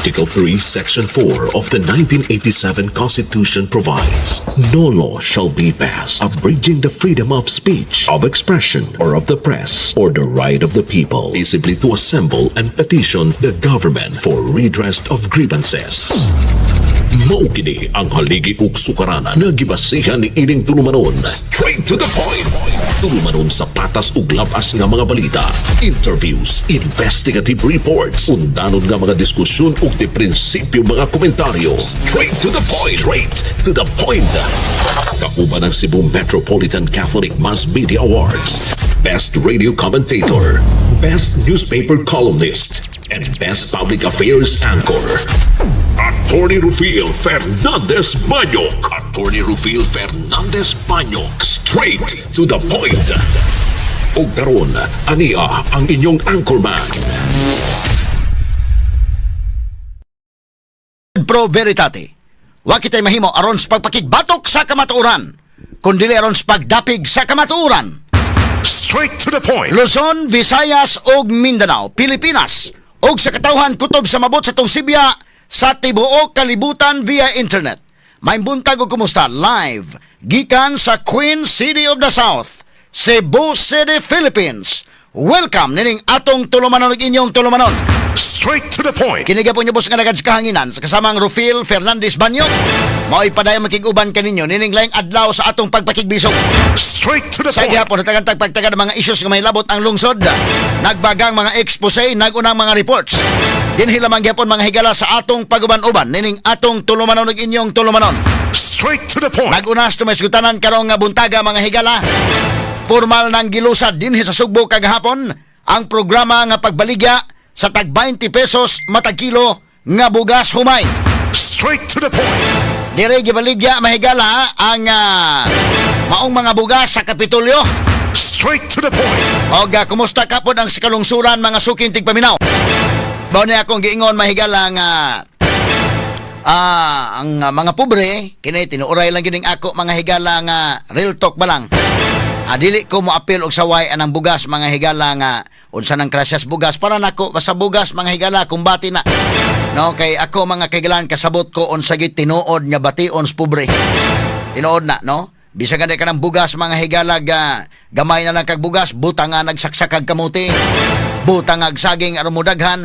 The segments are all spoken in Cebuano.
Article 3, Section 4 of the 1987 Constitution provides, "No law shall be passed abridging the freedom of speech, of expression, or of the press, or the right of the people peaceably to assemble and petition the government for redress of grievances." Mao kini ang haligi ug sukaranan nga gibasihan ni ining tulumanon. Straight to the point. Tulumanon sa patas ug labas nga mga balita, interviews, investigative reports, undanon nga mga diskusyon ug di prinsipyo mga komentaryo. Straight to the point. Straight to the point. Kauban ang Cebu Metropolitan Catholic Mass Media Awards, Best Radio Commentator, Best Newspaper Columnist, and Best Public Affairs Anchor. Attorney Rufil Fernandez Banyok. Attorney Rufil Fernandez Banyok. Straight to the point. Ug karon, ania ang inyong anchorman. Pro veritate. Wa kitay mahimo aron sa pagpakigbatok sa kamatuoran, kundi aron sa pagdapig sa kamatuoran. Straight to the point. Luzon, Visayas ug Mindanao, Pilipinas ug sa katawhan kutob sa mabot sa tong Sibya sa tibuok kalibutan via internet. Maayong buntag ug kumusta live gikan sa Queen City of the South, Cebu City, Philippines. Welcome nining atong tulumanon ug inyong tulumanon. Straight to the point. Kini gyapon inyong boss nga alagad sa kahanginan sa kasamang Rufil Fernandez Banyo. Mao'y padayon makig-uban kaninyo nining laing adlaw sa atong pagpakigbisog. Straight to the Sa point. gihapon hatagan tag pagtaga ng mga issues nga mahilabot ang lungsod. Nagbagang mga expose, nagunang mga reports. Dinhi lamang gihapon, mga higala, sa atong paguban-uban nining atong tulumanon ug inyong tulumanon. Straight to the point. Nagunas to may sugtanan karong nga buntaga, mga higala. Formal nang gilusad dinhi sa Sugbo kagahapon ang programa nga pagbaligya sa tag 20 pesos matag kilo nga bugas humay. Straight to the point. Dire gibaligya, mahigala, ang maong mga bugas sa Kapitolyo. Straight to the point. Og kumusta kapod ang kalungsuran, mga suking tigpaminaw? Mao ni akong giingon, mahigala, nga ang mga pobre kini tinuoray lang gining ako, mga higala, nga real talk ba lang. Dili ko moapil og saway anang bugas, mga higala, nga unsa nang klaseng bugas para nako, basta bugas, mga higala, kumbati na. No, kay ako, mga kahigalaan, kasabot ko unsa gid tinuod nga bation sa pobre. Tinuod na, no? Bisag gani ka ng bugas, mga higala, ga, gamay na lang kag bugas, butang nga nagsaksakag kamuti. Butang ag saging aron mo daghan.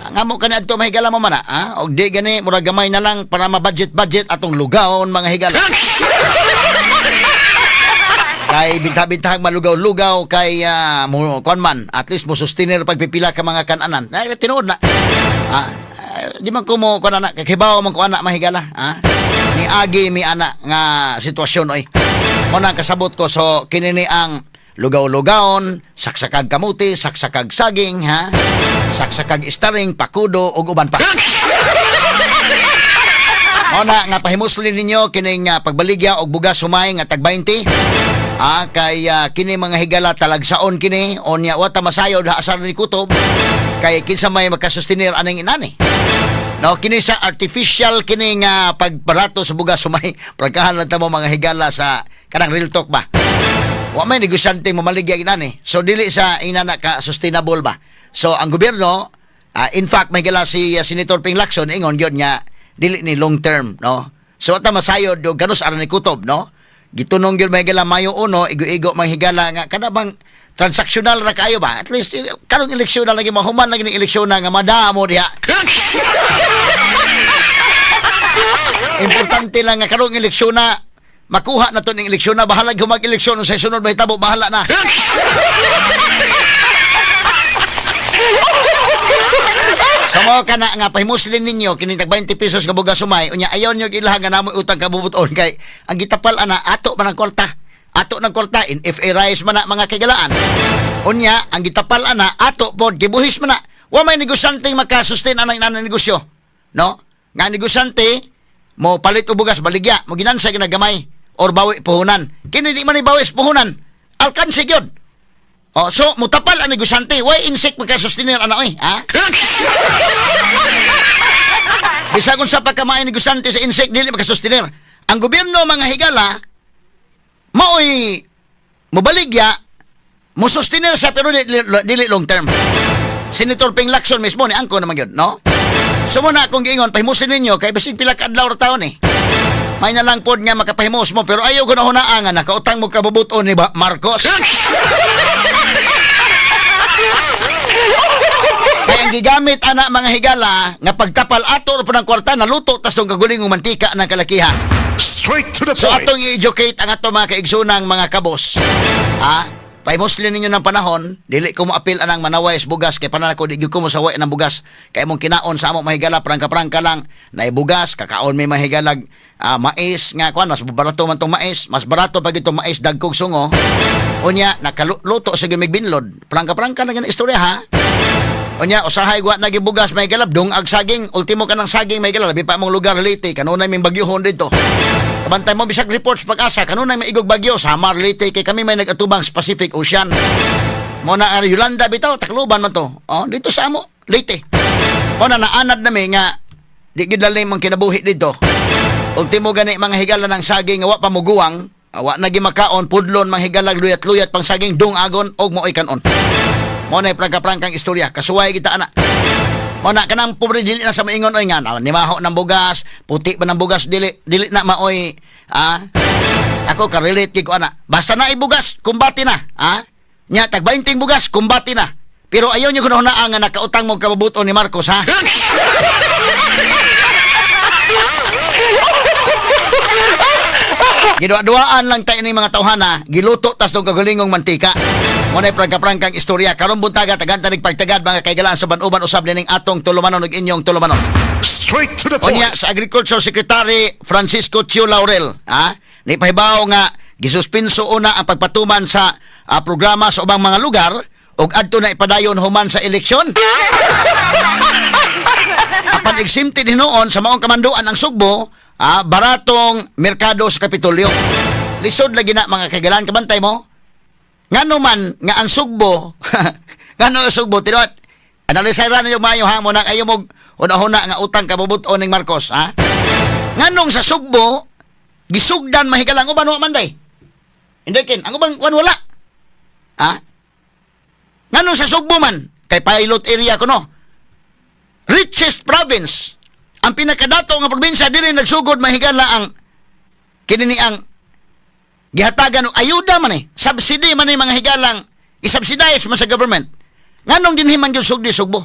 Ngamo kani adto, mahigala mo man na, ah? Og di gani murag gamay na lang para ma-budget budget atong lugawon, mga higala. Kay binta-bintahag malugaw-lugaw kay mo kuan man, at least mo sustainer pagpipila ka mga kananan. Ay, tinuod na. Di man ko mo kuan ana, kay kibaw man ko ana, mahigala, ah. Ni agi mi ana nga sitwasyon oy. Mo na kasabot ko, so kini ni ang lugaw-lugawon, saksakag kamuti, saksakag saging, ha? Saksakag istaring, pakudo ug uban pa. Mao na nga pahimusli ninyo kining pagbaligya og bugas humay nga tag 20. Kay kini, mga higala, talagsaon kini, unya wa ta masayod asar ni kutob kay kinsa may makasustenir aning inani. No, kini sa artificial kini nga pagparato sa bugas humay. Prangkahan lang ta mo, mga higala, sa kanang real talk ba. Wa may negosyante mamaligya inani. So dili sa inana ka sustainable ba. So ang gobyerno, in fact, may gala si Senator Ping Lacson, ingon gyud nga dili ni long term, no. So ata masayod do ganus aran ni kutob, no. Gitunong gyud, may gala, Mayo 1, igo-igo, mga higala, nga kada bang transactional ra kayo ba? At least karong eleksyon na lagi, mahuman lagi ning eleksyon na nga madamo diha. Importante lang nga karong eleksyon na makuha na to ning eleksyon na, bahala kung mag-eleksyon sa sunod mahitabo, bahala na. Sa mga kana nga pahimuslin ninyo kining tag 20 pesos nga bugas sumay, unya ayaw niyo ilaha nga namoy utang kabubuton kay ang gitapal ana ato man ang kwarta. Ato ng kwarta in FA rice man na, mga kagalaan. Unya ang gitapal ana ato pod gibuhis man na. Wa may negosyante makasustain anang inana negosyo. No? Nga negosyante mo palit og bugas baligya, mo ginansa ginagamay or bawi puhunan. Kini di man ni bawi sa puhunan. Alkansi gyud. Oh, so mutapal ang negosyante, why insect makasustenir ana oy, ha? Bisag unsa pa kamaay negosyante sa insect, dili makasustenir. Ang gobyerno, mga higala, maoy mobaligya, mo sustenir sa pero dili, dili long term. Senator Ping Lacson mismo ni angko naman gyud, no? So mao na akong giingon, pahimusin ninyo kay basig pila ka adlaw ra taon eh. May na lang pod nga makapahimos mo pero ayaw ko na hunaan nga nakautang mo kabubuton ni ba Marcos. Kaya ang gigamit ana, mga higala, nga pagtapal ato ra po ng kwarta, naluto tas tong kagulingong mantika ng kalakihan. Straight to the So point. atong i-educate ang ato mga kaigsunang mga kabos. Ha? Pahimusli ninyo ng panahon, dili ko moapil anang manaway sa bugas kay panan ako di gyud ko mosaway ng bugas. Kay imong kinaon sa amo, mahigala, prangka-prangka lang na bugas, kakaon may mahigalag mais nga kuan, mas barato man tong mais, mas barato pag itong mais dagkog sungo. Unya nakaluto sa gimig binlod. Prangka-prangka lang ang istorya, ha. Unya, usahay wa na gibugas may galab, dungag saging, ultimo ka ng saging may galab, labi pa among lugar Leyte, kanunay ming bagyohon dito. Kabantay mo bisag reports Pag-asa, kanunay may igog bagyo Samar, Leyte, kay kami may nag-atubang sa Pacific Ocean. Mo na ang Yolanda bitaw, Tacloban man to. Oh, dito sa amo, Leyte. Mo na naanad nami nga di gid lalim ang kinabuhi dito. Ultimo gani, mga higala, ng saging nga wa pa muguwang, wa na gimakaon, pudlon mga higala, luyat-luyat pang saging dungagon og mo'y kanon. Mo na prangka-prangkang istorya, kasuway kita ana. Mo na kanang pobre dili na sa maingon oy nga na, nimaho ng bugas, puti pa ng bugas, dili dili na maoy ah. Ako ka-relate kay ko ana. Basta na ibugas, kumbati na, ah. Nya tag 20 bugas, kumbati na. Pero ayaw niyo kuno nga nakautang mo kabubuton ni Marcos, ha. Giduwa-duaan lang tayo ng mga tawhana, giluto tas tong kagalingong mantika. Mo na prangka-prangkang istorya. Karong buntaga, tagan tanig pagtagad, mga kaigalaan, sa uban usab nining atong tulumanon ug inyong tulumanon. Straight to the point. Unya sa Agriculture Secretary Francisco Tiu Laurel, ha? Ni pahibaw nga gisuspinso una ang pagpatuman sa programa sa ubang mga lugar ug adto na ipadayon human sa eleksyon. Apan exempted hinuon sa maong kamanduan ang Sugbo, baratong merkado sa Kapitolyo. Lisod lagi na, mga kagalan, kabantay mo. Ngano man nga ang Sugbo, ngano ang Sugbo tinuot. Analisay ra ninyo maayo, ha, mo na ayo mo una-una nga utang kabubuton ning Marcos, ha. Nganong sa Sugbo gisugdan mahigalang uban wa man day? Hindi kin, ang ubang kuan wala. Ha? Nganong sa Sugbo man kay pilot area kuno? Richest province. Ang pinakadato nga probinsya dili nagsugod mahigala ang kini ni ang gihatagan og ayuda man eh. Subsidy man eh, mga higalang isubsidize man sa government. Nganong dinhi man gyud sugdi Sugbo?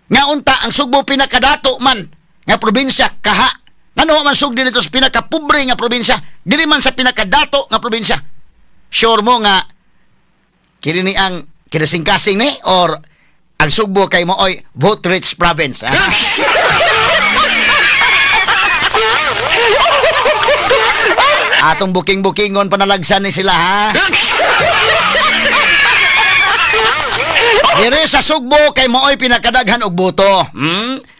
Nga unta ang Sugbo pinakadato man nga probinsya kaha. Ngano wa man sugdi dito sa pinakapobre nga probinsya, dili man sa pinakadato nga probinsya? Sure mo nga kini ni ang kinasingkasing ni or ang Sugbo kay mooy vote rich province. Ha? Atong buking-bukingon panalagsan ni sila, ha. Dire sa Sugbo kay mooy pinakadaghan og boto.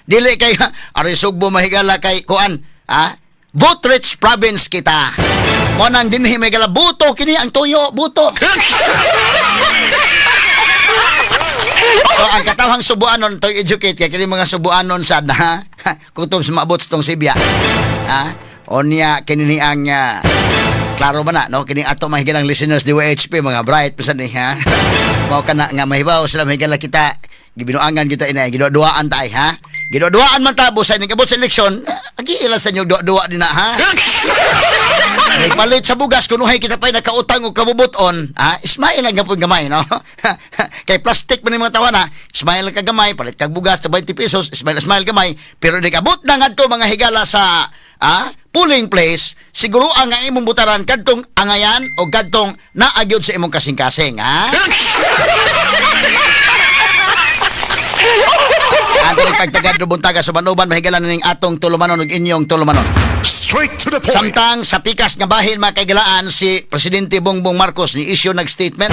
Dili kay ari Sugbo mahigala kay kuan, ha? Vote rich province kita. Mo nang dinhi may gala buto kini ang tuyo, buto. So ang katawhang Subuanon to educate kay kini mga Subuanon sad na kutob sa maabot sa tong Sibya. Ha? Onya kini ni ang klaro ba na no kini ato mahigalang listeners DYHP mga bright pa ni, ha. Mao kana nga mahibaw sila mahigala kita gibinuangan kita ina giduduaan tay, ha. Giduduaan man ta busay ning abot sa eleksyon, agi ila sa inyo duwa din na, ha. Nagpalit sa bugas, kunuhay kita pa'y nakautang og kabubuton, ha? Smile lang gapon gamay, no? Kay plastic man yung mga tawana, smile lang ka gamay, palit kag bugas, 20 pesos, smile, smile gamay, pero di kabot na ngadto, mga higala, sa polling place, siguro ang nga imong butaran kadtong angayan o kadtong naagyod sa imong kasing-kasing, ha? Ang pagtagad buntaga sa uban mahigala ning atong tulumanon ug inyong tulumanon. Straight to the point. Samtang sa pikas nga bahin, mga kaigalaan, si Presidente Bongbong Marcos ni issue nag-statement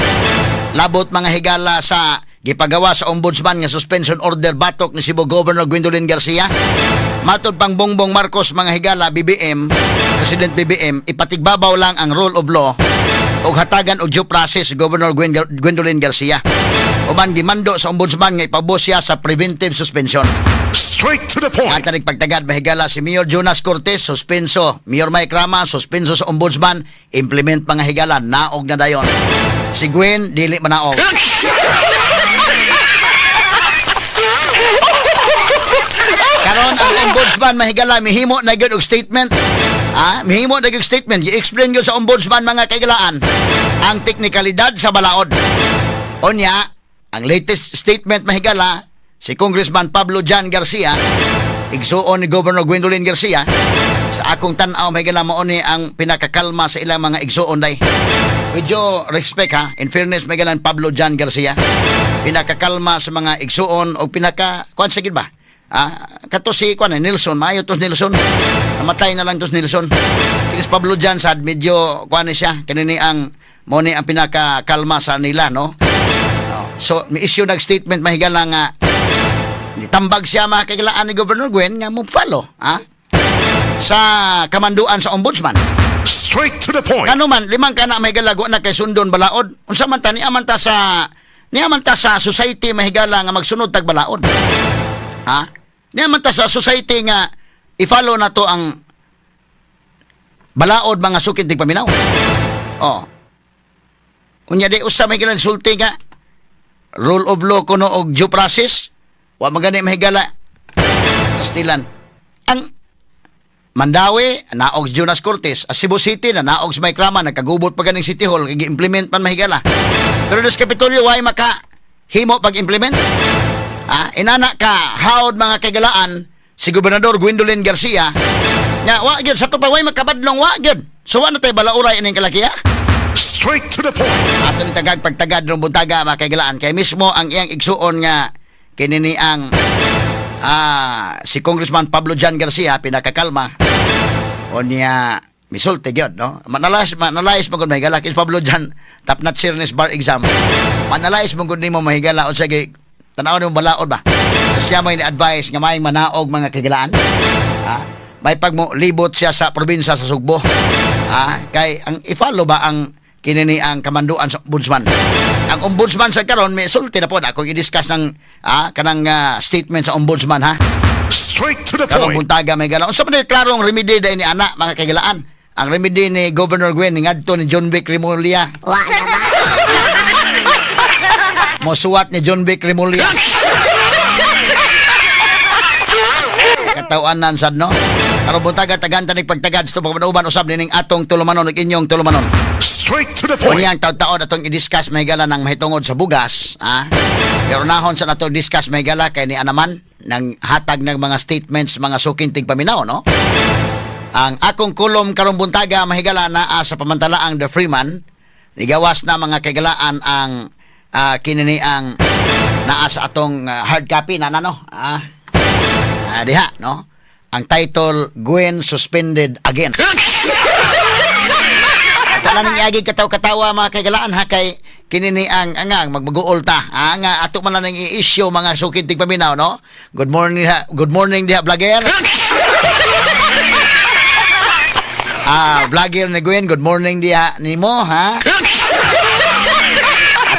labot, mga higala, sa gipagawa sa ombudsman nga suspension order batok ni Cebu Governor Gwendolyn Garcia. Matod pang Bongbong Marcos, mga higala, BBM, President BBM, ipatigbabaw lang ang rule of law ug hatagan og due process si Governor Gwendolyn Garcia. Uban gimando sa ombudsman nga ipabos siya sa preventive suspension. Straight to the point. At pagtagad mahigala si Mayor Jonas Cortez, suspenso. Mayor Mike Rama, suspenso sa ombudsman, implement, mga higala, naog na dayon. Si Gwen, dili manaog. Karon ang ombudsman, mahigala, mihimo na gyud og statement. Mihimo na gyud statement. Gi-explain gyud sa ombudsman, mga kahigalaan, ang teknikalidad sa balaod. Unya, ang latest statement, mahigala, si Congressman Pablo John Garcia, igsuon ni Governor Gwendolyn Garcia, sa akong tan-aw, mahigala, mao ni ang pinakakalma sa ilang mga igsuon day. With due respect ha, in fairness, mahigala, Pablo John Garcia, pinakakalma sa mga igsuon o pinaka, kuan sa ba? Kato si kuan eh, Nelson, maayo to si Nelson. Namatay na lang to si Nelson. Kini Pablo John sad medyo kuan ni siya, kanini ang mo ni ang pinakakalma sa nila, no? Oh. So, may issue nag statement, mahigala, nga nitambag siya, mga kahigalaan, ni Governor Gwen nga mo follow sa kamanduan sa ombudsman. Straight to the point. Ngano man limang kana, mahigala, wa na kay sundon balaod. Unsa man ta niya man ta sa society, mahigala, nga magsunod tag balaod? Ha? Niya man ta sa society nga i-follow na to ang balaod, mga suking tigpaminaw. Oh. Unya di usa may gilan sulti nga rule of law kuno og due process, wa magani, mahigala. Pastilan. Ang Mandaue, naog si Jonas Cortez. Sa Cebu City, na naog si Mike Rama, nagkagubot pa ganing City Hall, kay gi-implement man, mahigala. Pero sa Kapitolyo, way maka himo pag-implement? Inana ka, howd, mga kagalaan, si Gobernador Gwendolyn Garcia, nga, wa gyud, sa to pa, way makabadlong, wa gyud. So, wa na tayo balauray ining kalakiya? Straight to the point. Ato ni tagag pagtagad ng buntaga, mga kagalaan, kay mismo ang iyang igsuon nga kinini ang si Congressman Pablo John Garcia pinakakalma o niya misulti gyud, no? Manalais mo gud, mahigala, kay Pablo John top notch ni bar exam. Manalais mo gud nimo, mahigala, unsa gi tan-aw nimo balaod ba. Siya may ni-advise nga may manaog, mga kahigalaan, may pag mo libot siya sa probinsya sa Sugbo, kay ang i-follow ba ang kinini ang kamanduan sa ombudsman. Ang ombudsman sa karon may sulti na po na akong i-discuss ng kanang statement sa ombudsman, ha. Straight to the Karong point. buntaga may gala. Unsa man klarong remedy day ni ana, mga kahigalaan? Ang remedy ni Governor Gwen ngadto ni John Vic Remulla. Wa na ba? Mosuwat ni John Vic Remulla. Katawanan sad, no? Karong buntaga tagan tanig pagtagad sa pagpanuban usab nining atong tulumanon ug inyong tulumanon. Straight to the point. Unya ang taon-taon atong i-discuss, mahigala, ng mahitungod sa bugas, ah. Pero nahon sa nato discuss, mahigala, kay ni anaman ng hatag ng mga statements mga suking tigpaminaw, no? Ang akong kulom karong buntaga, mahigala, naa sa pamantalaang The Freeman. Nigawas na, mga kaigalaan, ang kinini ang naa sa atong hard copy na no. Diha, no? Ang title, "Gwen Suspended Again." Ato lang ning iagi kataw-katawa, mga kaigalaan, ha, kay kinini ang angang magmaguol ta. Nga ato man lang ning i-issue, mga sukid tigpaminaw, no? Good morning ha, good morning diha, vlogger. Vlogger ni Gwen, good morning diha nimo, ha.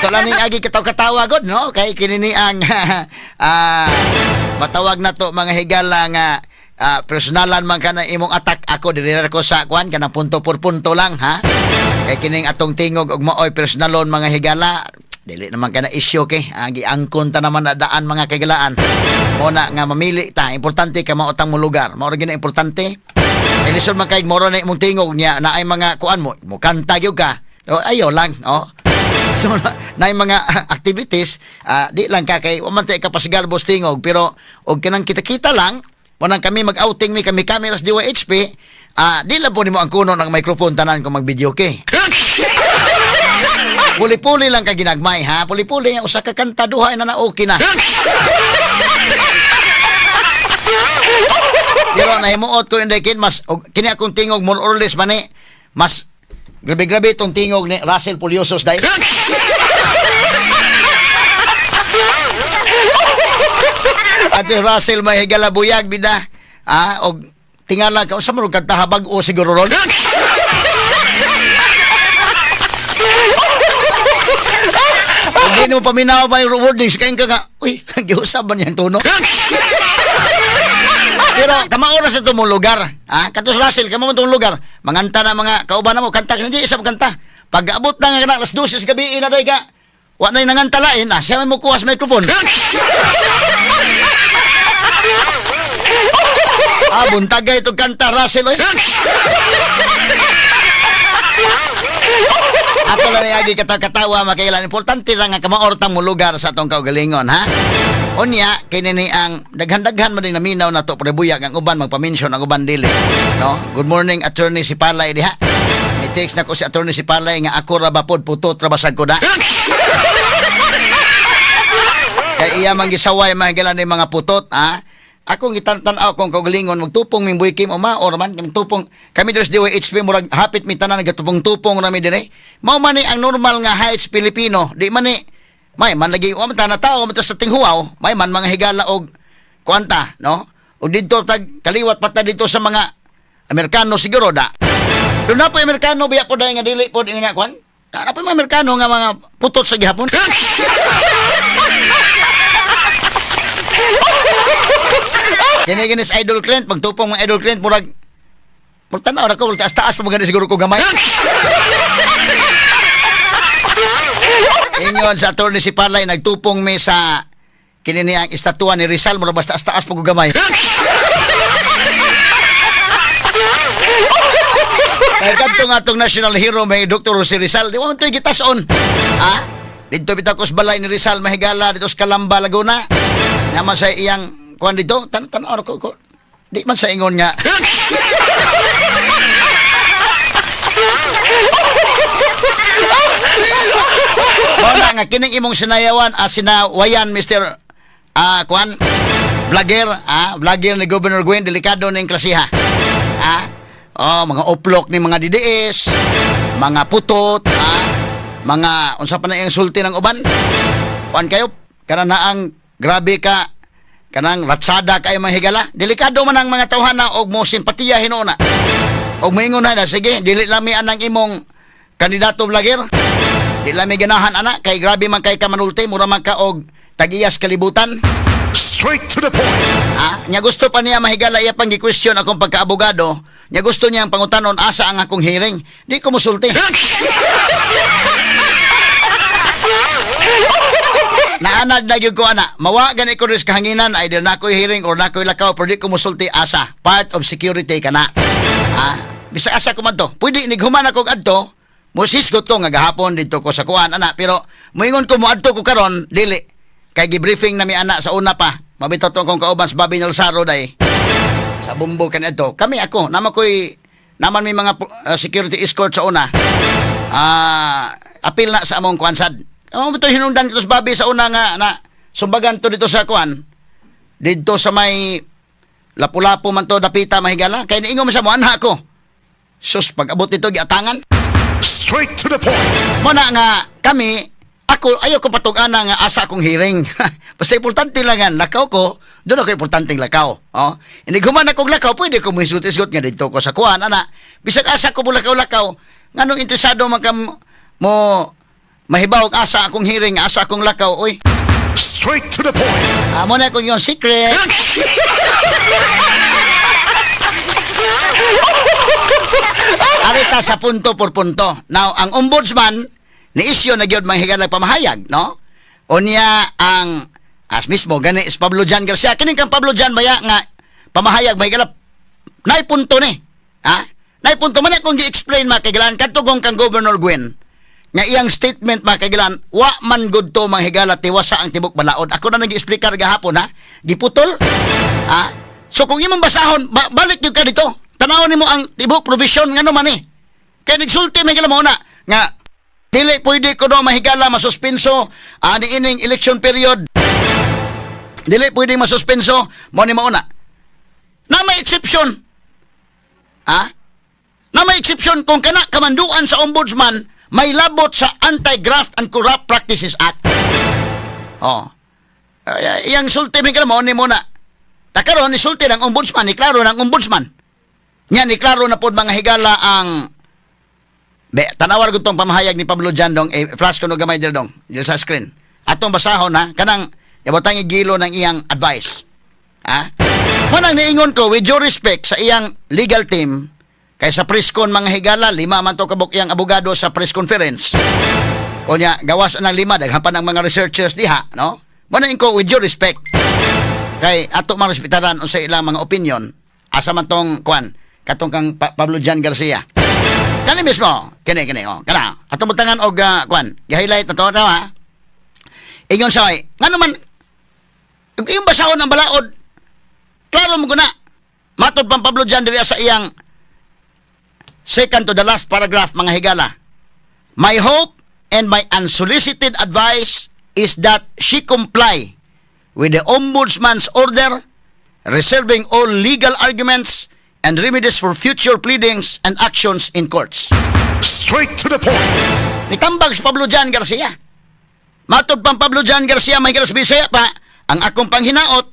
Ato lang ning agi kataw-katawa god, no, kay kinini ang matawag na to, mga higala, nga personalan man ka na imong attack. Ako diri ra ko sa kwan kanang punto por punto lang, ha, kay kining atong tingog og maoy personalon, mga higala, dili naman ka na issue kay giangkon ta naman na daan, mga kahigalaan. Mo na nga mamili ta, importante ka mautang mo lugar, mao ra gyud na importante. Elisod man kay moro na imong tingog niya na ay mga kuan mo mo kanta gyud ka o, ayo lang, oh. So na, na yung mga activities, di lang ka kay wa man tay kapasigalbos tingog, pero og kanang kita-kita lang mo kami mag-outing mi kami cameras DYHP, di lang po nimo ang kuno ng microphone tanan kung mag-video kay. Puli-puli lang ka ginagmay, ha. Puli-puli nga usa ka kanta duha na na okay na. Pero nahimuot ko inday kin mas og, kini akong tingog more or less man ni mas grabe-grabe itong tingog ni Russell Poliosos dai. Ate Russell may higala buyag bida. Og tingala ka sa mo kanta habag o siguro ron. Kung di mo paminaw pa yung wordings, kaya ka nga, uy, giusab ba niyang tono? Pero kamao na sa tumong lugar. Ha? Katos Russell, kamao itong lugar. Manganta na mga kauban na mo, kanta, hindi isa kanta. Pag abot na nga na, alas 12 sa gabi, na ka. Wa na yung nangantalain, siya may mukuha sa microphone. Ah, buntagay itong kanta, Russell, oy. Ato lang niagi katawa-katawa, makailan. Importante lang nga kamaortang mo lugar sa atong kaugalingon, ha? Unya, kini ni ang daghan-daghan man din naminaw na to prebuyag ang uban magpaminsyon ang uban dili. No? Good morning, Attorney Sipalay diha. Ni-text na ko si Attorney Sipalay nga ako ra ba pod putot ra basag ko da. Kay iya man gisaway mga gala ni mga putot, ha? Akong gitan-tan-aw kong kaugalingon magtupong ming buikim o maor man tupong kami diri sa DYHP, murag hapit mi tanan nagatupong-tupong rami dinhi. Mao man ni ang normal nga heights Pilipino, di man ni may man lagi wa man ta na tao man ta sa tinghuaw, may man mga higala og kuanta, no? O didto tag kaliwat pa ta dito sa mga Amerikano siguro da. Pero na po Amerikano biya po dahil nga dili po nga kuan. Na po mga Amerikano nga mga putot sa gihapon. Kini ginis Idol Clint, pagtupong mga Idol Clint, murag murag tanaw na ko, murag taas-taas pa maganda siguro ko gamay. Ingon sa Attorney si Palay, nagtupong mi sa kini niya ang estatwa ni Rizal, murag basta taas-taas pa ko gamay. Kay kadto nga atong national hero may Dr. Jose Rizal, di wa man to'y gitason. Ha? Didto bitaw ko sa balay ni Rizal mahigala dito sa Calamba, Laguna. Naman sa iyang kuan dito, tan tan ko. Di man sa ingon nga. Wala nga kining imong sinayawan, sinawayan Mr. Kuan vlogger, vlogger ni Governor Gwen, delikado ning klasiha. Ah, oh, mga uplok ni mga DDS, mga putot, mga unsa pa na iyang sulti ng uban. Kuan kayo kana naang grabe ka kanang ratsada kayo mga higala. Delikado man ang mga tawhana og mo simpatiya hinuuna. Og moingon na, sige, dili lami anang imong kandidato vlogger. Di lami ganahan ana kay grabe man kay ka manulti, mura man ka og tagiyas kalibutan. Straight to the point. Ah, nya gusto pa niya mahigala iya pang gi-question akong pagkaabogado. Nya gusto niya ang pangutanon asa ang akong hearing. Di ko musulti. Naanad na gyud ko ana. Mawa gani ko ris kahanginan either na ako'y hearing or na ako'y lakaw pero di ko musulti asa. Part of security kana. Ah, bisag asa ko man to. Pwede nighuman ako og adto. Musisgot ko nga gahapon didto ko sa kuan ana pero moingon ko moadto ko karon dili. Kay gi-briefing na mi ana sa una pa. Mabitaw to akong kauban sa Bobby Nalsaro day sa bumbo kanadto. Kami ako, naman ko'y naman may mga security escort sa una. Apil na sa among kuan sad. Amo to hinungdan dito sa Bobby sa una nga na sumbagan to dito sa kuan. Didto sa may Lapu-Lapu man to dapita mahigala. Kay niingon man sa mo anha ko. Sus, pag abot dito giatangan. Straight to the point. Muna nga kami, ako ayaw ko patug-ana nga asa akong hearing. Basta importante lang nga lakaw ko, doon ako importanteng lakaw. Oh. Hindi human akong lakaw, pwede ko muhisgot-isgot nga dito ko sa kuan ana. Bisag asa ko lakaw-lakaw, nganong interesado man ka mo mahibaw og asa akong hearing, asa akong lakaw, oy. Straight to the point. Amo na akong yung secret. Arita sa punto por punto. Now, ang ombudsman, ni isyo na gyud manghigalag pamahayag, no? Unya ang as mismo gani is Pablo Jan Garcia. Kining kang Pablo Jan baya nga pamahayag mahigala nay punto ni. Ha? Nay punto man akong gi-explain mga kaigilan kadto kang Governor Gwen nga iyang statement mga kaigilan wa man gud to manghigala tiwasa ang tibok balaod. Ako na nag-explicar gahapon ha. Giputol. Ha? So kung imong basahon, balik gyud ka dito. Tanawon nimo ang tibok provision ngano man eh. Kay nagsulti may mo na nga dili pwede ko no mahigala masuspenso ani ining election period. Dili pwede masuspenso mo ni mauna. Na may exception. Ha? Na may exception kung kana kamanduan sa ombudsman may labot sa Anti-Graft and Corrupt Practices Act. Oh. Ay, iyang sulti may mo ni muna. Takaron ni sulti ng ombudsman, ni klaro ng ombudsman. Nya ni klaro na pod mga higala ang Be, tanawar ko tong pamahayag ni Pablo Jandong, eh, flash ko no gamay diri dong, diri sa screen. Atong basahon ha, kanang ibutang gilo ng iyang advice. Ha? Manang niingon ko with due respect sa iyang legal team, kay sa press con mga higala, lima man to kabuk iyang abogado sa press conference. O niya, gawas ng lima, daghan pa ng mga researchers diha, no? Manang ko with due respect, kay ato mang respetaran unsa ilang mga opinion. Asa man tong kuan katong kang Pablo John Garcia. Kani mismo, kini kini oh, kana. Atong butangan og kuan, gi-highlight na to na ha. Ingon siya ay, ngano man iyong basahon ang balaod, klaro mo na. Matod pang Pablo John diri sa iyang second to the last paragraph, mga higala. "My hope and my unsolicited advice is that she comply with the Ombudsman's order, reserving all legal arguments and remedies for future pleadings and actions in courts." Straight to the point. Nitambag si Pablo John Garcia. Matod pang Pablo John Garcia, may galas Bisaya pa, "Ang akong panghinaot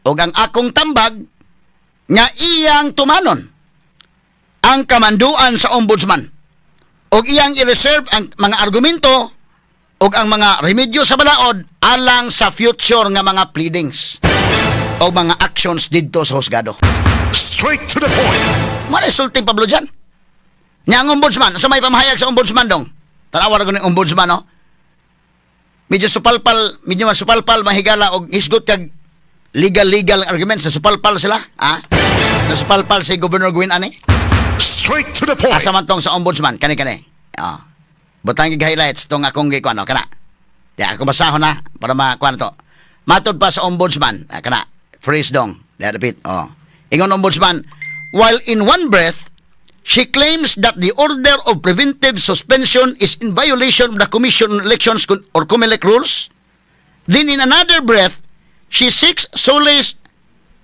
o ang akong tambag nga iyang tumanon ang kamanduan sa Ombudsman og iyang i-reserve ang mga argumento o ang mga remedyo sa balaod alang sa future nga mga pleadings o mga actions didto sa husgado." Straight to the point. Mao sulting Pablo John. Nya ang Ombudsman, sa may pamahayag sa Ombudsman dong. Tanawa ra ko ng Ombudsman, no? Medyo man supalpal, mahigala og hisgot kag legal legal arguments sa supalpal sila, ha? Sa supalpal si Governor Gwen ani. Straight to the point. Asa man tong sa Ombudsman, kani kani. Ah. Butang gig highlights tong akong gikuan, no, kana. Di ako basahon na para makuan to. Matod pa sa Ombudsman, ah, kana. Freeze dong. Di repeat. Oh. Ingon Ombudsman, "While in one breath she claims that the order of preventive suspension is in violation of the Commission on Elections or COMELEC rules, then in another breath, she seeks solace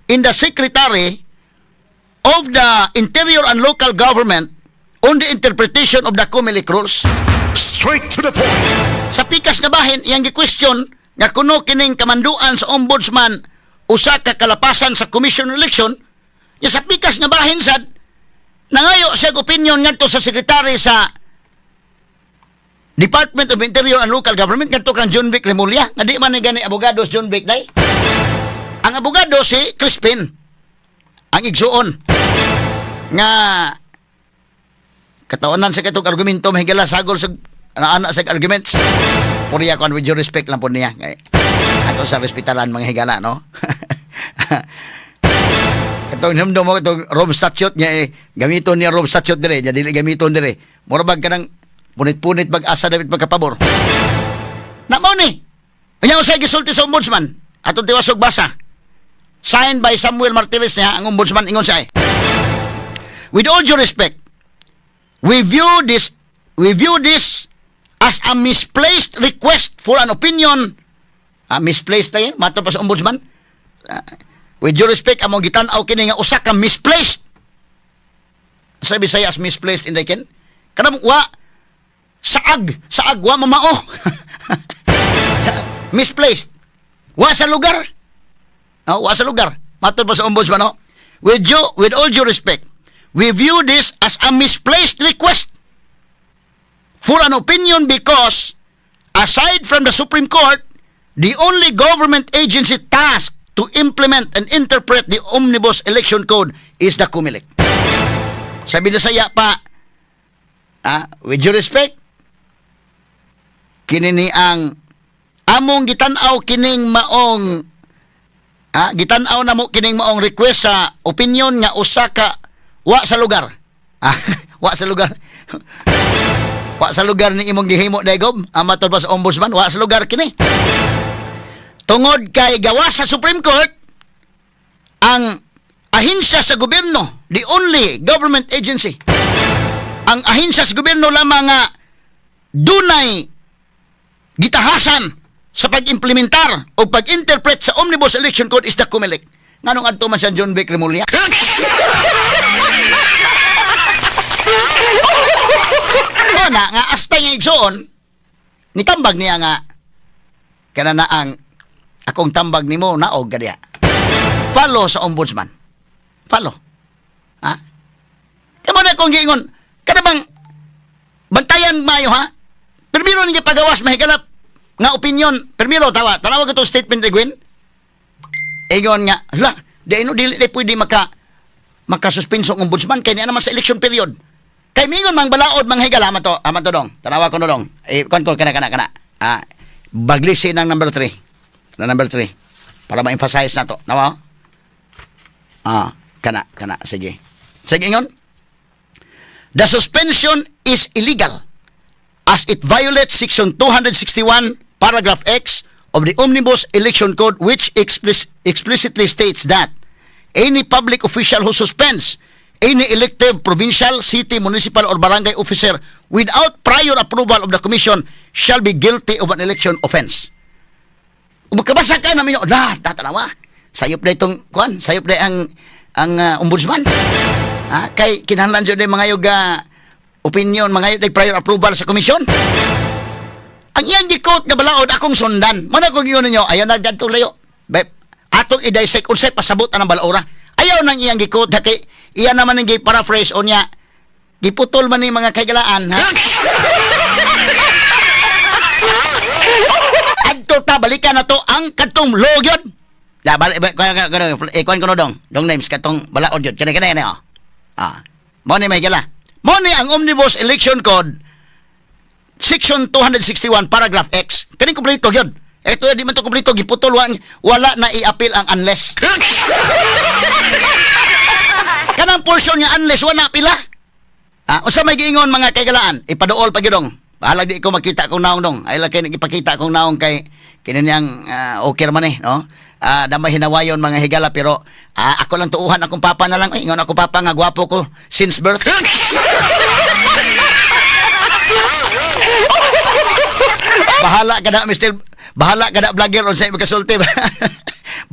in the Secretary of the Interior and Local Government on the interpretation of the COMELEC rules." Straight to the point. Sa pikas nga bahin, iyang gi-question nga kuno kining kamanduan sa Ombudsman usa ka kalapasan sa Commission on Election, nya sa pikas nga bahin sad nangayo siya og opinion ngadto sa secretary sa Department of Interior and Local Government, ngadto kang John Vic Remulla, nga di man ni gani abogado si John Vic day. Ang abogado si Crispin, ang igsuon nga katawanan sa katong argumento, mahigala, sagol sa ana sa arguments. Puriya kon, with due respect lang po niya. Kay ato sa respetaran, mga higala, no? Katong hinumdum mo katong Rome Statute niya eh, gamiton niya Rome Statute dire, niya dili gamiton dire. Mura bag kanang punit-punit bag asa dapat pagkapabor. Na mao ni. Unya unsay gisulti sa Ombudsman? Atong tiwasog basa. Signed by Samuel Martires niya ang Ombudsman, ingon siya eh, "With all due respect, we view this as a misplaced request for an opinion." Ah, misplaced tayo, matod pa sa Ombudsman. Ah, with due respect, among gitan-aw kini nga usa ka misplaced. Sa Bisaya as misplaced in the ken? Kanang wa saag, saag wa mamao. Misplaced. Wa sa lugar. No, wa sa lugar. Matod pa sa Ombudsman, no? With all due respect, we view this as a misplaced request for an opinion because aside from the Supreme Court, the only government agency tasked to implement and interpret the Omnibus Election Code is the COMELEC." Sabi na saya pa, ah, with due respect, kini ni ang among gitan-aw kining maong ah, gitan-aw na mo kining maong request sa opinion nga usa ka wa sa lugar. Ah, wa sa lugar. Wa sa lugar ni imong gihimo daygob, ang matod pa sa Ombudsman, wa sa lugar kini. Tungod kay gawas sa Supreme Court, ang ahinsya sa gobyerno, the only government agency, ang ahinsya sa gobyerno lamang nga dunay gitahasan sa pag-implementar o pag-interpret sa Omnibus Election Code is the COMELEC. Nganong adto man siya John Vic Remulla? Mo na nga hasta nga igsuon nitambag niya nga kana na ang akong tambag nimo naog ka diha. Follow sa Ombudsman. Follow. Ha? Kamo na kung giingon, kada bang bantayan maayo ha? Primero ninyo pagawas, mahigalap nga opinion. Primero tawa, tanawa ko itong statement ni Gwen. Ingon nga, hala, di no dili di pwede makasuspenso ang Ombudsman kay niya naman sa election period. Kay mingon mang balaod, mang higala ama to, ama to dong. Tanawa ko no dong. Eh kon ko kana kana kana. Ah, baglisi ng number 3. Na number 3 para ma-emphasize na to. Nawa? Ah. Kana, kana, sige. Sige, ingon. The suspension is illegal as it violates Section 261, paragraph X of the Omnibus Election Code, which explicitly states that any public official who suspends any elective provincial, city, municipal, or barangay officer without prior approval of the commission shall be guilty of an election offense. Kung magkabasa ka namin, na, tatanawa. Sayop na itong, kuan, sayop na ang ombudsman. Ha? Kay kinahanglan jud mga yoga opinion, mga yoga prior approval sa komisyon. Ang iyang gi-quote nga balaod akong sundan. Mana kung giyon ninyo, ayaw na gadto layo. Bep, atong i-dissect unsay pasabot anang balaora. Ayaw nang iyang gi-quote ha, kay iya naman ang gi-paraphrase o niya giputol man ni mga kaigalaan, ha. Adto ta, balikan na to ang kadtong law gyud. Ya balik ba kuan kuan eh kuan kuno dong. Dong names katong balaod gyud. Kani kani oh. Ah. Mo ni may gala. Mo ni ang Omnibus Election Code, Section 261 paragraph X. Kani kompleto gyud. Ito di man to kompleto, giputol, wala na i-appeal ang unless. Kanang portion nga unless wala pila. Ah, unsa may giingon, mga kaigalaan? Ipaduol pa gyud, dong. Bahalag di ko makita kong naong, dong. Ay lang kay ipakita kong naong kay kini niyang okay man eh, no? Ah, damay hinawayon, mga higala, pero ako lang tuuhan akong papa na lang. Ay, ingon ako papa nga gwapo ko since birth. Bahala ka na, Mr. Bahala ka na, vlogger, unsay makasulti.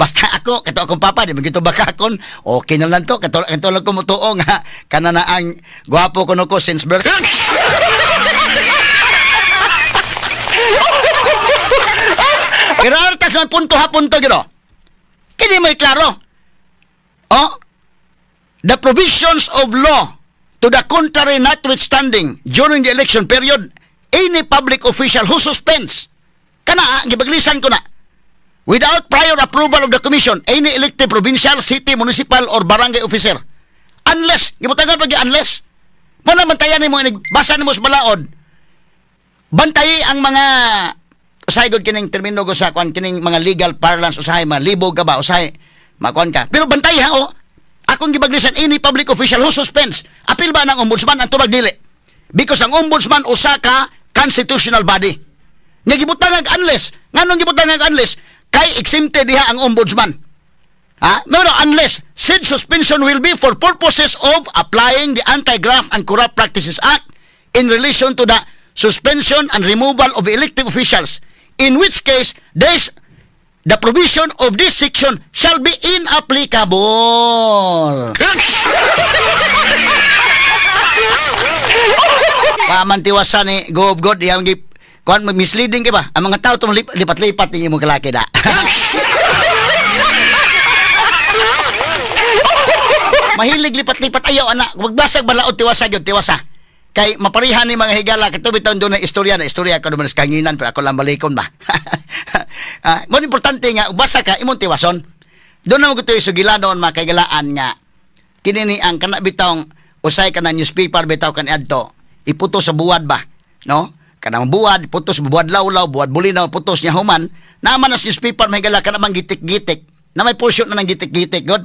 Basta ako, kato akong papa, di man gito bakakon, okay na lang to. Kato, kato lang ko mutuo nga, kana na ang gwapo ko no ko since birth. Pero artas man punto ha punto gino. Kini may klaro. Oh, the provisions of law to the contrary notwithstanding, during the election period, any public official who suspends, kana ah, gibaglisan ko na, without prior approval of the commission, any elected provincial, city, municipal, or barangay officer, unless, gibutangan pag unless, mo na bantayan nimo, basa nimo sa balaod, bantayi ang mga usahay gud kining termino ko sa kuan, kining mga legal parlance, usahay malibog ka ba, usahay makuan ka, pero bantay ha. Oh, akong gibaglisan, any public official who suspends, apil ba ng ombudsman? Ang tubag, dili, because ang ombudsman usa ka constitutional body nga gibutang ang unless. Nganong gibutang ang unless? Kay exempted diha ang ombudsman. Ha? No, unless said suspension will be for purposes of applying the Anti-Graft and Corrupt Practices Act in relation to the suspension and removal of elective officials, in which case this the provision of this section shall be inapplicable. Pamantiwasan ni go of God yang gi kuan, misleading ka ba? Ang mga tao tumlip lipat-lipat ni imong kalaki da. Mahilig lipat-lipat, ayaw ana. Magbasag balaod, tiwasa gyud, tiwasa. Kay maparihan ni mga higala kato bitaw doon na istorya ko naman sa kanginan, pero ako lang balikon ba. Ah, mo importante nga basa ka imong tiwason. Doon na mo kutoy sugilanon, mga kaigalaan, nga kini ni ang kana bitawng usay ka na newspaper bitaw kan adto iputo sa buwad ba, no, kanang buwad putos, buwad lawlaw, buwad bulinaw, putos niya human naman as newspaper, may gala kana mang gitik-gitik na may portion na ng gitik-gitik god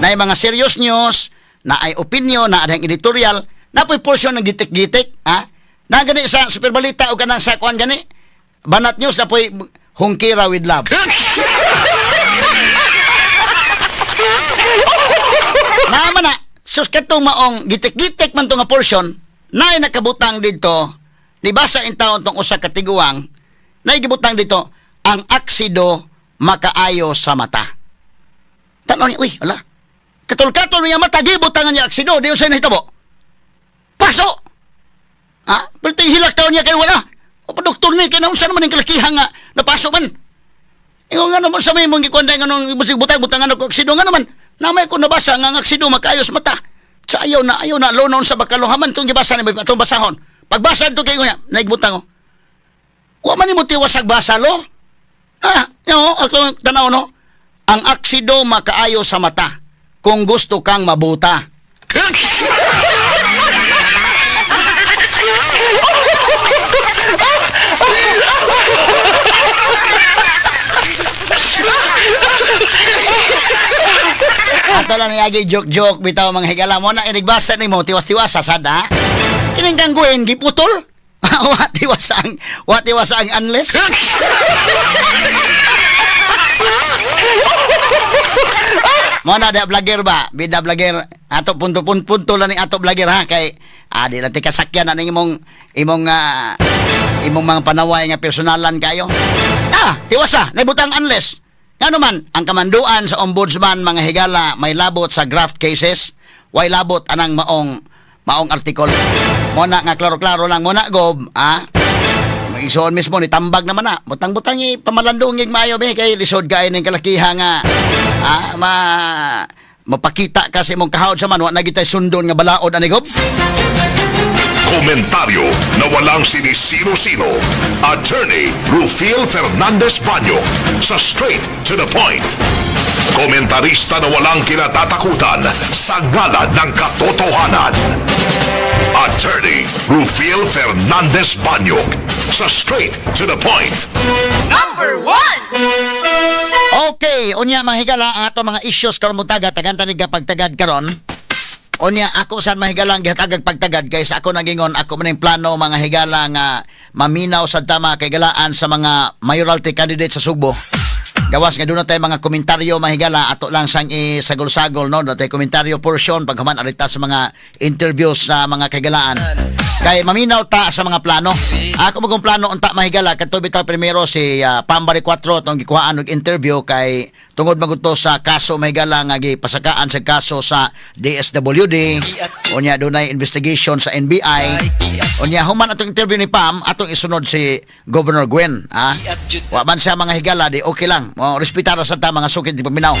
na yung mga serious news na ay opinion na adang editorial na po'y portion ng gitik-gitik, ha, na gani sa Superbalita o kanang sa kuan gani Banat News na po'y hungkira with love. Naman na, sus, katong maong gitik-gitik man to nga portion, naay nakabutang dito, nibasa in taon tong usa ka tiguang, naay gibutang dito, ang aksido makaayo sa mata. Tanaw niya, uy, ala. Katol-katol niya mata, gibutangan niya aksido, di unsay nahitabo. Paso! Ha? Pero hilak taon niya kay wala. O pa doktor ni, kaya naunsa naman ang kalakihan nga, napaso man. Ingon nga naman sa may mong gikuan nga nung butang butangan ako aksido nga naman. Namay ko nabasa nga ang aksido makaayos mata. Sa ayaw na lonon sa bakalohaman tong gibasa ni atong basahon. Pagbasa to kay niya, naigbutang ko. Wa man nimo tiwasag basa lo. Ah, no, ako tanaw no. Ang aksido makaayo sa mata kung gusto kang mabuta. Ato lang niagi joke-joke bitaw, mga higala mo na inigbasa nimo tiwas-tiwas sa sada. Kining kangguin giputol. Wa tiwas ang unless. Mo na da vlogger ba? Bida vlogger. Ato punto punto punto lang ni ato vlogger ha, kay di lang ti kasakyan na ning imong imong ah, imong mga panaway nga personalan kayo. Tiwasa, naibutang unless. Ngano man, ang kamanduan sa ombudsman, mga higala, may labot sa graft cases, way labot anang maong maong article. Mo na nga klaro-klaro lang mo na gob, ah. Isuon mismo ni tambag naman na. Butang-butang i pamalandong maayo be kay lisod kay ning kalakiha nga ma mapakita ka sa imong kahawd sa man wa na gitay sundon nga balaod ani, gob. Komentaryo na walang sinisino-sino. Attorney Rufil Fernandez Banyo sa Straight to the Point. Komentarista na walang kinatatakutan sa ngalan ng katotohanan. Attorney Rufil Fernandez Banyok sa Straight to the Point. Number one! Okay, unya, mga higala, ang ato mga issues karon buntaga, tagan tanig pagtagad karon. Unya ako san mahigala ang gihatagag pagtagad kay sa ako nagingon ako man yung plano, mga higala, nga maminaw sad ta, mga kahigalaan, sa mga mayoralty candidate sa Sugbo. Gawas nga doon na tayo mga komentaryo, mga higala, ato lang sang isagol-sagol, no, doon tayo komentaryo portion paghuman arita sa mga interviews sa mga kahigalaan. Kay maminaw ta sa mga plano. Ako magong plano unta, mahigala, kadto bitaw primero si Pambari 4 tong gikuhaan og interview kay tungod magunto sa kaso, mahigala, nga gipasakaan sa kaso sa DSWD. Unya dunay investigation sa NBI. Unya human atong interview ni Pam, atong isunod si Governor Gwen, ah. Wa man siya, mga higala, di okay lang. Mo respetar sa ta, mga sukid di paminaw.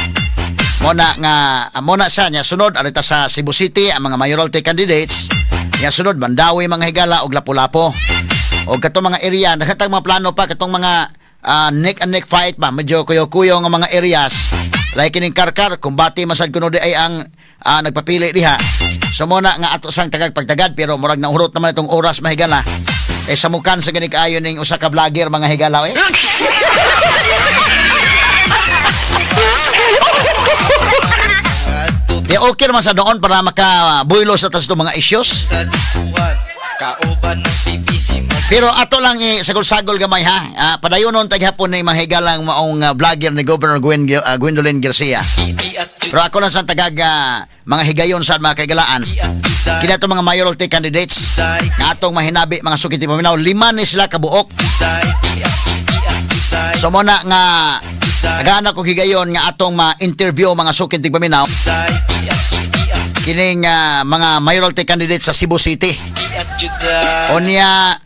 Mo na nga mo na siya niya sunod arita sa Cebu City ang mga mayoralty candidates. Niya sunod Mandaue, mga higala, og Lapu-Lapu. Og katong mga area, nakatang mga plano pa katong mga neck and neck fight ba, medyo kuyo-kuyo nga mga areas. Like kining Karkar, kumbati masad kuno di ay ang nagpapili diha. So mo na nga ato sang tagag pagtagad pero murag nahurot naman itong oras, mahigala. Eh samukan sa gani kaayo ning usa ka vlogger, mga higala, eh. Di okay naman sa doon para makabuylo sa tas itong mga issues. Sa diskuhan kauban ng BBC mag Pero ato lang sagol-sagol gamay ha. Padayonon taghapon ni mga higalang maong vlogger ni Governor Gwendolyn Garcia. iti at Pero ako lang sa tagag mga higayon sa mga kaigalaan. at juday. Kina itong mga mayoralty candidates nga atong mahinabi, mga sukit paminaw, lima ni sila kabuok. Juday ti at iti at juday. So mo na nga tagaana ko higayon nga atong ma-interview, mga sukit paminaw, Juday ti at iti at kining mga mayoralty candidates sa Cebu City. iti at juday. Unya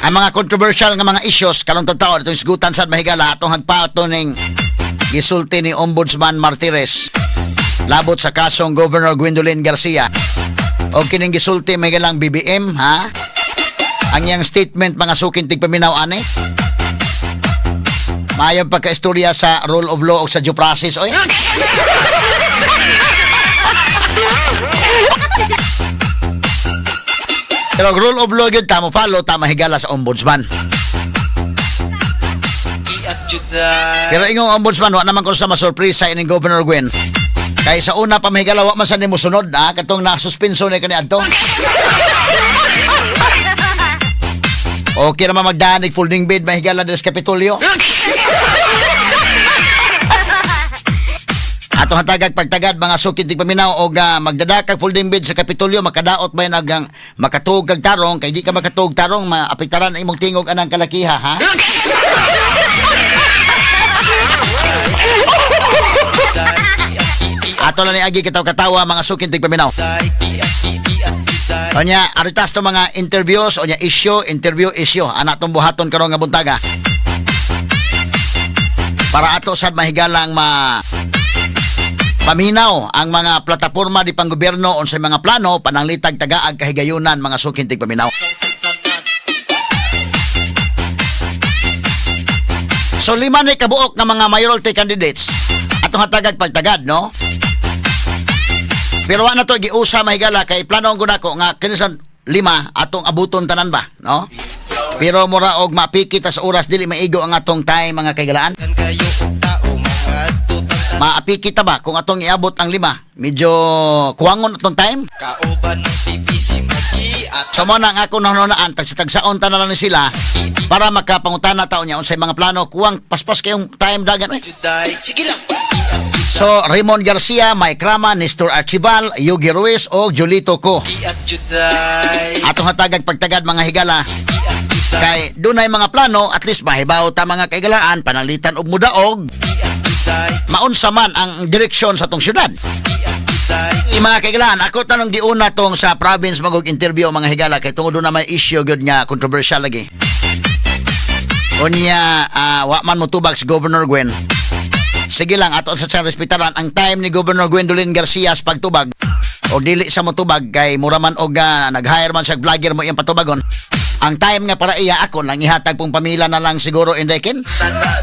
ang mga controversial nga mga issues karong taon itong isgutan sa mahigala atong hagpato ning gisulti ni Ombudsman Martires labot sa kasong Governor Gwendolyn Garcia o kining gisulti mahigalang BBM ha, ang iyang statement, mga sukin tigpaminaw, ani maayong pagkaistorya sa rule of law o sa due process oy. Pero ang rule of law gyud ta mo follow ta, mahigala, sa ombudsman. Ti at juday. Pero ingong ombudsman, wa naman ko sa masurpresa ining Governor Gwen. Kay sa una pa, mahigala, wa man sa nimo sunod ha, katong nasuspenso ni kaniadto. Okay naman magdanig folding bed, mahigala, diri sa Kapitolyo. Ato hatagag pagtagad, mga sukid di paminaw, og magdadakag folding bed sa Kapitolyo, makadaot ba nagang makatuog kag tarong, kay di ka makatuog tarong maapektaran ang imong tingog anang kalakiha ha. Ato lang ni agi kitaw katawa, mga sukin tigpaminaw. Juday ti at iti at juday. Onya aritas to mga interviews, onya issue, interview, issue. Ana tong buhaton karon nga buntaga. Para ato sad mahigalang ma paminaw ang mga plataporma di panggobyerno unsay mga plano pananglitag tagaag kahigayunan, mga sukin tigpaminaw. So lima ni kabuok nga mga mayoralty candidates atong hatagag pagtagad, no? Pero wa na to giusa, mahigala, kay plano ang gunako nga kini sa lima atong abuton tanan ba, no? Pero mura og mapiki ta sa oras, dili maigo ang atong time, mga kaigalaan. Kan kayo og tao mga tutang. Maapiki ta ba kung atong iabot ang 5? Medyo kuwangon atong time. Kauban ng PPC magi at So mo na ang akong nahunahunaan, tagsa-tagsaon ta na lang ni sila para makapangutana ta niya unsay mga plano, kuwang paspas kayong time dagan eh. Juday. Sige lang. So Raymond Garcia, Mike Rama, Nestor Archival, Yogi Ruiz o Julito Ko. At Juday. Atong hatagag pagtagad, mga higala, kay dunay mga plano, at least mahibaw ta, mga kaigalaan, panalitan og mudaog Juday. Maunsa man ang direksyon sa tong syudad. Juday. Mga kaigalaan, ako tanong giuna tong sa province magog interview, mga higala, kay tungod na may issue gyud nga controversial lagi. Unya wa man motubag si Governor Gwen. Sige lang, ato sa siyang respetaran ang time ni Governor Gwendolyn Garcia sa pagtubag o dili sa motubag, kay mura man og nag-hire man siya og vlogger mo iyang patubagon. Ang time nga para iya, ako lang ihatag pong pamilya na lang siguro indekin. Tanan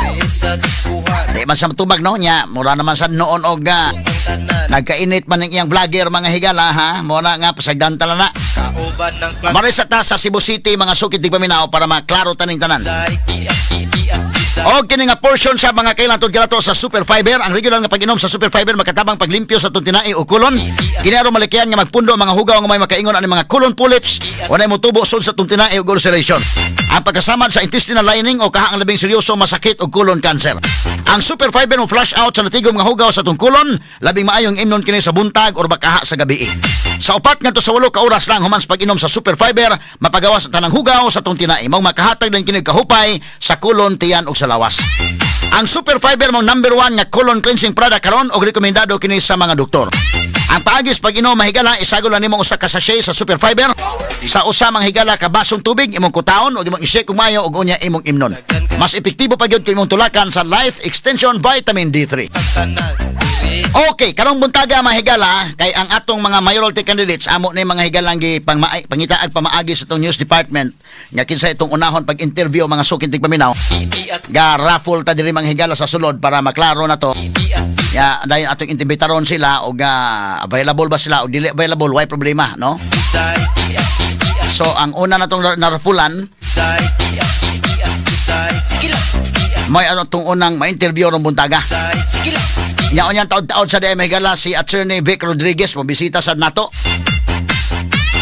diri sa diskuhan. Di man siya matubag, no, nya mura naman sa noon og Ang tanan. nagkainit man ang iyang vlogger, mga higala, ha. Mo na nga pasagdan tala na. Kauban ng Marisa ta sa Cebu City, mga sukit tigpaminaw, para maklaro taning tanan. Juday. At Juday. Og kini nga portion sa mga kailan tud kanato sa Super Fiber, ang regular nga pag-inom sa Super Fiber makatabang paglimpyo sa atong tinai o kolon. Kini aron malikyan nga magpundo ang mga hugaw nga may makaingon ani mga colon polyps o nay motubo sud sa atong tinai ug ulceration. Ang pagkasamad sa intestinal lining o kaha ang labing seryoso masakit og colon cancer. Ang Super Fiber mo flush out sa natigom nga hugaw sa atong kolon, labing maayong imnon kini sa buntag or bakaha sa gabi. Sa 4 ngadto sa 8 ka oras lang human sa pag-inom sa Super Fiber, mapagawas ang tanang hugaw sa atong tinai. Mao makahatag din kini og kahupay sa kolon, tiyan ug sa lawas. Ang Super Fiber mo number 1 nga colon cleansing product karon og rekomendado kini sa mga doktor. Ang paagis pag-inom, mahigala, isagol lang nimo usa ka sachet sa Super Fiber sa usa, mga higala, ka basong tubig, imong kutaon ug imong i-shake og maayo ug unya imong imnon. Mas epektibo pa gyud kung imong tulakan sa Life Extension Vitamin D3. Tanan diri Okay, karong buntaga, mahigala, kay ang atong mga mayoralty candidates amo ni, mga higalang, gi pangitaag pamaagi sa itong news department nga kinsa itong unahon pag-interview, mga suking tigpaminaw. At Ga raffle ta diri, mga higala, sa sulod para maklaro na to. At Ya, dayon atong imbitaron sila og available ba sila o dili available, why problema, no? Juday. At So ang una na tong narafulan Juday. At Juday. Sige lang. May ano tong unang ma-interview rong buntaga. Juday. Sige lang. Nya unyang taod-taod sa DM higala, si Attorney Vic Rodriguez mobisita sa nato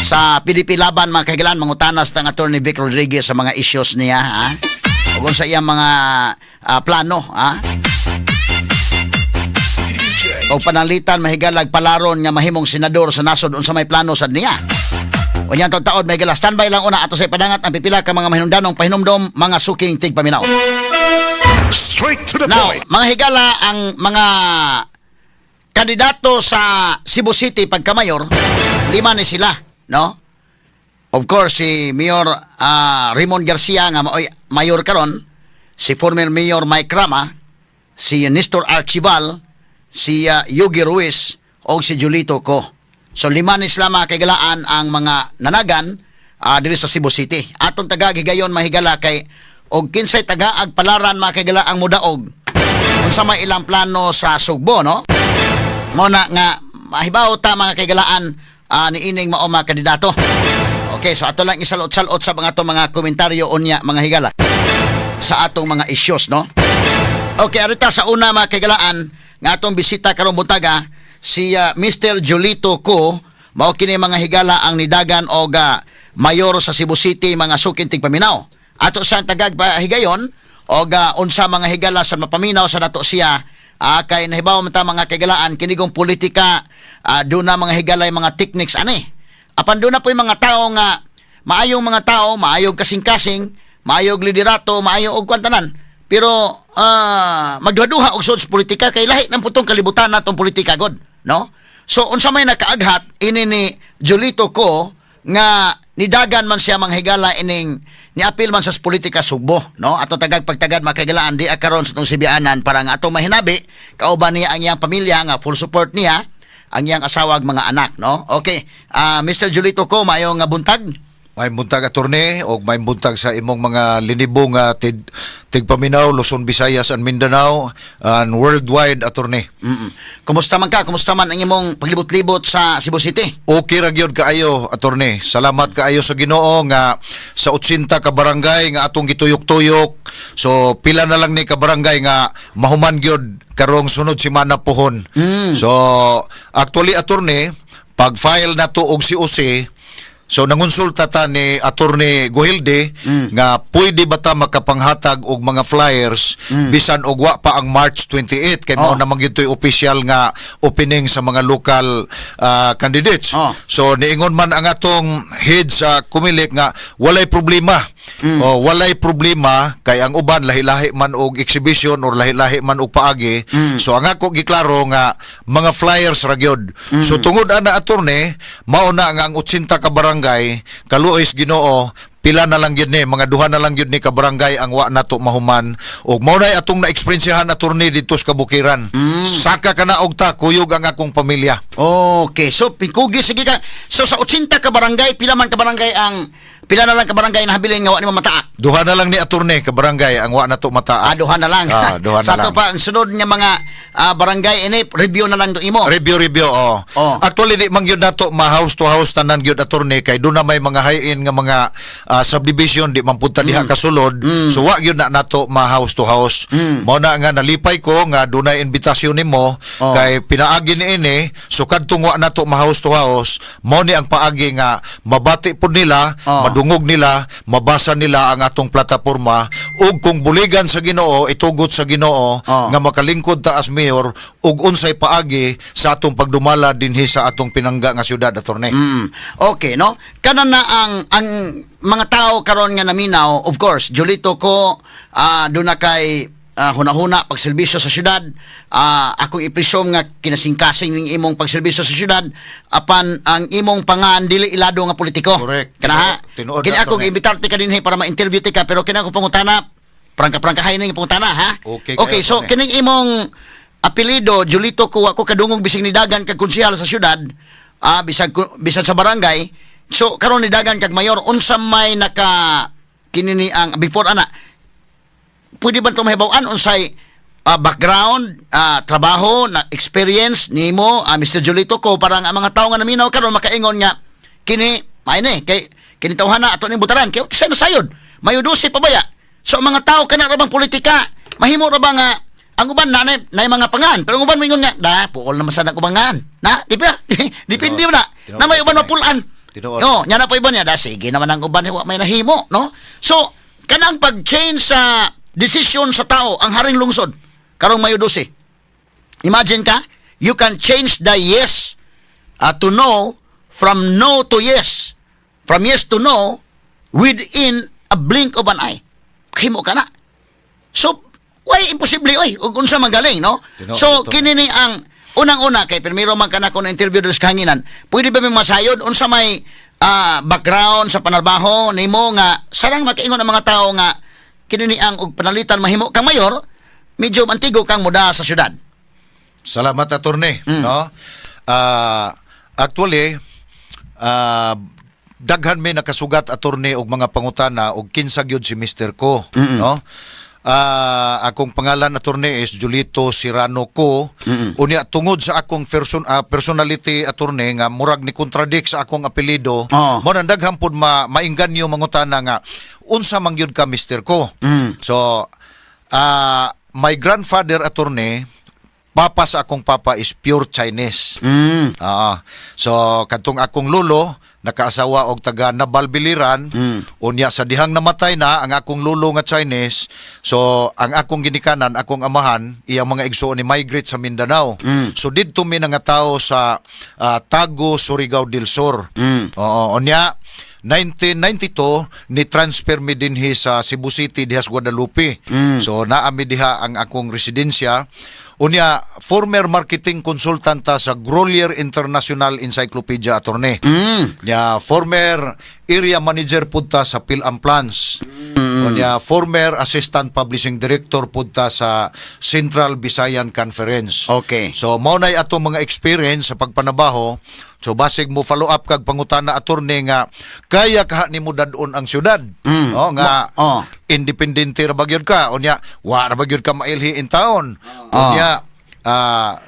sa PDP Laban, mga kahigalan. Mangutanas tang Attorney Vic Rodriguez sa mga issues niya, ha, ug sa iyang mga plano, ha, o panalitan, mahigalag, palaron nga mahimong senador sa nasod, unsa may plano sad niya. Unyang taod-taod, mahigala, standby lang una, ato sa ipadangat ang pipila ka mga mahinungdanong pahinumdom, mga suking tigpaminaw. Straight to the Now, point. mga higala, ang mga kandidato sa Cebu City pagkamayor, lima ni sila, no? Of course, si Mayor Raymond Garcia nga maoy mayor karon, si former Mayor Mike Rama, si Nestor Archival, si Yogi Ruiz o si Julito Co. So lima ni sila, mga kahigalaan, ang mga nanagan diri sa Cebu City. Atong tagag higayon, mahigala, kay og kinsay tagaag palaran, mga kahigala, ang mudaog, unsa may ilang plano sa Sugbo, no? Mo na nga mahibaw ta, mga kahigalaan, niining mao mga kandidato. Okay, so ato lang isalot-salot sa mga ato mga komentaryo unya, mga higala, sa atong mga issues, no? Okay, arita sa una, mga kahigalaan, nga atong bisita karong buntaga si Mr. Julito Co. Mao kini, mga higala, ang nidagan og mayor sa Cebu City, mga suking tigpaminaw. Ato sa tagag pa higayon og unsa, mga higala, sa mapaminaw sa nato siya, kay nahibaw man ta, mga kahigalaan, kinigong politika duna, mga higala, mga techniques ani. Apan duna po yung mga tao nga maayong mga tao, maayog kasing-kasing, maayog liderato, maayo og kwantanan. Pero magduha-duha og sud sa politika kay lahi ng putong kalibutan natong politika god, no? So unsa may nakaaghat ini ni Julito Co nga nidagan man siya, mga higala, ining niapil man sa politika Sugbo, no? Ato tagag pagtagad, makahigalaan, di karon sa atong sibianan para nga atong mahinabi kauban niya ang iyang pamilya nga full support niya, ang iyang asawa ug mga anak, no? Okay. Mr. Julito Co, maayong nga buntag. May buntag, attorney, og may buntag sa imong mga linibong tigpaminaw, Luzon, Visayas and Mindanao and worldwide, attorney. Kumusta man ka? Kumusta man ang imong paglibot-libot sa Cebu City? Okay ra gyud kaayo, attorney. Salamat kaayo sa Ginoo nga sa 80 ka barangay nga atong gituyok-tuyok. So pila na lang ni ka barangay nga mahuman gyud karong sunod semana pohon. So actually, attorney, pag file na to og COC, so nangonsulta ta ni Attorney Guhilde nga pwede ba ta makapanghatag og mga flyers bisan og wa pa ang March 28 kay mao naman gyud to'y official nga opening sa mga local candidates. So niingon man ang atong head sa Comelec nga walay problema. O, walay problema kay ang uban lahi-lahi man og exhibition or lahi-lahi man og paagi. So ang ako giklaro nga mga flyers ra gyud. So tungod ana, attorney, mao na nga ang 80 ka barangay, kaluoy sa Ginoo, pila na lang gyud ni, mga duha na lang gyud ni ka barangay ang wa nato mahuman ug mao nay atong na-experiencehan, attorney, didto sa kabukiran. Saka ka na og ta kuyog ang akong pamilya. Okay, so pikugi sige ka. So sa 80 ka barangay, pila man ka barangay ang pila na lang ka barangay na habilin nga wa nimo mataak? Duha na lang ni, attorney, ka barangay ang wa nato mataak. Ah, duha na lang. Ah, duha na Sa ato lang. pa ang sunod nga mga barangay ini review na lang do imo. Review, review, oh. Oh. Actually, di man gyud nato ma house to house tanan gyud, attorney, kay doon na may mga high-end nga mga subdivision, di man punta diha kasulod. So wa gyud na nato ma house to house. Mao na nga nalipay ko nga dunay imbitasyon nimo kay pinaagi ni ini, so kadtong wa nato ma house to house, mao ni ang paagi nga mabati pud nila, madungog nila, mabasa nila ang atong plataporma ug kung buligan sa Ginoo, itugot sa Ginoo nga makalingkod ta as mayor ug unsay paagi sa atong pagdumala dinhi sa atong pinangga nga syudad, attorney. Okay, no? Kana na ang mga tao karon nga naminaw, of course, Julito ko doon na kay hunahuna pagserbisyo sa syudad. Akong i-presume nga kinasingkasing ning imong pagserbisyo sa syudad apan ang imong pangan dili ilado nga politiko. Correct. Kana ha? Tinuod Kini na, ako attorney. giimbitar ti ka dinhi para ma-interview ti ka, pero kini ako pangutana, prangka-prangkahay ning pangutana, ha? Okay, Okay, kayo, so attorney. kining imong apelyido Julito ko, ako kadungog bisig ni dagan kag konsehal sa syudad, bisag sa barangay. So karon ni dagan kag mayor, unsa may naka kini ni ang before ana, pwede ba ito mahibaw-an unsay background, trabaho na experience nimo, Mr. Julito ko, para ang mga tao nga naminaw karon makaingon nga kini may ni kay kini tawhana ato ning butaran kay sa nasayod mayo 12 pa baya. So ang mga tao, kana ra bang politika, mahimo ra ba nga ang uban na na mga pangan, pero ang uban moingon nga da puol naman sa ubangan na di ba? Depende na Tinuod, na may uban attorney. mapulan. Tinuod. Oh, nya na pa iba niya da sige naman ang uban wa may nahimo, no? So kanang pag-change sa desisyon sa tao ang haring lungsod karong Mayo 12. Imagine ka, you can change the yes to no, from no to yes, from yes to no, within a blink of an eye. Himo ka na. So, why imposible oy ug unsa magaling, no? Tinuod So ito. kini ni ang unang-una kay primero man kana ko na interview sa kahanginan. Pwede ba may masayod unsa may background sa panarbaho nimo nga sarang makaingon ang mga tao nga kini ni ang og panalitan mahimo kang mayor, medyo antigo kang muda sa syudad? Salamat, attorney, no? Actually, daghan may nakasugat, attorney, og mga pangutana og kinsa gyud si Mr. Ko, no? Akong pangalan, attorney, is Julito Serrano ko. Unya tungod sa akong personality, attorney, nga murag ni contradict sa akong apelyido, mo nang daghan pud ma mainganyo mangutana nga unsa man gyud ka, Mr. Ko. So my grandfather, attorney, papa sa akong papa is pure Chinese. So kadtong akong lolo nakaasawa og taga Nabal, Biliran. Unya sa dihang namatay na ang akong lolo nga Chinese, so ang akong ginikanan, akong amahan, iyang mga igsuon ni migrate sa Mindanao. So didto mi nga tao sa Tago, Surigao del Sur. Oo, unya 1992 ni transfer mi dinhi sa Cebu City diha sa Guadalupe. So naa mi diha ang akong residensya. Unya former marketing consultant ta sa Grolier International Encyclopedia, attorney. Nya former area manager pud ta sa Phil-Am Plans. Unya former assistant publishing director pud ta sa Central Visayan Conference. So mao nay atong mga experience sa pagpanabaho. So basig mo follow up kag pangutana, attorney, nga kaya kaha nimo dad-on ang syudad. No, nga independente ra ba gyud ka, unya wa ra ba gyud ka mailhi in town. Unya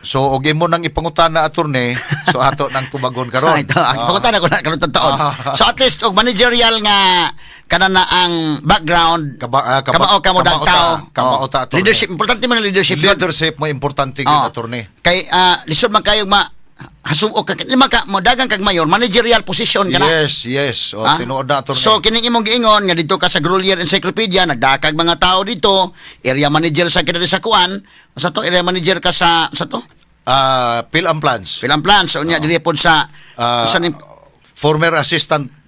so og imo nang ipangutana, attorney, so ato nang tubagon karon. Ito, ang pangutana ko na karon taon. So at least og managerial nga kana na ang background, kamao ka mo kamao ta, tao. Kamao ta, attorney. Leadership, importante man ang leadership yun. Leadership mo importante gyud, attorney. Kay lisod man kayo ma hasuok ka lima ka mo dagang kag mayor, managerial position ka na. Yes. O, Ah? tinuod na, attorney. So kining imong giingon nga dito ka sa Grolier Encyclopedia, nagdakag mga tao dito, area manager sa kini sa kuan, sa to area manager ka sa to Phil-Am Plans. Phil-Am Plans, so unya diri pod sa sa Former assistant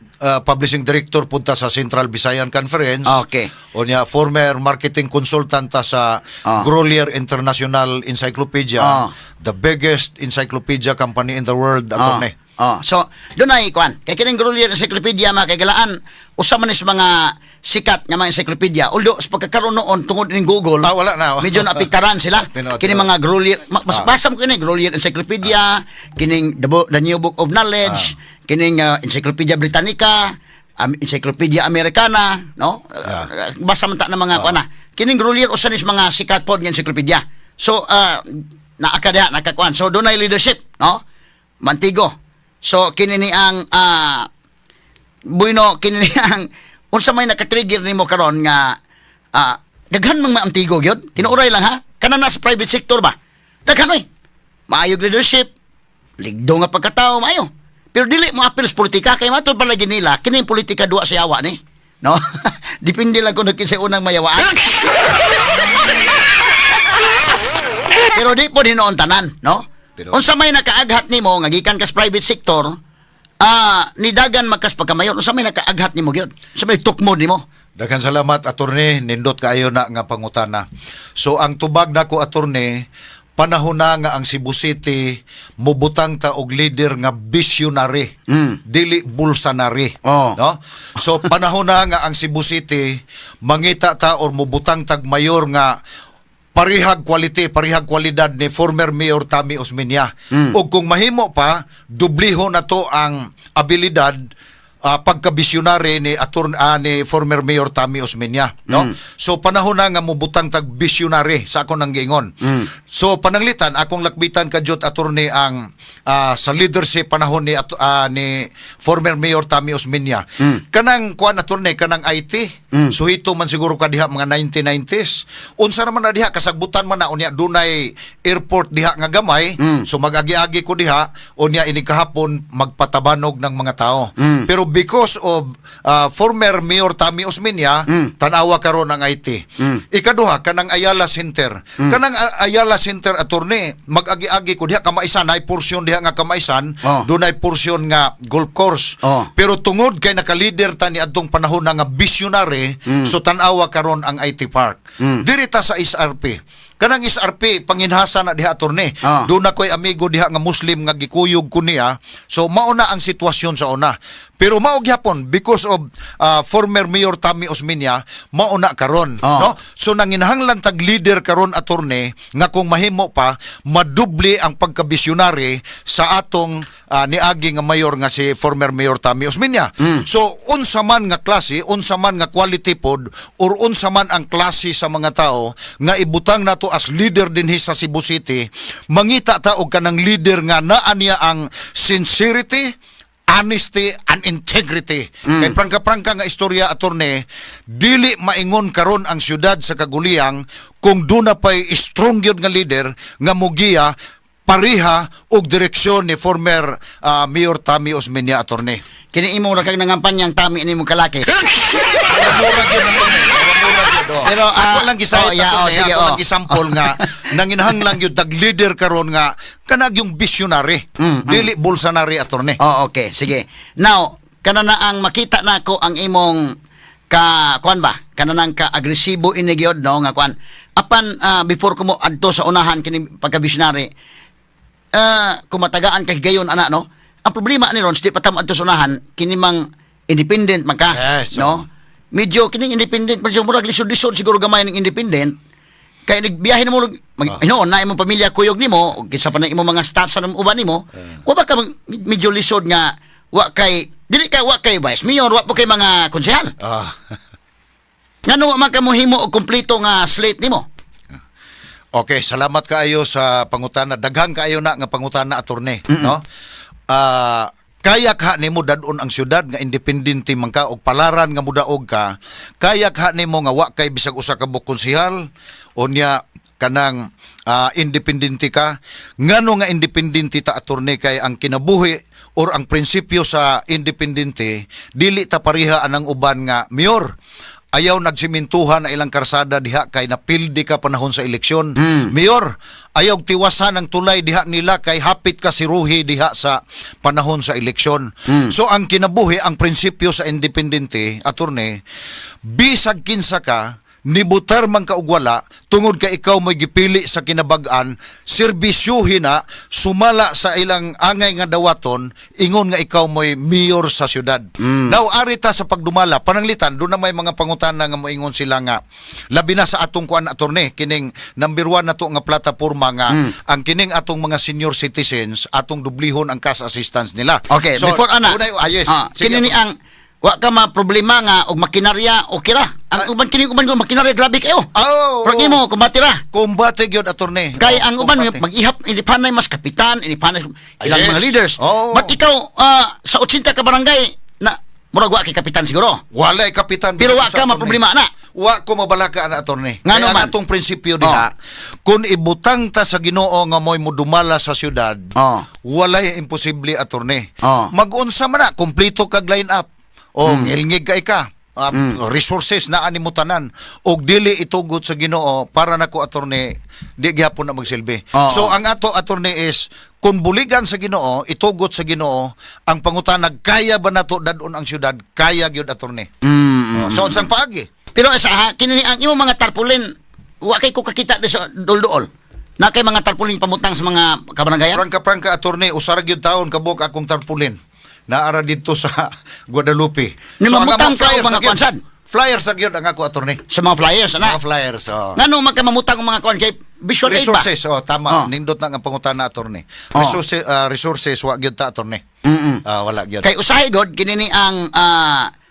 publishing director punta sa Central Visayan Conference. Unya former marketing consultant ta sa Grolier International Encyclopedia, the biggest encyclopedia company in the world, attorney. Oh, so doon ay kuan. Kay kining Grolier Encyclopedia, mga kaigalaan, usa man is mga sikat nga mga encyclopedia. Although sa pagkakaroon noon tungod ning Google, Ah, wala na. medyo naapektaran sila. Tinuod, Kini tinuod. mga Grolier, mas basa mo kini Grolier Encyclopedia, kining The New Book of Knowledge, kining Encyclopedia Britannica, Encyclopedia Americana, no? Basa man ta ng mga kuan na. Kining Grolier usa ni sa mga sikat pod nga encyclopedia. So naa ka diha nakakuan. So doon ay leadership, no? Mantigo. So kini ni ang bueno, kini ni ang unsa may naka-trigger nimo karon nga daghan mang maamtigo gyud. Tinuoray lang ha. Kana na sa private sector ba? Daghan oy. Maayog leadership, ligdo nga pagkatao, maayo. Pero dili mo apil sa politika kay matud palagi nila kini yung politika duwa sa yawa ni. No? Depende lang kung kinsay unang mayawaan. Pero di po hinuon tanan, no? Tinuod. Unsa may nakaaghat nimo nga gikan kas private sector, nidagan magkas pagkamayor, unsa may nakaaghat nimo gyud? Unsa may tukmod nimo? Daghan salamat, attorney, nindot kaayo na nga pangutana. So ang tubag nako, attorney, panahon na nga ang Cebu City mubutang ta og leader nga visionary, dili bulsanary. No? So panahon na nga ang Cebu City mangita ta or mubutang tag mayor nga parihag quality, parihag kwalidad ni former Mayor Tommy Osmeña. Ug kung mahimo pa, dubliho na to ang abilidad, pagka-visionary ni ni former Mayor Tommy Osmeña, no? So panahon na nga mobutang tag visionary sa akong nang giingon. So pananglitan akong lakbitan kadyot, attorney, ang sa leadership panahon ni former Mayor Tommy Osmeña. Kanang kuan, attorney, kanang IT. Suhito man siguro ka diha mga 1990s. Unsa raman na diha, kasagbutan man na, unya dunay airport diha nga gamay. So mag-agi-agi ko diha unya ini kahapon magpatabanog ng mga tao. Pero because of former Mayor Tommy Osmeña, tanawa karon ang IT. Ikaduha, kanang Ayala Center. Kanang Ayala Center, attorney, mag-agi-agi ko diha kamaisan, ay porsyon diha nga kamaisan, dunay porsyon nga golf course. Pero tungod kay naka-leader ta ni adtong panahon na nga visionary, so tan-awa karon ang IT Park. Diri ta sa SRP. Kanang SRP panginhasa na diha, attorney. Doon na ko'y amigo diha nga Muslim nga gikuyog ko niya. So mao na ang sitwasyon sa una. Pero mao gyapon because of former Mayor Tommy Osmeña, mao na karon, no? So nanginahanglan tag leader karon, attorney, nga kung mahimo pa madoble ang pagkabisyonary sa atong niagi nga mayor nga si former Mayor Tommy Osmeña. So unsa man nga klase, unsa man nga quality pod or unsa man ang klase sa mga tao nga ibutang nato as leader dinhi sa Cebu City, mangita ta og kanang leader nga naa niya ang sincerity, honesty and integrity. Kay prangka-prangka nga istorya, attorney, dili maingon karon ang syudad sa Kaguliyang kung duna pay strong gyud nga leader nga mugiya pareha og direksyon ni former Mayor Tommy Osmeña, attorney. Kini imo ra kag nangampanyang Tommy ni mo kalaki. Mura gyud, attorney. Mura gyud, oh. Pero, ako lang gisayot, oh, yeah, attorney, oh, sige, ako oh. lang gisample nga nanginahanglan gyud tag leader karon nga kanag yung visionary, dili bulsanary, attorney. Oh, okay, sige. Now, kana na ang makita nako ang imong ka kuan ba? Kana nang ka agresibo ini gyud, no, nga kuan. Apan before ko mo adto sa unahan kini pagka-visionary, kumatagaan kay gayon ana, no. Ang problema ni ron, di pa ta mo adto sa unahan kini mang independent man ka, no? Medyo kining independent, medyo murag lisod-lisod siguro gamay ng independent. Kay nagbiyahe na mo mag, ah, na imong pamilya kuyog nimo, og kinsa pa na imong mga staff sa uban nimo, wa ba ka medyo lisod nga wa kay dili ka, wa kay vice mayor, wa po kay mga konsehal? Ngano wa man ka mohimo og kompleto nga slate nimo? Okay, salamat kaayo sa pangutana. Daghang kaayo na nga pangutana, attorney, no? Kaya ka nimo dadon ang syudad nga independente man ka og palaran nga mudaog ka. Kaya ka nimo nga wa kay bisag usa ka buok konsehal, unya kanang independente ka. Ngano nga independente ta, attorney? Kay ang kinabuhi or ang prinsipyo sa independente, dili ta pareha anang uban nga mayor, ayaw nagsimintuhan na ilang karsada diha kay napildi ka panahon sa eleksyon. Mayor, ayaw tiwasan ang tulay diha nila kay hapit ka siruhi diha sa panahon sa eleksyon. So ang kinabuhi, ang prinsipyo sa independente, attorney, bisag kinsa ka, nibutar man ka og wala, tungod ka ikaw mo'y gipili sa kinabag-an, serbisyuhin na sumala sa ilang angay nga dawaton, ingon nga ikaw mo'y mayor sa syudad. Now, ari ta sa pagdumala, pananglitan, doon na may mga pangutana nga moingon sila nga, labi na sa atong kuan, attorney, kining number one na to nga plataporma nga, ang kining atong mga senior citizens, atong dublihon ang cash assistance nila. Okay, So, before ana. ah, yes. Sige, Kini ni ang wa ka ma problema nga og makinarya, okay ra. Ang uban, kini uban ko makinarya, grabe kayo. Oh, Pero imo kumbati ra. Kumbate gyud, attorney. Kay ang uban Kumbate. mag-ihap inipanay mas kapitan, inipanay ilang mga leaders. But ikaw, sa 80 ka barangay na murag wa kay kapitan siguro. Walay kapitan. Pero wa bisag ka usa, maproblema attorney. na. Wa ko mabalaka ana, attorney. Ngano Kaya ang man? atong prinsipyo diha, kung ibutang ta sa Ginoo nga mo'y modumala sa syudad, walay imposible, attorney. Mag-unsa man na, kompleto kag line up. O ngilngig kay ka. Resources na ani mo tanan og dili itugot sa Ginoo, para nako, attorney, di gihapon na magsilbi. So ang ato, attorney, is kung buligan sa Ginoo, itugot sa Ginoo, ang pangutana, kaya ba nato dadon ang syudad? Kaya gyud, attorney. Oh, so unsang paagi? Pero sa ha, kini ni ang imong mga tarpaulin, wa kay ko kakita di sa dol-dool. Na kay mga tarpaulin pamutang sa mga kabarangayan? Prangka-prangka, attorney, usara gyud taon kabuk akong tarpaulin. Naara dito sa Guadalupe. Ni Ang mamutang among ka og flyers mga na gyud. kwansan? Flyers na gyud ang ako, attorney. Sa mga flyers ana. Mga flyers, oh. Ngano man ka mamutang og mga kuan kay visual aid ba? Resources, oh, tama. Nindot na ang pangutana, attorney. Resources, resources wa gyud ta, attorney. Ah, wala gyud. Kay usahay god kini ni ang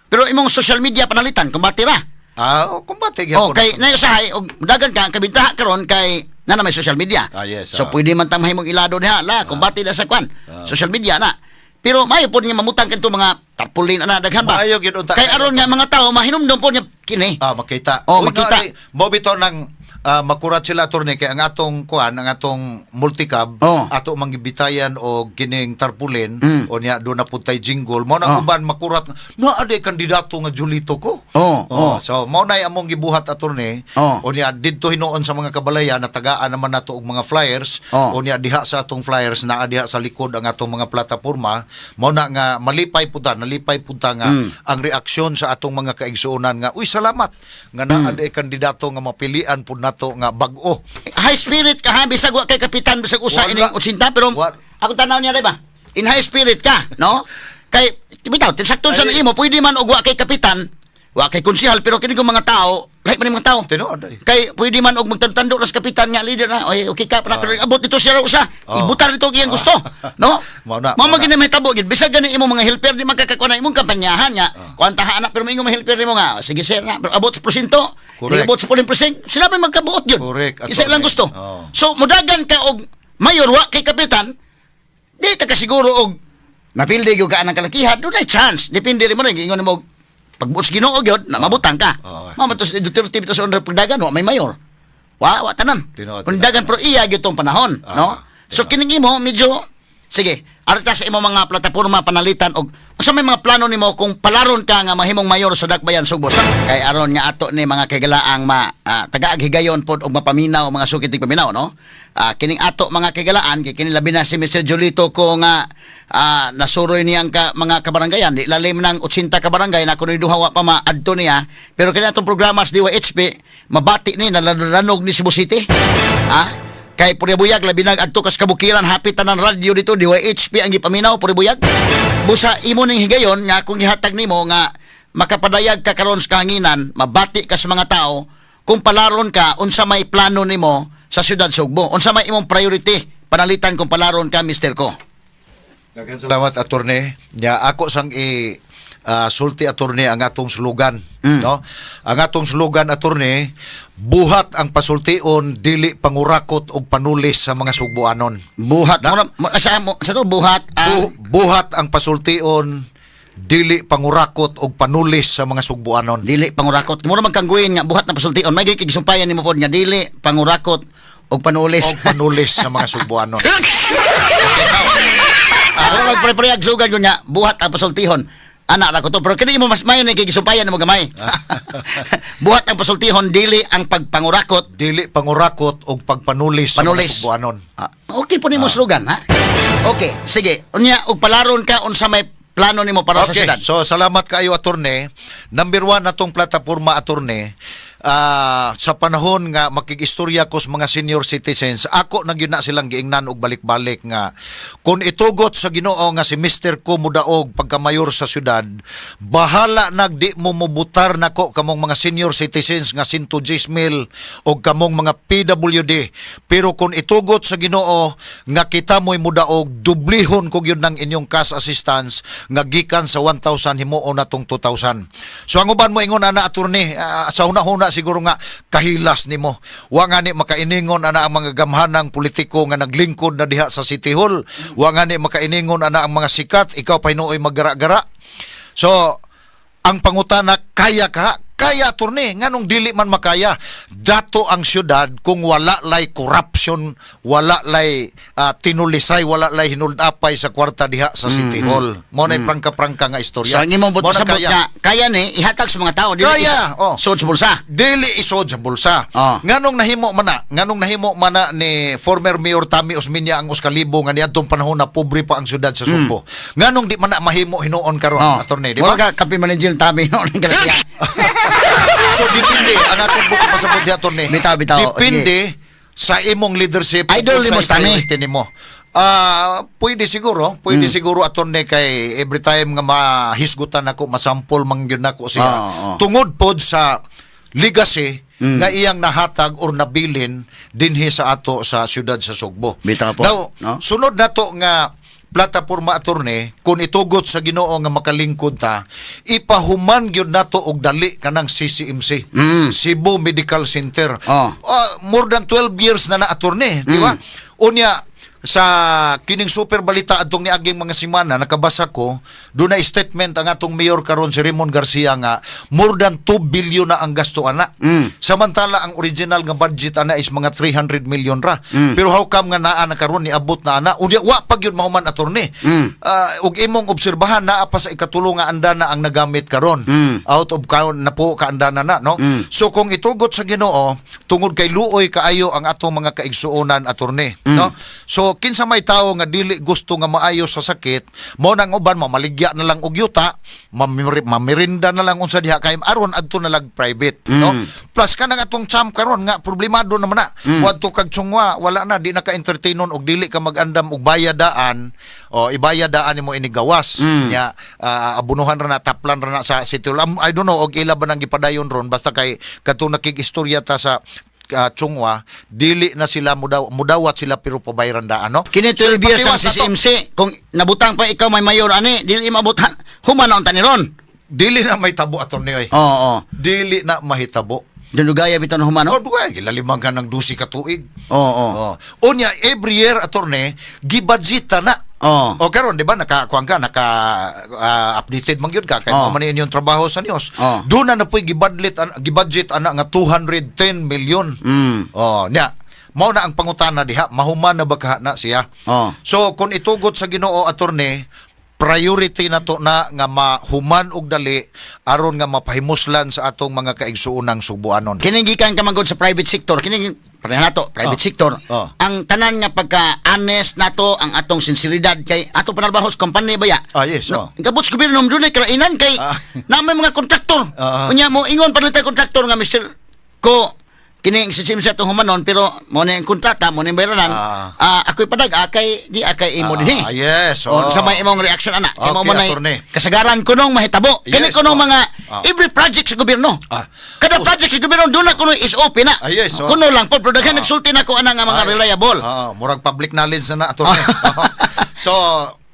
pero imong social media panalitan kumbati ra. Ah, oh, kumbate Oh, gyud. kay na usahay og dagan ka ang kabintaha karon kay na may social media. Ah, yes, So ah. pwede man ta mahimong ilado diha la kumbati na sa kwan. Social media na. Pero maayo pod nga mamutang kadto mga tarpaulin ana, daghan ba? Maayo gyud unta. Kay aron nga mga tao mahinumdum pod nga kini. Ah, makita. Oh, Uy, makita. Na, mo bitaw nang makurat sila, attorney, kay ang atong kuan, ang atong multicab, ato manggibitayan og kining tarpaulin, o niya do na pud tay jingle. Mao na uban makurat na aday kandidato nga Julito ko. Oh. So mao nay among gibuhat, attorney. O niya didto hinuon sa mga kabalayan natagaan naman nato og mga flyers. O niya diha sa atong flyers naa diha sa likod ang atong mga plataporma. Mao na nga malipay pud ta, nalipay pud ta nga ang reaksyon sa atong mga kaigsuonan nga, "Uy, salamat nga naa mm. kandidato nga mapilian pud nato nga bag-o." High spirit ka ha, bisag wa kay kapitan, bisag usa Wala. ining 80, pero akong tanaw niya ba? In high spirit ka, no? Kay bitaw, sakto sa imo, pwede man og wa kay kapitan, wa kay konsehal, pero kini kong mga tao, lahi pa ni mga tao. Tinuod ay. Kay pwede man og magtantando sa kapitan nga leader na, "Oy, okay ka pa na," pero abot dito siya usa, ibutar dito ang iyang gusto, no? Mao na, Mao mao man na. gini mahitabo gid bisag gani imong mga helper di man kakakuha na imong kampanyahan nga. Kuan taha na, pero moingon mga helper nimo nga, "Sige sir" na, pero abot sa porsyento, di abot sa 40%, sila may magkabuot yun. Isa lang Attorney. gusto. So mudagan ka og mayor wa kay kapitan, dili ta ka siguro og napildi gyud ka anang kalakihan, dunay chance. Depende rin mo rin ingon mo pagbuot sa Ginoo gyud na mabutang ka. Mao man to si Duterte bitaw sa under pagdagan wa may mayor. Wa tanan. Tinuod, Kung tinuod. dagan pero iya gyud tong panahon, no? So kining imo medyo sige, arita sa imo mga plataporma panalitan og unsa may mga plano nimo kung palaron ka nga mahimong mayor sa Dakbayan Sugbo. Kay aron nga ato ni mga kigalaang ma tagaag higayon pod og mapaminaw mga sukit tig paminaw, no? Kining ato mga kigalaan kay kini labi na si Mr. Julito ko nga nasuroy niyang ka, mga kabaranggayan di lalim ng 80 ka barangay na kunoy duha wa pa maadto niya, pero kini atong programa sa DYHP mabati ni nalanog ni Cebu City, ha. Kay Puribuyag, labi nag adto kas kabukiran, hapit tanan radyo dito DYHP ang gipaminaw Puribuyag. Busa imo ning higayon nga kung gihatag nimo nga makapadayag ka karon sa kahanginan, mabati ka sa mga tao, kung palaron ka, unsa may plano nimo sa siyudad Sugbo? Unsa may imong priority panalitan kung palaron ka, Mr. Ko? Daghang salamat, attorney. Nya ako sang i sulti, attorney, ang atong slogan, no? Ang atong slogan, attorney, buhat ang pasultion, dili pangurakot og panulis sa mga Sugboanon. Buhat mo, sa to buhat ang Buhat ang pasultion, dili pangurakot og panulis sa mga Sugboanon. Dili pangurakot. Mura man kangguin nga buhat na pasultion. May gikigsumpayan nimo pod nga dili pangurakot og panulis. Og panulis sa mga Sugboanon. Ah, magpare-parehag slogan yun nga buhat ang pasultihon. Ana ra ko to, pero kini mo mas mayo ni kigisumpayan nimo gamay. Buhat ang pasultihon, dili ang pagpangurakot. Dili pangurakot og pagpanulis sa mga Panulis. Sugboanon. Ah, okay po nimo slogan, ha? Okay, sige. Unya og palaron ka, unsa may plano nimo para sa Okay, syudad? so salamat kaayo, attorney. Number one atong plataporma, attorney, sa panahon nga makig-istorya ko sa mga senior citizens, ako na gyud na silang giingnan og balik-balik nga kung itugot sa Ginoo nga si Mr. Ko mudaog pagkamayor sa syudad, bahala nag di mo mobutar nako kamong mga senior citizens nga 110,000 og kamong mga PWD. Pero kung itugot sa Ginoo nga kita mo'y mudaog, dublihon ko gyud ng inyong cash assistance nga gikan sa 1,000 himuon natong 2,000. So ang uban mo ingon ana, attorney, sa huna-huna siguro nga kahilas nimo. Wa nga ni makainingon ana ang mga gamhanang politiko nga naglingkod na diha sa City Hall. Wa nga ni makainingon ana ang mga sikat, ikaw pa hinuoy maggara-gara. So ang pangutana, kaya ka? Kaya, attorney, nganong dili man makaya? Dato ang syudad kung wala lay corruption, wala lay tinulisay, wala lay hinuldapay sa kwarta diha sa City Hall. Mo na'y prangka-prangka nga istorya. So ang imong Mo buot na sabot kaya. nga kaya ni ihatag sa mga tao, dili Kaya, oh. Suod sa bulsa. Dili isod sa bulsa. Ah. Nganong nahimo man na? Nganong nahimo man na ni former Mayor Tommy Osmeña ang 1,000 nga niadtong panahon na pobre pa ang syudad sa Sugbo? Nganong di man na mahimo hinuon karon, attorney, di ba? Mura ka kape manager Tommy no nang kalatian. So depende ang atong buot pasabot diha, attorney. Bitaw, bitaw. Depende sa imong leadership Idol ug nimo sa si Tommy. priority nimo. Ah, pwede siguro, pwede siguro, attorney, kay every time nga mahisgutan ako, masampol man gyud nako siya. Oo, oo. Tungod pod sa legacy nga iyang nahatag or nabilin dinhi sa ato sa siyudad sa Sugbo. Bitaw po, Now, no? sunod nato nga plataporma, attorney, kung itugot sa Ginoo nga makalingkod ta, ipahuman gyud nato og dali kanang CCMC, Cebu Medical Center. Oh. Ah, more than 12 years na na, attorney, di ba? Unya sa kining super balita adtong niaging mga semana, nakabasa ko do na statement ang atong mayor karon, si Raymond Garcia, nga more than 2 billion na ang gasto ana. Samantala ang original nga budget ana is mga 300 million ra. Pero how come nga naa na karon, niabot na ana? Unya wa pa gyud mahuman, attorney. Ah, ug imong obserbahan, naa pa sa ikatulo nga andana ang nagamit karon. Out of count na po ka andana na, no? So kung itugot sa Ginoo, tungod kay luoy kaayo ang atong mga kaigsuonan, attorney, no? So kinsa may tawo nga dili gusto nga maayo sa sakit, mo nang uban mamaligya na lang og yuta, mamirinda na lang unsa diha kay aron adto na lag private, no? Plus kanang atong champ karon nga problemado naman na. Wadto kag Chong Hua, wala na, di na ka entertainon og dili ka magandam og bayad daan o ibayad daan nimo inigawas. Nya abunuhan ra na, taplan ra na sa City Hall. I don't know og ila ba nang gipadayon ron, basta kay katong nakig-istorya ta sa Chong Hua, dili na sila mudawat sila pero pabayran daan, no? Kini 12 years ang ipatiwas na to. CCMC, kung nabutang pa ikaw may mayor ani, dili mabutan human na unta ni ron. Dili na may tabo, attorney, oy. Oo, oo. Dili na mahitabo. Dulugaya bitaw na human, Oh, no? duay gilalimang ka ng 12 ka tuig. Oo, oo. Oh. Unya every year, attorney, gibudgeta na. Oo. O karon, di ba, naka kuan ka, naka updated man gyud ka kay mao man inyong trabaho sa news. Oo. Doon na na po'y gibudget ana nga 210 million. Oh, nya. Mao na ang pangutana diha, mahuman na ba kaha na siya? Oo. So kung itugot sa Ginoo, attorney, priority na to na nga mahuman og dali aron nga mapahimuslan sa atong mga kaigsuonang Subuanon. Kini gikan ka man gud sa private sector, kini pareha nato private sector. Ang tanan nga pagka honest nato, ang atong sinseridad kay ato panarbaho sa company baya. Ah, yes, No, oh. gabot sa gobyerno dunay kalainan kay na may mga kontraktor. Ah. Unya mo ingon pa kontraktor nga, "Mr. Ko, Kini si Jim sa itong humanon pero mo na yung kontrata, mo na yung bayranan. Ako'y padag kay di akay imo dinhi. Yes. Oh, sa may imong reaction ana. Kay mo Okay, man ay attorney. kasagaran kunong mahitabo. Kini Yes, kunong oh. mga every project sa gobyerno. Kada project sa gobyerno doon na kuno SOP na. Yes, oh. Kuno lang po pero daghan nagsulti na ko ana nga mga Ay. reliable. Murag public knowledge na na, attorney. So,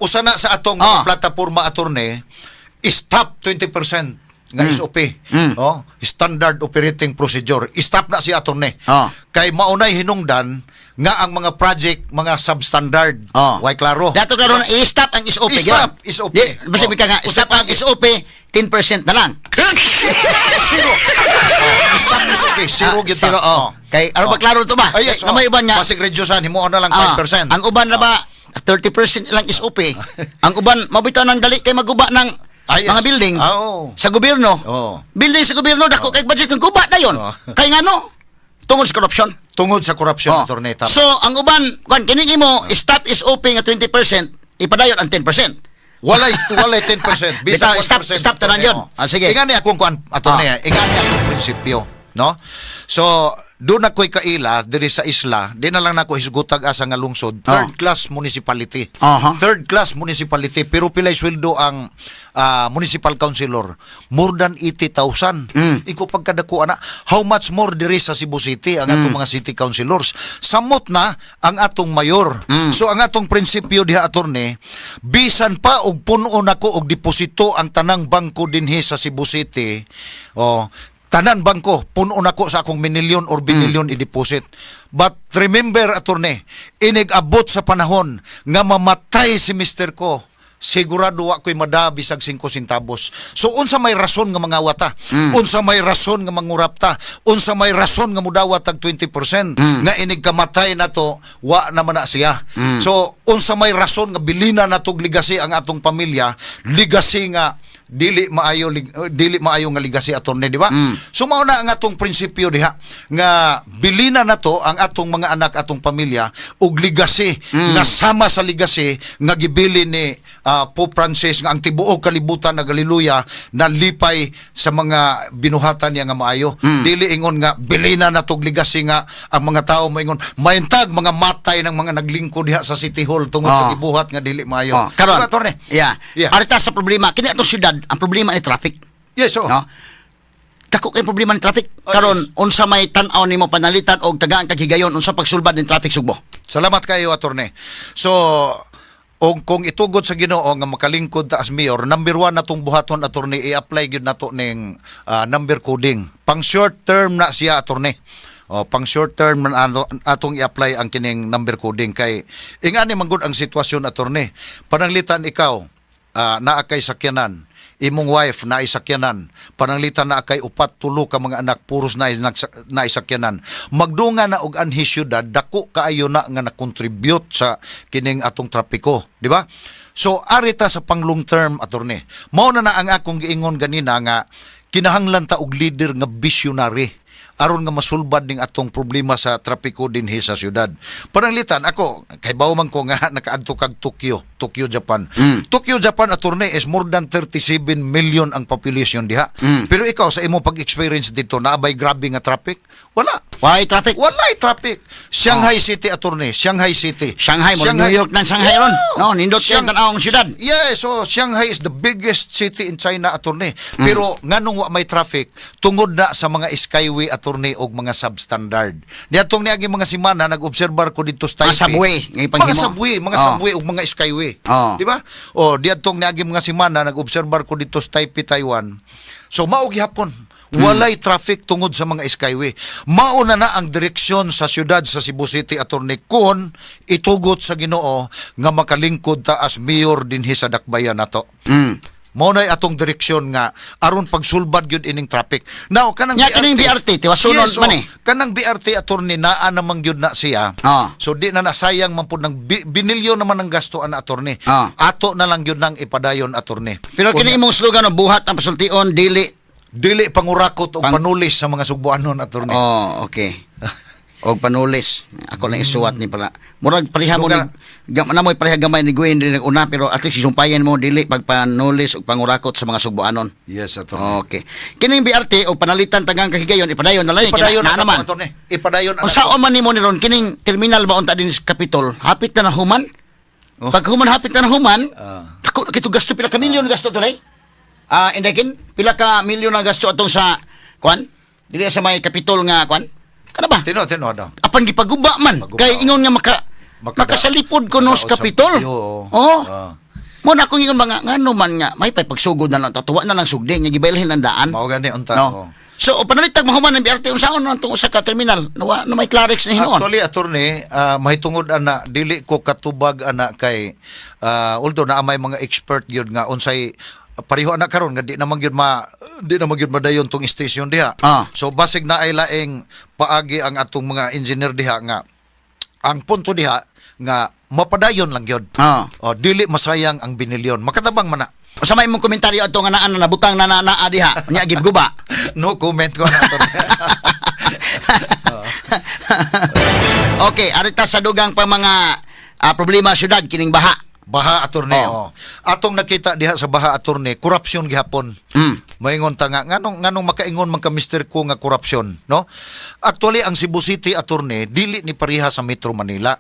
usa na sa atong mga plataporma, attorney, stop 20% nga SOP. Oh, Standard Operating Procedure. Stop na si attorney. Kay maunay hinungdan nga ang mga project mga substandard. Way klaro. Dato karon i-stop ang SOP. I-stop, gyud. SOP. Di, basta ka nga Usap stop ang SOP 10% na lang. Zero. Oh, stop SOP, zero Ah, gyud ta. zero, oh. Kay aron ba klaro to ba? Ay, yes, Kay, na may uban nga. Basig reducean himuon na lang 5%. Ang uban na ba 30% lang SOP. Ang uban mabitaw ng dali kay maguba ng Yes. mga building Oo. sa gobyerno. Oo. Building sa gobyerno dako kay budget ng guba na yon. Kay ngano? Tungod sa corruption. Tungod sa corruption, Oh. attorney. Tama. So ang uban kwan kining imo stop SOP nga 20%, ipadayon ang 10%. Walay walay 10%. Bitaw, Bisag stop 1%, stop tanan attorney, yun. oh. Sige. Ingani akong kuan, attorney, ingani akong prinsipyo, no? So, doon ako'y kaila diri sa isla, di na lang nako hisgutag asa nga lungsod, third class municipality. Third class municipality, pero pilay sweldo ang municipal councilor, more than 80,000. Iko pagkadako ana, how much more diri sa Cebu City ang atong mga city councilors? Samot na ang atong mayor. So ang atong prinsipyo diha, attorney, bisan pa og puno nako og deposito ang tanang bangko dinhi sa Cebu City, oh, tanan bangko puno nako sa akong minilyon or binilyon i-deposit. But remember, attorney, inig-abot sa panahon nga mamatay si Mr. Ko, sigurado wa ko'y mada bisag 5 centavos. So unsa may rason nga mangawat ta? Unsa may rason nga mangurap ta? Unsa may rason nga mudawat tag 20% nga inig kamatay nato wa naman na siya. So unsa may rason nga bilina natog legacy ang atong pamilya, legacy nga dili maayo dili maayo nga legacy, attorney, di ba? So mao na ang atong prinsipyo diha nga bilina nato ang atong mga anak, atong pamilya og legacy nga sama sa legacy nga gibili ni Pope Francis nga ang tibuok kalibutan nagaleluya na lipay sa mga binuhatan niya nga maayo. Dili ingon nga bilina natog legacy nga ang mga tao moingon mayntag mga matay ng mga naglingkod diha sa City Hall tungod sa gibuhat nga dili maayo. Oh, karon. Diba, attorney? Yeah. Yeah. Arita sa problema kini atong syudad, ang problema ni traffic. Yes, oh. No? Dako kay problema ni traffic. Oh, Karon unsa may tan-aw nimo panalitan og tagaan kag higayon unsa pagsulbad ning traffic Sugbo? Salamat kayo, attorney. So, og kung itugot sa Ginoo nga makalingkod ta as mayor, number one na tong buhaton, attorney, i-apply gyud nato ning number coding. Pang short term na siya, attorney. O, pang short term na atong i-apply ang kining number coding kay ingani man gud ang sitwasyon, attorney. Pananglitan ikaw, naa kay sakyanan, imong wife na isakyanan, pananglitan na kay upat tulo ka mga anak puros na na isakyanan, magdunga na og anhi syudad, dako kaayo na nga na-contribute sa kining atong trapiko, di ba? So ari ta sa pang long term, attorney. Mao na na ang akong giingon ganina nga kinahanglan ta og leader nga visionary aron nga masulbad ning atong problema sa trapiko dinhi sa syudad. Pananglitan ako kay bawo man ko nga nakaadto kag Tokyo, Tokyo, Japan. Tokyo, Japan, attorney, is more than 37 million ang population diha. Pero ikaw sa imong pag-experience dito, naabay grabe nga traffic? Wala. Why traffic? Walay traffic. Shanghai City, attorney, Shanghai City. Shanghai, mo New York ng Shanghai ron. No, nindot kay tan-awong syudad. Yeah, so Shanghai is the biggest city in China, attorney. Pero nganong wa may traffic tungod na sa mga skyway, attorney, og mga substandard. Niadtong niagi mga semana nag-obserbar ko dito sa Mga Taipei. subway, nga ipanghimo. Mga subway, mga subway ug mga skyway. Di ba? O diadtong niagi mga semana nag-obserbar ko dito sa Taipei, Taiwan. So mao gihapon. Walay traffic tungod sa mga skyway. Mauna na ang direksyon sa siyudad sa Cebu City, attorney, kun itugot sa Ginoo nga makalingkod ta as mayor dinhi sa dakbayan nato. Mao nay atong direksyon nga aron pagsulbad gyud ining traffic. Now kanang Nya kining BRT, tiwasunon Yes, man oh, eh. kanang BRT, attorney, naa namang gyud na siya. So di na nasayang man pud ng binilyon naman ang gasto ana, attorney. Ato na lang gyud nang ipadayon, attorney. Pero kini imong slogan no, buhat ang pasultion dili Dili pangurakot og panulis sa mga Sugboanon, attorney. Oh, okay. Og panulis. Ako lang isuwat ni pala. Murag pareha mo ni Lugar- namoy pareha gamay ni Gwen din una, pero at least isumpayan mo dili pagpanulis og pangurakot sa mga Sugboanon. Yes, attorney. Okay. Kining BRT og panalitan tagang kahigayon, ipadayon na lang Ipadayon na na naman. Attorney. Ipadayon na. Unsaon man nimo ni ron kining terminal ba unta din sa Capitol? Hapit na na human? Oh. Pag human, hapit na na human, Ah. ako kito gasto pila ka milyon gasto tulay. Ah, indakin pila ka milyon ang gasto atong sa kwan? Dili sa may Capitol nga kwan? Kana ba? Tino, tino, no. Apan gipaguba man Paguba, kay ingon nga maka makasalipod kuno sa Makausap- Capitol. Oo. Oh. Ah. Mo na akong ingon mga ngano man nga may pay pagsugod na lang tatuwa na lang sugdi nga gibailhin ang daan. Mao gani unta. No. Oo. So, o panalitag mahuman ang BRT, unsaon na itong usa ka terminal? Nawa, na may Clarex na hinuon. Actually, attorney, mahitungod ana dili ko katubag ana kay although naa may mga expert gyud nga unsay pareho ana karon nga di naman gyud madayon tong station diha. Ah. So basig na ay laing paagi ang atong mga engineer diha nga ang punto diha nga mapadayon lang gyud. Ah. Oh, dili masayang ang binilyon. Makatabang man na. Sa may imong komentaryo ato nga naan na nabutang na na naa diha, nya gibguba. No comment ko na, attorney. Okay, arita sa dugang pa mga problema syudad kining baha. Baha, attorney. Oh. Oh. Atong nakita diha sa baha, attorney, korupsyon gihapon. Maingon ta nga nganong nganong makaingon man ka Mr. Ko nga korupsyon, no? Actually ang Cebu City, attorney, dili ni pareha sa Metro Manila.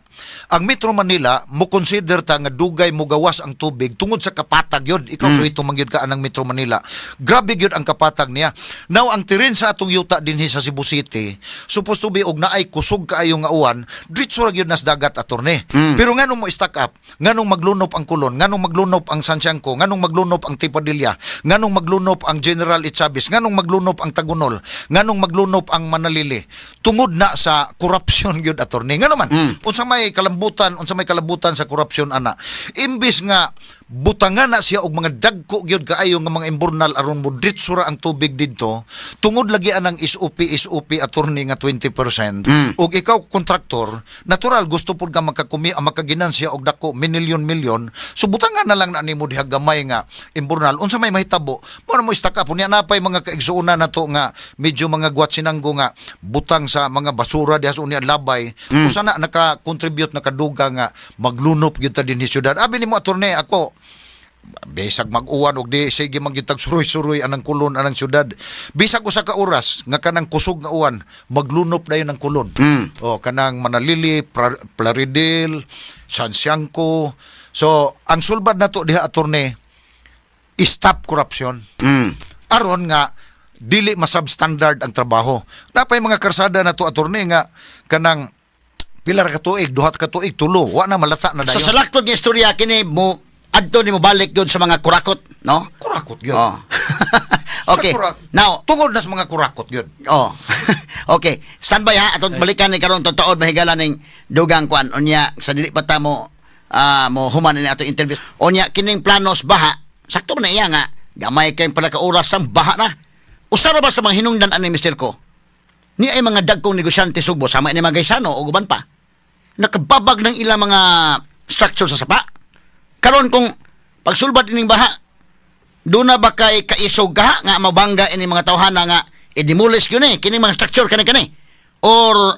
Ang Metro Manila mo consider ta nga dugay mo gawas ang tubig tungod sa kapatag yun. Ikaw so ito man gyud ka anang Metro Manila. Grabe gyud ang kapatag niya. Now ang tirin sa atong yuta dinhi sa Cebu City, supposed to be og naay kusog kaayo nga uwan, diretso ra gyud nas dagat, attorney. Pero nganong mo stack up, nganong maglunop ang Kulon, nganong maglunop ang Sanciangco, nganong maglunop ang Tipadilla, nganong maglunop ang General Echavez, nganong maglunop ang Tagunol, nganong maglunop ang Manalili. Tungod na sa korupsyon gyud, attorney. Ngano man, unsa may kalabutan sa korupsyon ana. Imbis nga butangan na siya og mga dagko gyud kaayo nga mga imburnal aron mo diretso ra ang tubig didto, tungod lagi anang SOP SOP, attorney, nga 20%, og ikaw kontraktor, natural gusto pud ka makakumi ah, makaginansiya og dako milyon milyon, so butangan na lang na nimo diha gamay nga imburnal. Unsa may mahitabo mo na mo stack up unya napay mga kaigsuonan nato nga medyo mga gwatsinanggo nga butang sa mga basura diha sa unya labay, usa na naka-contribute, nakaduga nga maglunop gyud ta dinhi syudad. Abi nimo, attorney, ako bisag mag-uwan og di sige magyutag suroy-suroy anang Kulon, anang syudad, bisag usa ka oras nga kanang kusog nga uwan, maglunop dayon ang Kulon, oh, kanang Manalili, Plaridel, Sanciangco. So ang sulbad nato diha, attorney, stop corruption aron nga dili masubstandard ang trabaho. Napay mga karsada nato, attorney, nga kanang pila ra ka tuig, 2 ka tuig, 3, wa na, malata na Sa dayon. salaktod nga istorya kini mo adto ni mo balik gyud sa mga kurakot, no? Kurakot gyud. Oh. Okay. Sa Now, tungod na sa mga kurakot gyud. Oh. Okay. Standby ha, atong balikan ni karon tutuod mahigala ning dugang kwan unya sa dili pa ta mo mo human ni atong interview. Unya kining planos baha, sakto man na iya nga gamay kay pala ka oras ang baha na. Usa ra ba sa mga hinungdan ani Mr. Ko? Ni ay mga dagkong negosyante Sugbo sama ni mga Gaisano o uban pa. Nakababag ng ilang mga structure sa sapa. Karon kung pagsulbad ining baha, doon na ba kay kaisog ka nga mabangga ini mga tawhana nga i-demolish yun eh kini mga structure kani kani or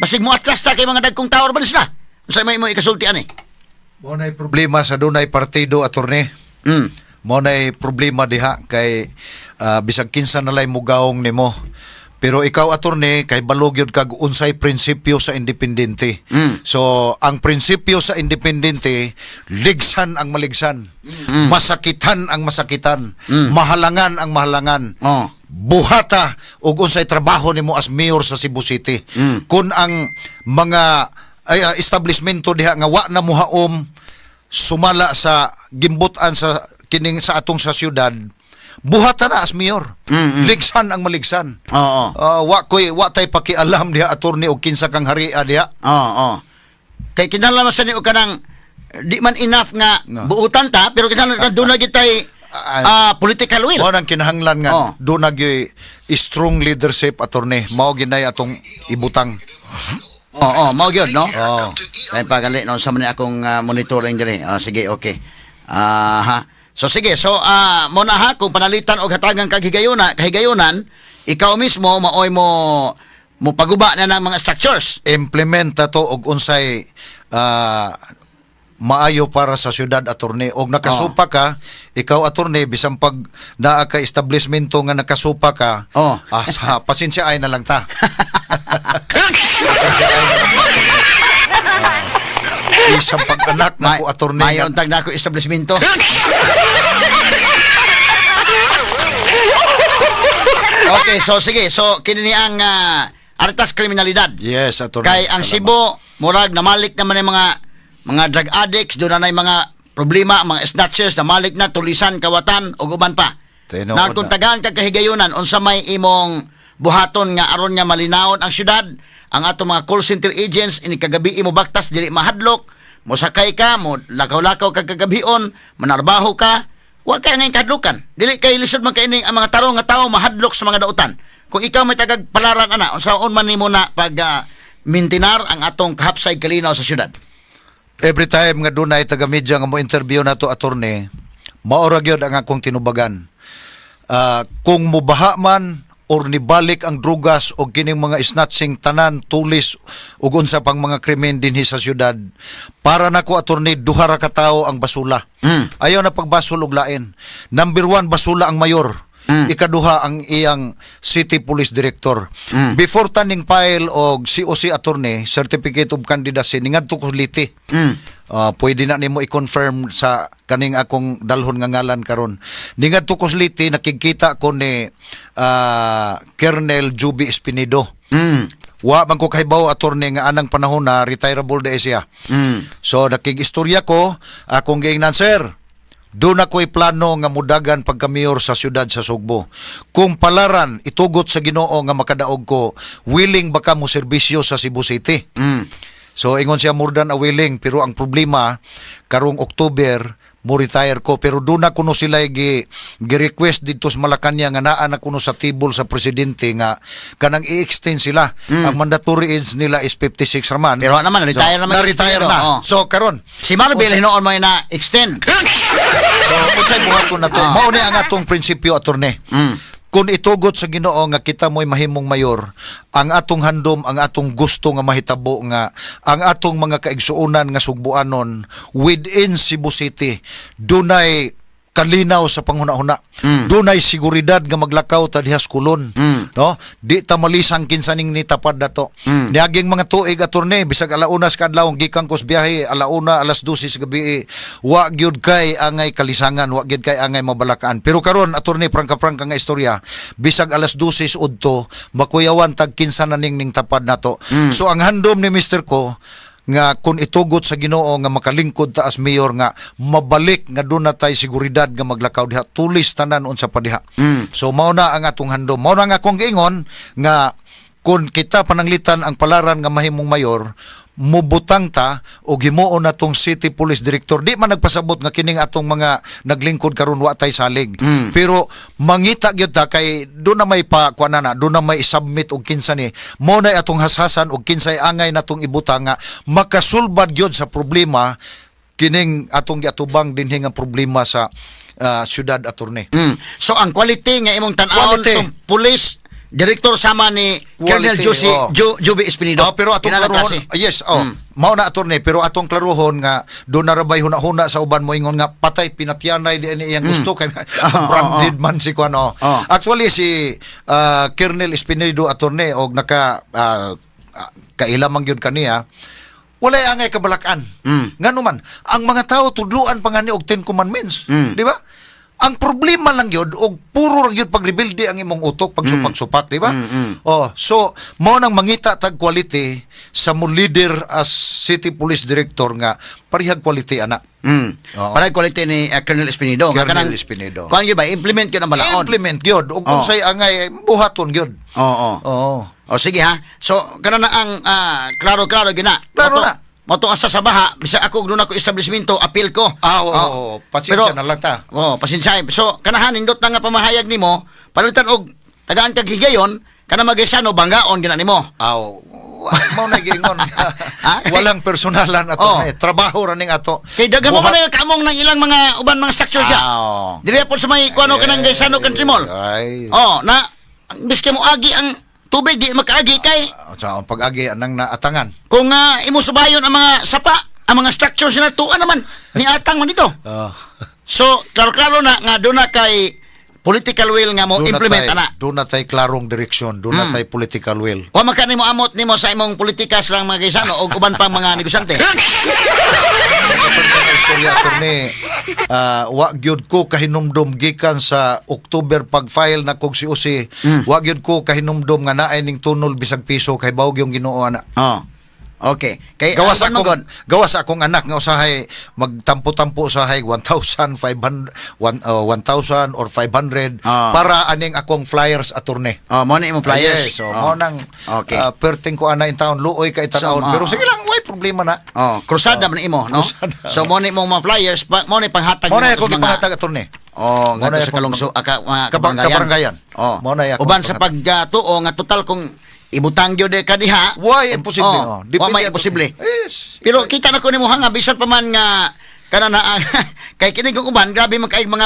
basig mo atlas ta kay mga dagkong tower ba ni sila unsa may mo ikasulti ani? Mao nay problema sa dunay partido, attorney. Mao nay problema diha kay bisag kinsa na lay mugaong nimo. Pero ikaw, attorney, kay balog gyud kag unsay prinsipyo sa independente. So, ang prinsipyo sa independente, ligsan ang maligsan, masakitan ang masakitan, mahalangan ang mahalangan. Oh. Buhata og unsay trabaho nimo as mayor sa Cebu City. Kung ang mga ay, establishmento diha nga wa na muhaom sumala sa gimbutan sa kining sa atong sa syudad, buhata na as mayor. Ligsan ang maligsan. Oo. Wa koy wa tay pakialam diha, attorney, og kinsa kang haria diha. Oo. Kay kinahanglan man sa ni og kanang di man enough nga No. buutan ta pero kinahanglan doon na gitay political will. Mao nang kinahanglan nga Oh. do na gyoy strong leadership, attorney. Mao ginay atong ibutang. Oo, mao gyud no. Oo. Kay pagali no sa man ni akong monitoring diri. Ah, sige, okay. Ah, ha. So sige, so mo na ha kung panalitan og hatagan kag higayuna, kahigayonan, ikaw mismo maoy mo Mopaguba na ng mga structures. Implement to og unsay maayo para sa syudad, attorney. Og nakasupa ka ikaw, attorney, bisan pag naa ka establishmento nga nakasupa ka, sa pasensya ay na lang ta. Pasensya ay na lang ta, attorney. Isang pag-anak na ko, attorney, Mayon tag na ko establishmento. Okay, so sige. So kini ni ang artas kriminalidad. Yes, attorney. Kay ang Salamat. Cebu, murag namalik naman yung mga drug addicts, doon na mga problema, mga snatchers, namalik na, tulisan, kawatan, ug uban pa. Tinuod Na kung na. tagaan kag kahigayunan, unsa may imong buhaton nga aron nga malinawon ang syudad, ang ato mga call center agents ini kagabi mo baktas dili mahadlok, mosakay ka, mo lakaw-lakaw ka kagabion, manarbaho ka, wa kay ngayon kahadlukan. Dili kay lisod man kay ini ang mga tarong nga tawo mahadlok sa mga dautan. Kung ikaw may tagag palaran ana, unsaon man nimo na pag mintinar ang atong kahapsay kalinaw sa syudad? Every time nga dunay taga media nga mo interview nato, attorney, maora gyud ang akong tinubagan. Kung mubaha man or nibalik ang drugas o kining mga snatching tanan, tulis ug unsa pang mga krimen dinhi sa syudad, para nako, attorney, duha ra ka tawo ang basula. Ayaw na pagbasol og lain. Number one, basula ang mayor. Ikaduha, ang iyang city police director. Before taning file og COC, attorney, certificate of candidacy, ningadto ko Leyte. Pwede na nimo i-confirm sa kaning akong dalhon nga ngalan karon. Ningadto ko sa Leyte, nakikita ko ni Colonel Juby Espinido. Wa man ko kahibaw, attorney, nga anang panahon na retirable de siya. So nakig-istorya ko, akong giingnan, "Sir, doon ako'y plano nga mudagan pagka-mayor sa siyudad sa Sugbo. Kung palaran, itugot sa Ginoo nga makadaog ko, willing ba ka mo serbisyo sa Cebu City?" So ingon siya, "More than a willing, pero ang problema karong October mo retire ko, pero doon na kuno sila gi request dito sa Malacanang nga naa na kuno sa table sa presidente nga kanang i-extend sila. Ang mandatory age nila is 56 raman." Pero naman, retire naman. Na-retire na. Oh. So karon Si Marvel hinuon mo na extend. So unsay buhaton nato? Mao ni ang atong prinsipyo, attorney. Kung itugot sa Ginoo nga kita mo'y mahimong mayor, ang atong handom, ang atong gusto nga mahitabo nga ang atong mga kaigsuonan nga Sugbuanon within Cebu City dunay kalinaw sa panghuna-huna. Dunay seguridad nga maglakaw ta diha sa kulon. No? Di ta malisang kinsa ning nitapad dato. Niaging mga tuig, attorney, bisag alauna sa kadlaw gikan ko sa biyahe, alauna, alas 12 sa gabi, wa gyud kay angay kalisangan, wa gyud kay angay mabalakaan. Pero karon, attorney, prangka-prangka nga istorya, bisag alas 12 sa udto, makuyawan tag kinsa na ning ning tapad nato. So ang handom ni Mr. ko nga kung itugot sa Ginoo nga makalingkod ta as mayor nga mabalik nga doon na tay seguridad nga maglakaw diha, tulis tanan unsa pa diha. So mao na ang atong handom. Mao na nga akong giingon nga kung kita pananglitan ang palaran nga mahimong mayor, mubutang ta o himuon natong city police director. Di man nagpasabot nga kining atong mga naglingkod karon wa tay salig, pero mangita gyud ta kay do na may pa kuan na do na may submit og kinsa ni mo na atong hashasan og kinsay angay natong ibutang nga makasulbad gyud sa problema kining atong giatubang dinhi nga problema sa syudad, attorney. So ang quality nga imong tan-awon Quality. tong police director sama ni Colonel Quality, Josie oh. Juby Espinido. Oh, pero atong Kinala klaruhon, klase. Yes, oh. Mao na, attorney, pero atong klaruhon nga do na rabay huna-huna sa uban mo ingon nga patay pinatyanay di ani iyang gusto kay branded man si kuan, oh. Actually si Colonel Espinido, attorney, og naka kaila man gyud kaniya, walay angay kabalakan. Ngano man, ang mga tao tudluan pa nga ni og Ten Commandments, di ba? Ang problema lang yun, og puro lang yun pagrebilde ang imong utok, pagsupak-supak, di ba? Oh, so mao nang mangita tag quality sa mo leader as city police director nga parehag quality ana. Oo. Para quality ni Colonel Espinido. Nga Colonel kanang- Espinido. Kuan gyud ba implement gyud ang balaod. Implement gyud og Oh. unsay angay buhaton gyud. Oo. Oo. O sige ha. So kana na ang klaro-klaro gina. Klaro na. Moto asa sa baha, bisag ako doon ako establishmento, appeal ko. Ah, oo, oo. Pasensya na lang ta. Oo, pasensya. So kanahan nindot na nga pamahayag nimo, palitan og tagaan kag higayon, kana magaysano banggaon gina nimo. Aw, mao na giingon. Ah? Walang personalan ato. Oh. Eh. Trabaho ra ning ato. Kay daghan mo Buhat- man kamong ng ilang mga uban mga structure siya. Ah, oo. Dili po sa may kuano kanang Gaisano Country Mall. Ay. Oh, na biski mo agi ang Tubig di makaagi kay Sa ang pag-agi anang naatangan. kung imo subayon ang mga sapa, ang mga structure sila tuan naman ni atang man dito. So, klaro-klaro na nga doon na kay political will nga mo implement ana. Doon na tay klarong direksyon, doon na tay political will. Wa man ka nimo amot nimo sa imong politika silang mga gaysano o uban pang mga negosyante. Ang istorya, attorney, wa gyud ko kahinumdom gikan sa October pag-file na kog COC, wa gyud ko kahinumdom nga naay ning tunol bisag piso kay bawog yung Ginoo ana. Oh. Okay. Kay Gawas ang uban man akong gud, gawas akong anak nga usahay magtampo-tampo usahay 1,500 1,000 or 500 para aning akong flyers, attorney. Oh, mo na imong flyers. Yes, so mo nang perting ko ana in town, luoy kay tan-awon, So, pero sige lang, way problema na. Oh, krusada man imo, no? Krusada. So mo na imong mga flyers, mo na panghatag Mo na nimo akong sa mga- gipangatag, attorney. Oh, Mo na ngadto sa akong kalungso aka mga kabaranggayan. Kabaranggayan. Oh. Mo na akong Uban sa panghatag. pagtuo nga total kung ibutang gyud ka diha. Why imposible? Oh, Oh, wa may attorney. imposible. Yes. Pero kita na ko nimo nga bisan pa man nga kana na kay kini kong uban grabe man kay mga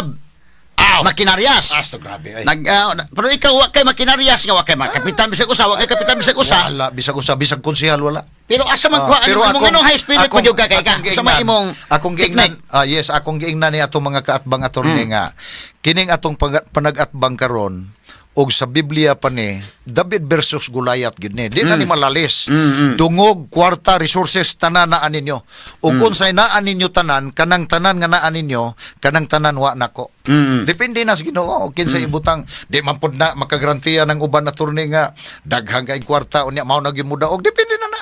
makinaryas. Asto grabe ay. Nag pero ikaw wa kay makinaryas nga wa kay mga kapitan bisag usa, wa kay kapitan bisag usa. Wala bisag usa, bisag konsehal wala. Pero asa man kuha Pero ano imong anong high spirit man gyud ka kay ka akong sa may giingnan- imong akong giingnan technique? Yes, akong giingnan ni atong mga kaatbang, attorney, nga kining atong panag-atbang karon og sa Biblia pa ni David versus Goliath gid ni. Di na ni malalis. Dungog, kwarta, resources, tanan naa ninyo. Ug unsay naa ninyo tanan, kanang tanan nga naa ninyo, kanang tanan wa nako. Depende na sa Ginoo kinsa ibutang. Di man pud na makagarantiya ng uban, attorney, nga daghang kay kwarta unya mao na gyud mo daog. Depende na na.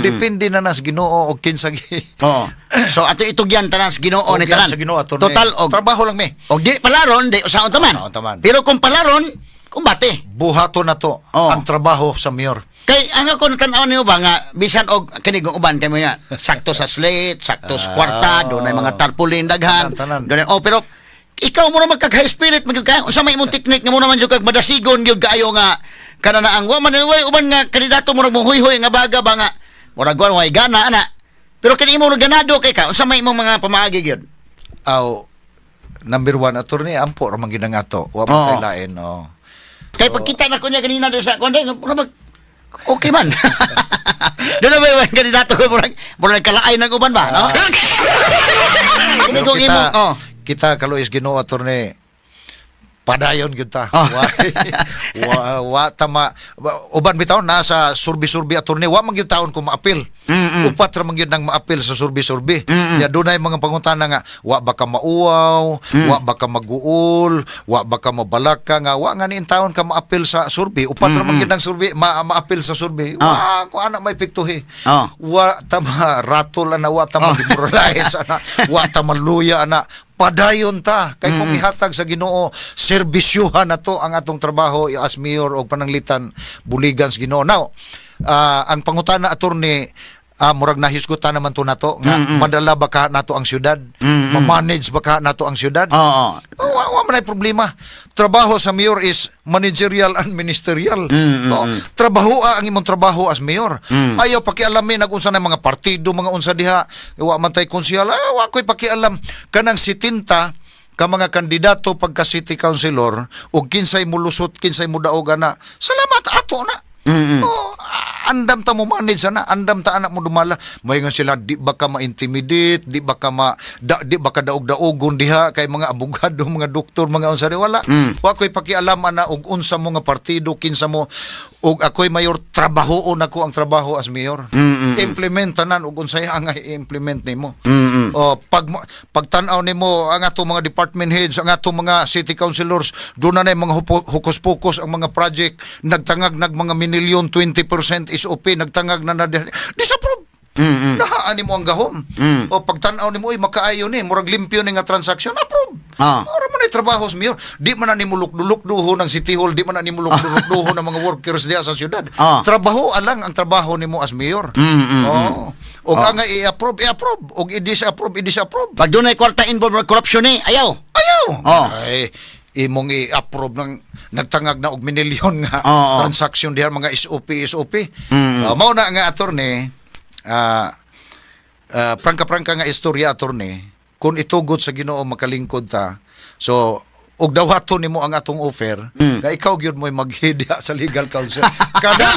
Depende na na sa Ginoo og kinsa gi. Oo. So ato itugyan tanan sa Ginoo ni Tugyan tanan. sa Ginoo, attorney. Total og Trabaho lang mi. Og di palaron di usaon taman. Usaon taman. Pero kung palaron, kumbate. Buhaton na to ang trabaho sa mayor. Kay ang ako natanaw niyo ba nga bisan og kini kung uban kay mo nga sakto sa slate, sakto sa kwarta, dunay mga tarpaulin daghan. Tanan, tanan. Dunay, oh, pero ikaw mo na magkag high spirit magyud ka. Unsa may imong technique nga mo naman jud kag madasigon gyud kaayo nga kana na ang wa man way uban nga kandidato mo huyhoy nga baga ba nga murag wa way gana ana. Pero kini imo ganado kay ka, unsa may imong mga pamaagi gyud? Aw, number one, attorney, ampo ra man gyud ang ato. Wa man kay lain, oh. Kay pagkita na ko niya kanina di sa kuan murag okay man. Doon na may kandidato ko murag murag kalaay ng uban ba, no? Kini Pero kung kita, imong oh. kita kaluis Ginoo, attorney, padayon gyud ta. Oh. Wa, wa, wa tama uban bitaw nasa surbi-surbi, attorney, wa man gyud taon ko maapil. Upat ra man gyud nang maapil sa surbi-surbi. Ya dunay mga pangutana nga wa ba ka mauwaw, wa ba ka maguol, wa ba ka mabalaka nga wa nga ni taon ka maapil sa surbi. Upat ra man gyud nang surbi maapil sa surbi. Wa ko ana may piktuhi. Wa tama ratol ana, wa tama demoralize ana, wa tama luya ana, padayon ta kay kung ihatag sa Ginoo, serbisyuhan na to ang atong trabaho as mayor og pananglitan buligan sa Ginoo. Now, ang pangutana, attorney, murag nahisgutan naman to nato nga madala ba ka nato ang syudad, ma-manage ba ka nato ang syudad? Oo. Oh, wa man ay problema. Trabaho sa mayor is managerial and ministerial. Oh, trabaho ang imong trabaho as mayor. Ayaw pakialamin ag unsa na mga partido, mga unsa diha, wa man tay konsehal, wa ko'y pakialam kanang 70 ka mga kandidato pagka city councilor og kinsay mulusot, kinsay mudaog ana. Salamat ato na. Oh, andam ta mo manage ana, andam ta anak mo dumala. Moingon sila, di ba ka ma-intimidate, di ba ka di ba ka daog-daogon diha kay mga abogado, mga doktor, mga unsa di wala. Wa ko'y pakialam ana og unsa mo nga partido, kinsa mo og ako'y mayor, trabahoon ako ang trabaho as mayor. Implement tanan og unsay ang i-implement nimo. Oh, pagtan-aw nimo ang atong mga department heads, ang atong mga city councilors, doon na mga hukus-pokus ang mga project, nagtangag nag mga minilyon, 20% SOP, nagtangag na na disapprove. Nahaan nimo ang gahom. O pagtan-aw nimo, uy, makaayo ni, murag limpyo ni nga transaction, approve. Ora man ay trabaho sa mayor. Di man na nimo lukdo-lukduho ng City Hall, di man na nimo lukdo-lukduho ng mga workers diha sa syudad. Trabaho alang ang trabaho nimo as mayor. Oo. Og ang i-approve, i-approve. Og i-disapprove, i-disapprove. Pag dunay kwarta involved corruption ni, ayaw. Ayaw. Oh. Ay, imong i-approve ng nagtangag na og minilyon nga transaction diha mga SOP SOP. Mao na nga, attorney, prangka-prangka nga istorya, attorney, kung itugot sa Ginoo makalingkod ta. So Og dawaton nimo ang atong offer nga ikaw gyud mo'y mag-head diha sa legal counsel. Kada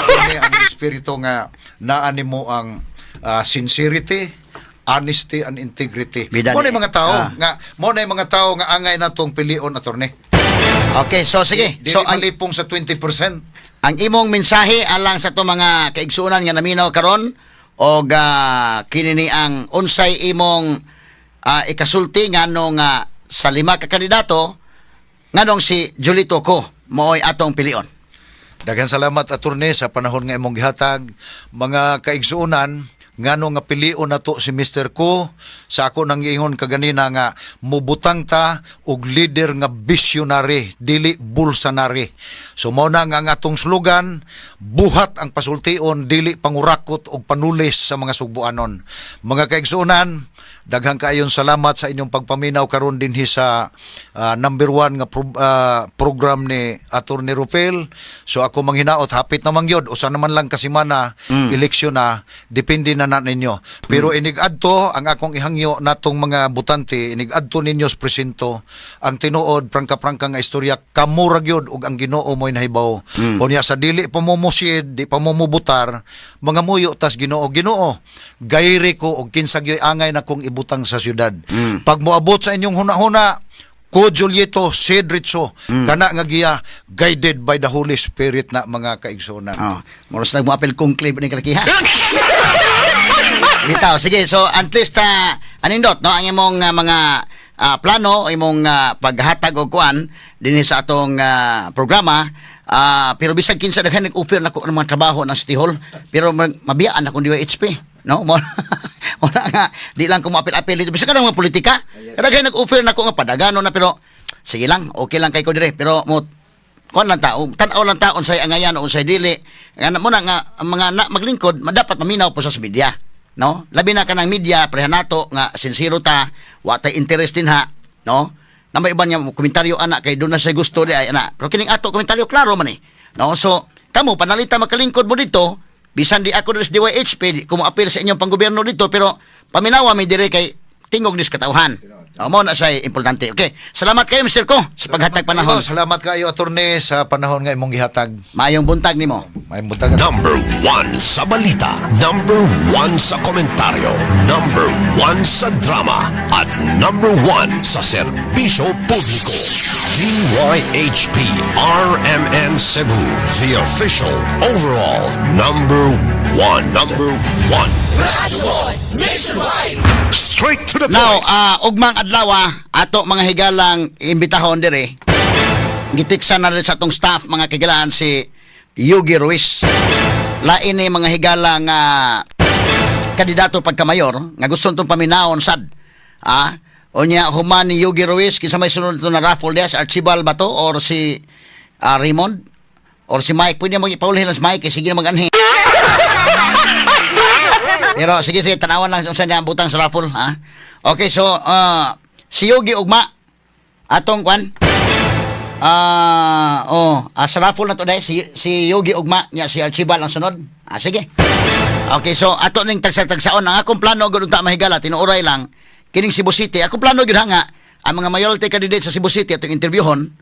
Attorney, ang espiritu nga naa nimo ang sincerity, honesty and integrity. Bida Mo na yung mga tao nga mo na yung mga tao nga angay natong pilion, attorney. Okay, so sige. Dili So ang malipong sa 20%. ang imong mensahe alang sa to mga kaigsuonan nga naminaw karon og kini ni ang unsay imong ikasulti nganong sa lima ka kandidato, nganong si Julito Ko maoy atong pilion? Daghan salamat, attorney, sa panahon nga imong gihatag. Mga kaigsuonan, ngano nga pilion nato si Mr. Ko? Sa ako nang giingon kaganina nga mubutang ta og leader nga visionary, dili bulsanary. So mao na nga ang atong slogan, buhat ang pasultion, dili pangurakot og panulis sa mga sugbuanon. Mga kaigsuonan, daghang kaayon salamat sa inyong pagpaminaw karon dinhi sa number one nga program ni Attorney Rufel. So ako manghinaot, hapit na mangyod, usa naman lang kasimana, eleksyon na, depende na na ninyo. Pero inig-adto ang akong ihangyo natong mga botante, inig-adto ninyo sa presinto, ang tinuod, prangka-prangka nga istorya, kamo ra gyud ug ang Ginoo mo'y nahibaw. Unya sa dili pa mo mosid, di pa mo mobutar, mga muyo tas Ginoo, Ginoo, gayri ko og kinsa gyoy angay na kong ibutang sa syudad. Pag moabot sa inyong hunahuna, ko Julieto Cedrico, kana nga giya guided by the Holy Spirit na, mga kaigsuonan. Oh, moros lang mo apel conclave ni kalakiha. Bitaw, sige. So, at least, anindot, no, ang imong mga plano, imong paghatag og kuan dinhi sa atong programa. Pero bisag kinsa, daghan nag-offer nako ng mga trabaho ng City Hall, pero mabiyaan akong DYHP, no? Mo mo na nga di lang ko moapil-apil dito. Bisag kanang mga politika, daghan nag-offer nako nga padagano na, pero sige lang, okay lang kay ko dire. Pero mo kuan lang tao, tan-aw lang ta unsay angayan o unsay dili. Nga mo na nga ang mga na, maglingkod, dapat maminaw po sa media. No? Labi na kanang media, preha nato nga sincero ta, wa tay interest din ha, no? Na may iban nga komentaryo ana kay doon na siya gusto di ay ana. Pero kining ato komentaryo klaro man eh. No? So, kamo panalita makalingkod mo dito, bisan di ako diri sa DYHP, di ko moapil sa inyong panggobyerno dito, pero paminawa mi dire kay tingog nis katawhan. O, mo na siya importante. Okay. Salamat kayo, Mr. Ko, sa paghatag panahon. Kayo, salamat kayo, attorney, sa panahon nga imong gihatag. Maayong buntag nimo. Maayong buntag. Number one sa balita. Number one sa komentaryo. Number one sa drama. At number one sa serbisyo publiko. DYHP RMN Cebu. The official overall number one. Number one. Straight to the Now, point. Ugmang adlaw, ato mga higalang imbitahon dire. Gitiksa na rin sa atong staff, mga kigalaan, si Yugi Ruiz. Lain ni mga higala nga kandidato pagkamayor nga gusto itong paminawon sad. Unya human ni Yugi Ruiz, kinsa may sunod ito na raffle diya, si Archibald ba to or si Raymond or si Mike? Pwede mo ipaulhin lang si Mike, eh, sige na mag-anhi. Pero sige, sige, tanawan lang kung saan niya ang butang sa raffle, ha? Okay, so, si Yogi ugma, atong kwan, oh, sa raffle na to dahil, si Yogi ugma, niya si Archibald ang sunod. Sige. Okay, so, ato ning tagsa-tagsaon, ang akong plano, gud ta mahigala, tinuoray lang, kining Cebu City, akong plano gyud ha nga, ang mga mayoralty candidate sa Cebu City, atong interviewhon,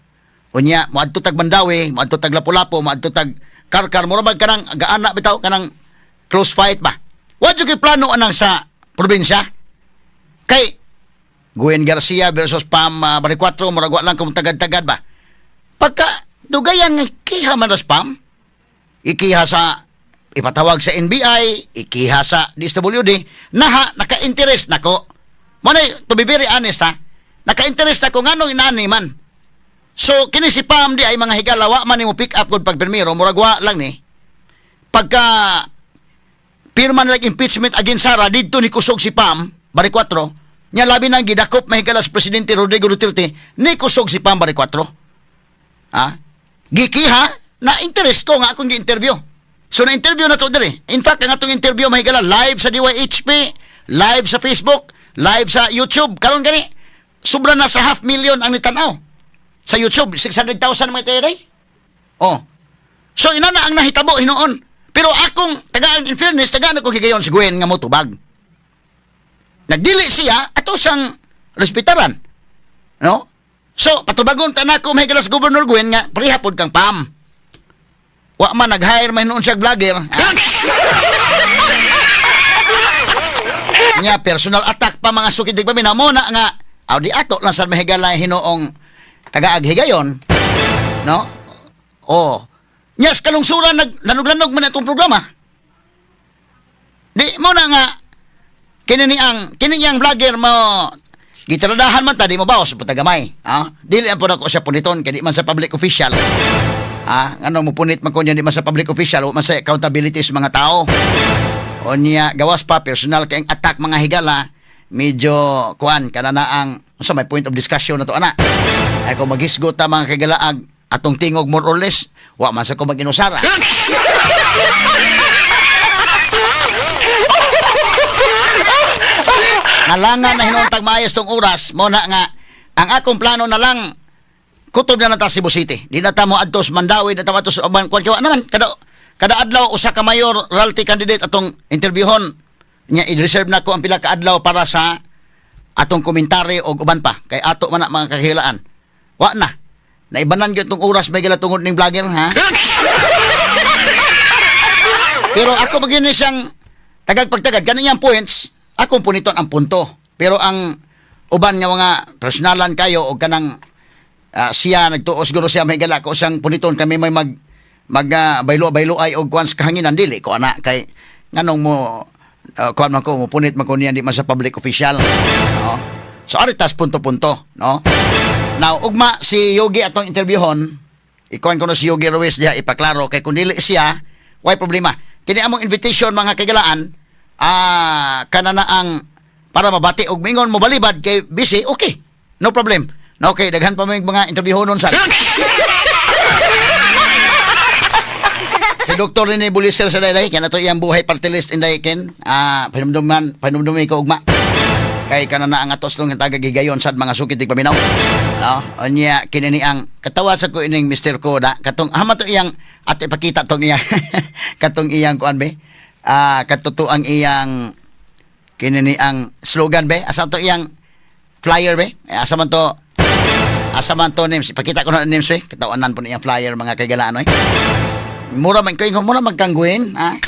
unya, moadto tag Mandaue, moadto tag Lapu-Lapu, moadto tag Karkar, mura bag kanang gaana bitaw kanang close fight ba. Wa jud kay plano anang sa probinsya. Kay Gwen Garcia versus Pam Baricuatro, murag wa lang kung tagad-tagad ba. Pagka dugayan nga kiha man ra Pam, ikiha sa ipatawag sa NBI, ikiha sa DSWD, naha naka-interest nako. Mo na, to be very honest ha, naka-interest nako nganong inani man. So kini si Pam di ay, mga higala, wa man nimo pick up kung pag pirmiro, murag wa lang ni. Pagka pirma nila impeachment against Sara didto ni kusog si Pam Baricuatro. Nya labi nang gidakop, mahigala, sa Presidente Rodrigo Duterte, ni kusog si Pam Baricuatro. Ha? Gikiha na interest ko nga akong gi-interview. So na-interview na to diri. In fact, ang atong interview, mahigala, live sa DYHP, live sa Facebook, live sa YouTube. Karon gani, sobra na sa half million ang nitanaw. Sa YouTube, 600,000 mga tayo. Oh. So ina na ang nahitabo hinuon. Pero akong tagaan, in fairness, tagaan ako higayon si Gwen nga motubag. Nagdili siya ato sang respetaran. No? So, patubagon ta nako mahigala sa Governor Gwen nga pareha pod kang Pam. Wa man nag-hire man noon siya vlogger. Nya personal attack pa mga sukid pa mo na nga aw di ato lang sa mahigala hinuong tagaag higayon. No? Oh. Nya sa kalungsuran naglanog-lanog man atong programa. Di mo na nga kini niyang vlogger mo gitradahan man ta di mo baos sa gamay. Ha? Dili ang po nako siya puniton kay di man sa public official. Ha? Ngano mo punit man ko niya di man sa public official, wa man sa accountability sa mga tao. O niya gawas pa personal kay attack mga higala medyo kuan kana na ang unsa may point of discussion na to ana. Ay kung maghisgot ta mga kagalaag atong tingog more or less wa man sa ko maginusara. Nalangan na hinuon tag maayos tong oras mo na nga ang akong plano na lang kutob na ta Cebu City. Di na ta mo adto sa Mandawi, di na ta mo adto sa uban kuan kay wa naman kada kada adlaw usa ka mayor royalty candidate atong interviewhon nya i-reserve na ko ang pila ka adlaw para sa atong komentary og uban pa kay ato man na mga kahilaan. Wa na. Naibanan gyud tong oras may gila tungod ning vlogger ha. Pero ako magini siyang tagag pagtagad kanang iyang points, akong puniton ang punto. Pero ang uban nga mga personalan kayo og kanang siya nagtuo siguro siya may gala ko siyang puniton kami may mag mag baylo-baylo ay og kuan sa kahanginan dili ko ana kay nganong mo kuan man ko mo punit man ko niya di man sa public official, no? So aritas punto-punto, no? Now ugma si Yogi atong interviewhon, ikuan ko no si Yogi Ruiz diha ipaklaro kay kun dili siya way problema. Kini among invitation mga kagalaan kana na ang para mabati og mingon mo balibad kay busy, okay. No problem. No, okay, daghan pa may mga interviewhonon sa Si Dr. Rene Buliser sa dayday, kaya na to iyang buhay party list inday ken. Panumduman, panumdumi ko ugma. Kay kana na ang atos nung tagag higayon sad mga sukit di paminaw. No? Unya kini ni ang katawa sa ko ining Mr. Koda katong hama to iyang at ipakita tong iyang katong iyang kuan be. Katuto ang iyang kini ni ang slogan be. Asa to iyang flyer be? Eh, asa man to names? Ipakita ko na names be. Katawanan po niyang flyer mga kaigalaan oy. Mura man kayo, mura magkangguin, ha?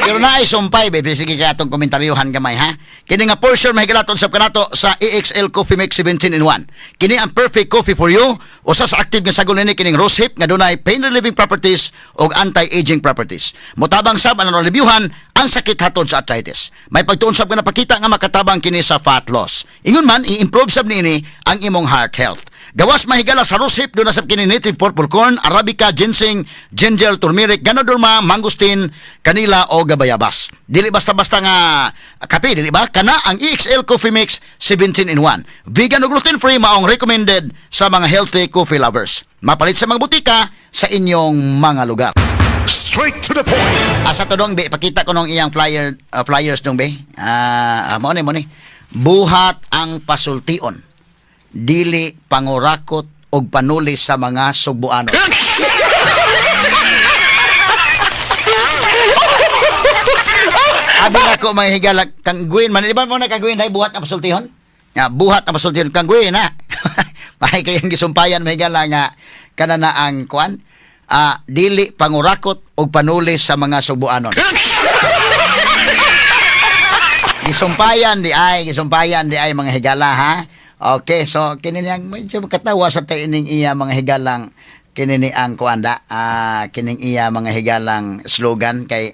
Pero naay sumpay, baby. Sige kaya atong komentaryuhan gamay, ha? Kini nga portion mahigalaton sa kanato sa EXL Coffee Mix 17 in 1. Kini ang perfect coffee for you. Usa sa active nga sagol nini kining rose hip nga dunay pain relieving properties ug anti-aging properties. Motabang sab ang reviewhan ang sakit hatod sa arthritis. May pagtuon sab nga napakita nga makatabang kini sa fat loss. Ingon man i-improve sab niini ang imong heart health. Gawas mahigala sa rosehip doon na sa kini native purple corn, arabica, ginseng, ginger, turmeric, ganoderma, mangosteen, kanila o gabayabas. Dili basta-basta nga kape, dili ba? Kana ang EXL Coffee Mix 17 in 1. Vegan o gluten free maong recommended sa mga healthy coffee lovers. Mapalit sa mga butika sa inyong mga lugar. Straight to the point. Asa to dong be, pakita ko nung iyang flyer flyers dong be. Mao ni, mao ni. Buhat ang pasultion. Dili pangurakot og panuli sa mga sugboanon. Abi na ko mga higala kangguin man di ba mo na kangguin ay buhat ang pasultihon? Nga buhat ang pasultihon kangguin ha. Mahay kayang gisumpayan mga higala nga kana na ang kuan dili pangurakot og panuli sa mga sugboanon. Gisumpayan di ay mga higala ha. Okay, so kini niyang medyo katawa sa tining iya mga higalang kini ni ang kuanda kining iya mga higalang slogan kay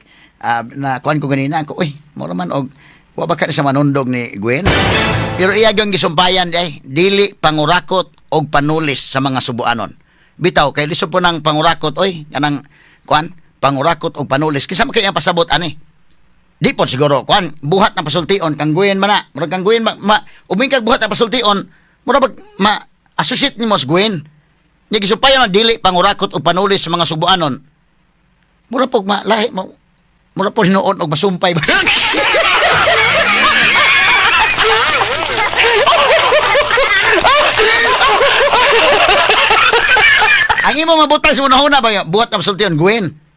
na kuan ko ganina ako uy mura man og wa ba ka sa manundog ni Gwen pero iya gyud gisumpayan di ay dili pangurakot og panulis sa mga subuanon bitaw kay lisod po ng pangurakot oy kanang kuan pangurakot og panulis kinsa man kay ang pasabot ani. Di po siguro kuan buhat na pasultion kangguyen man na murag kangguyen ma, ma umingkag buhat na pasultion murag bag, ma associate nimo sa Gwen nya gisumpayan na dili pangurakot og panulis sa mga subuanon murag pog ma lahi mo murag po hinuon og masumpay ba. Ang imo mabutang sa unahuna ba buhat na pasultion Gwen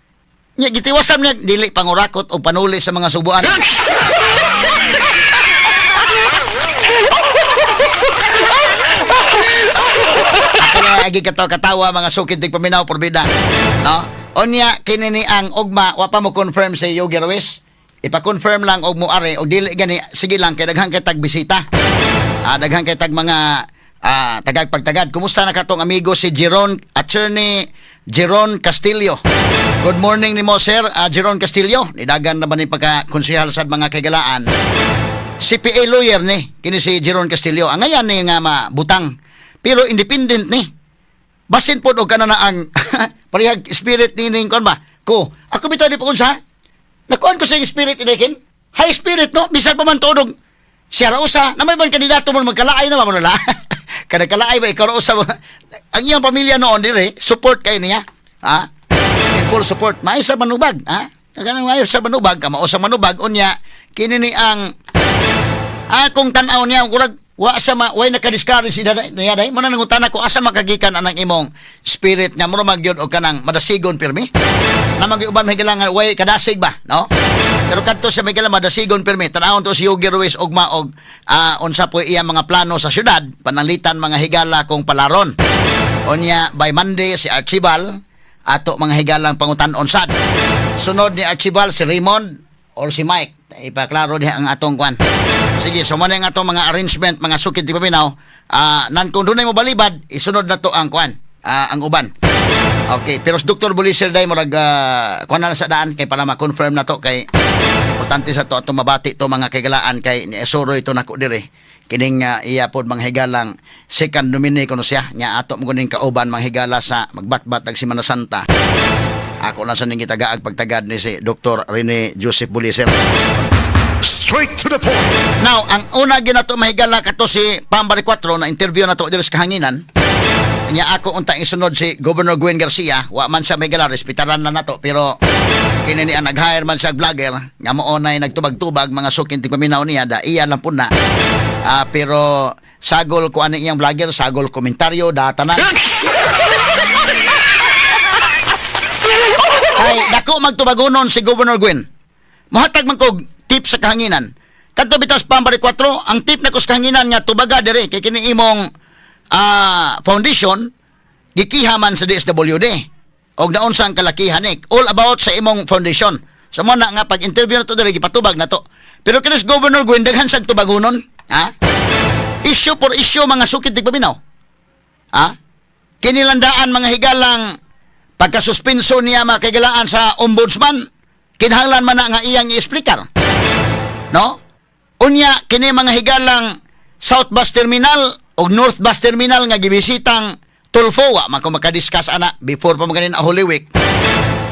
nya gitiwasan niya dili pangurakot og panuli sa mga subuan. Niagi ka to katawa, mga sukid tigpaminaw porbida. No? Unya kini ni ang ugma wa pa mo confirm si Yogi Ruiz. Ipa-confirm lang og mo ari og dili gani, sige lang kay daghan kay tag bisita. Daghan kay tag mga tagag pagtagad. Kumusta na katong amigo si Jeron, Attorney Jeron Castillo? Good morning nimo, sir, Jeron Castillo. Nidagan na ba ni pagka konsehal sa mga kaigalaan? CPA lawyer ni kini si Jeron Castillo. Ang ngayan ni nga mabutang. Pero independent ni. Basin pod og kana na ang parehag spirit ni ning kon ba? Ko, ako bitaw di pa kun sa. Nakuan ko sa iyang spirit inikin. High spirit, no? Bisan pa man tuod og siya ra usa, na may man kandidato mo magkalaay na ba mo nala. Kada kalaay ba ikaw ra usa ba? Ang iyang pamilya noon dire, support kay niya. Ha? In full support. Maayo sa manubag, ha? Kanang maayo sa manubag, kamao sa manubag unya kini ni ang akong tan-aw niya, murag wa sa ma, way naka-discourage si daday niya day mo na nangutana ko asa makagikan anang imong spirit nga mura magyud og kanang madasigon pirmi na magyuban may kailangan way kadasig ba, no? Pero kadto siya may kailangan madasigon pirmi. Tan-awon to si Yogi Ruiz ugma og unsa po iya mga plano sa syudad, pananglitan mga higala kung palaron. Unya by Monday si Archibald ato mga higalang pangutan-on sad. Sunod ni Archibald si Raymond or si Mike. Ipaklaro diha ang atong kwan. Sige, so mao na ang atong mga arrangement, mga sukid di paminaw. Nan kung dunay mo balibad, isunod na to ang kwan, ang uban. Okay, pero si Dr. Bulisel day murag kwan na lang sa daan kay para ma-confirm na to, kay importante sa to atong mabati to mga kaigalaan kay ni Esoro ito nako dire. Kining iya pod mga higalang second nominee kuno siya nya ato mo kuning kauban mga higala sa magbatbat ag Semana Santa. Ako lang sa ning gitagaag pagtagad ni si Dr. Rene Joseph Bulisel. Straight to the point. Now, ang una ginato mahigala kato si Pambari 4 na interview na to diri sa kahanginan. Nya ako unta isunod si Governor Gwen Garcia, wa man siya mahigala, respetaran na nato, pero kini ni ang nag-hire man siya og vlogger nga mao nay nagtubag-tubag mga sukin tigpaminaw niya da iya lang pud na. Pero sagol ko ani iyang vlogger, sagol komentaryo da tanan. Ay, dako magtubagonon si Governor Gwen. Mohatag man kog tip sa kahanginan. Kadto bitas Pambari 4, ang tip nako sa kahanginan nga tubaga dire kay kini imong foundation gikiha man sa DSWD. Og naunsa ang kalakihan ni all about sa imong foundation. So mo na nga pag interview na to dire gipatubag na to. Pero kinis Governor Gwen daghan sad tubagonon, ha? Issue for issue mga sukid tigpaminaw. Ha? Kinilandaan mga higalang pagkasuspenso niya mga kaigalaan sa ombudsman, kinahanglan man na nga iyang i-explicar. No? Unya, kini mga higalang South Bus Terminal o North Bus Terminal nga gibisitang Tulfo, wa man ko makadiscuss ana before pa man ganin Holy Week.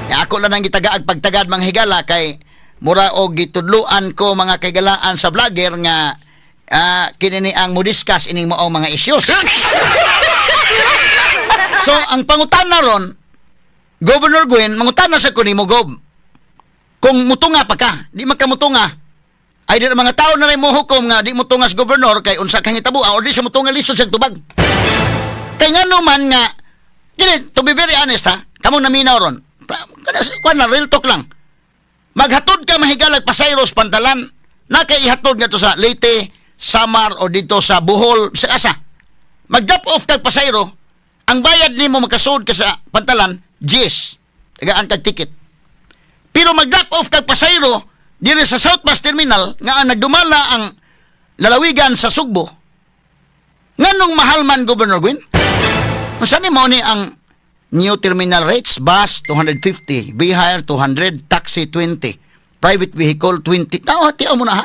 Ya, ako lang ang gitagaag pagtagad mga higala kay mura og gitudluan ko mga kaigalaan sa vlogger nga kini ni ang mo-discuss ining maong mga issues. So, ang pangutana ron, Governor Gwen, mangutana sa kunin mo, Gob. Kung mutunga pa ka, di makamutunga. Ay, di mga tao na rin mo hukom nga di mutunga sa gobernador kay unsa kang hitabo or di sa mutunga lisod sa tubag. Kay nga man nga, kini, to be very honest ha, kamong naminaw ron, kuan na, real talk lang. Maghatod ka mahigalag Pasayros Pantalan, na kay ihatod nga to sa Leyte, Samar o dito sa Bohol, sa asa. Mag-drop off kag Pasayro, ang bayad nimo makasud ka sa Pantalan, 10. Tagaan kag ticket. Pero mag-drop off kag Pasayro dire sa South Bus Terminal nga ang nagdumala ang lalawigan sa Sugbo. Nganong mahal man, Governor Gwen? Unsa ni mao ni ang new terminal rates? Bus 250, V-hire 200, taxi 20, private vehicle 20. Tao tiaw mo na ha.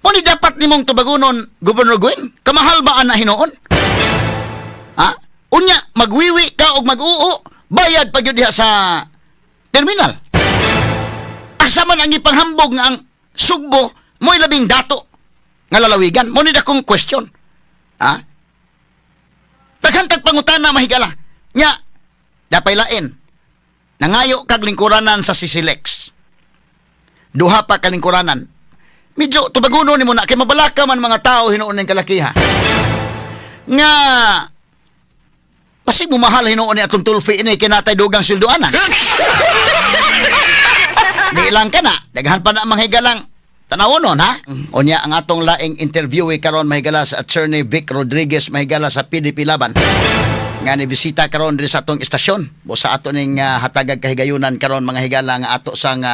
Mo ni dapat nimong tubagunon, Governor Gwen? Kamahal ba ana hinuon? Ha? Unya, magwiwi ka og mag-uo, bayad pa gyud diha sa terminal. Asa man ang ipanghambog nga ang Sugbo mo'y labing dato nga lalawigan? Mo ni dakong question. Ha? Daghan kag pangutana mahigala. Nya, dapay lain. Nangayo kag lingkuranan sa Sisilex. Duha pa ka lingkuranan. Medyo tubaguno nimo na kay mabalaka man mga tao hinuon ning kalakiha. Nga pasig mo mahal hinuon ni atong tulfi ini kinatay dugang sweldoana. Di lang ka na, daghan pa na mga higalang Tanawon nun, ha? Unya ang atong laing interviewee karon, mahigala, sa Attorney Vic Rodriguez, mahigala, sa PDP Laban nga ni bisita karon diri sa atong istasyon. Bo sa ato ning hatagag kahigayunan karon, mga higala, nga ato sang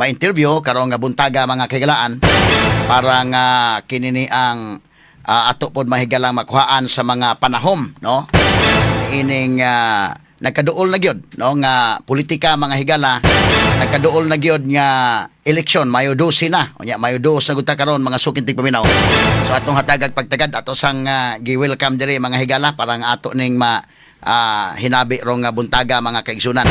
ma-interview karon nga buntaga, mga kahigalaan, para nga kini ni ang ato pod, mahigalang, makuhaan sa mga panahom, no, ining nagkaduol na gyud, no, nga politika, mga higala, nagkaduol na gyud nga eleksyon. Mayo 12 na unya, Mayo 2 na gud ta karon, mga suking tigpaminaw. So atong hatagag pagtagad, ato sang gi-welcome diri, mga higala, para nga ato ning ma hinabi rong nga buntaga, mga kaigsunan.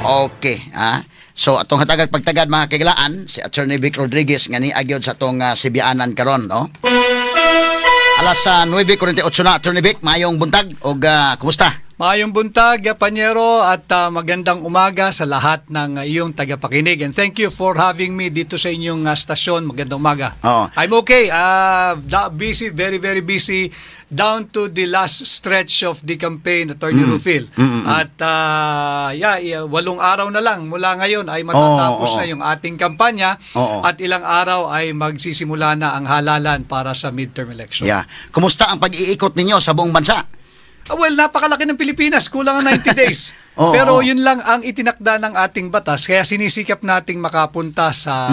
Okay, ha. So atong hatagag pagtagad, mga kahigalaan, si Attorney Vic Rodriguez nga niagyod sa atong sibianan karon, no. Alas sa 9:48 na. Attorney Vic, maayong buntag og kumusta? Maayong buntag, Panyero, at magandang umaga sa lahat ng iyong tagapakinig. And thank you for having me dito sa inyong stasyon. Magandang umaga. Oo. I'm okay. Busy, very, very busy. Down to the last stretch of the campaign, Attorney Rufil. At yeah, 8 araw na lang mula ngayon ay matatapos Oo, oo. na yung ating kampanya. Oo. At ilang araw ay magsisimula na ang halalan para sa midterm election. Yeah. Kumusta ang pag-iikot ninyo sa buong bansa? Ah, well, napakalaki ng Pilipinas. Kulang ang 90 days. Pero yun lang ang itinakda ng ating batas. Kaya sinisikap nating makapunta sa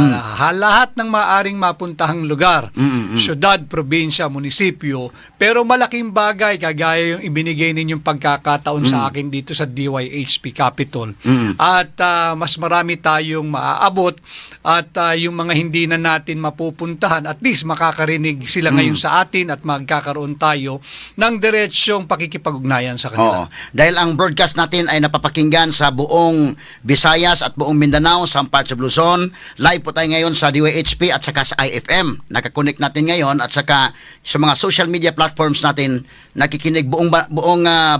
lahat ng maaring mapuntahang lugar. Syudad, probinsya, munisipyo. Pero malaking bagay, kagaya yung ibinigay ninyong pagkakataon sa akin dito sa DYHP Capitol. At mas marami tayong maaabot at yung mga hindi na natin mapupuntahan, at least makakarinig sila ngayon sa atin at magkakaroon tayo ng diretsyong pakikipag-ugnayan sa kanila. Oo. Dahil ang broadcast natin ay napapakinggan sa buong Visayas at buong Mindanao, sa parts of Luzon. Live po tayo ngayon sa DYHP at saka sa IFM. Nakakonect natin ngayon at saka sa mga social media platforms natin, nakikinig buong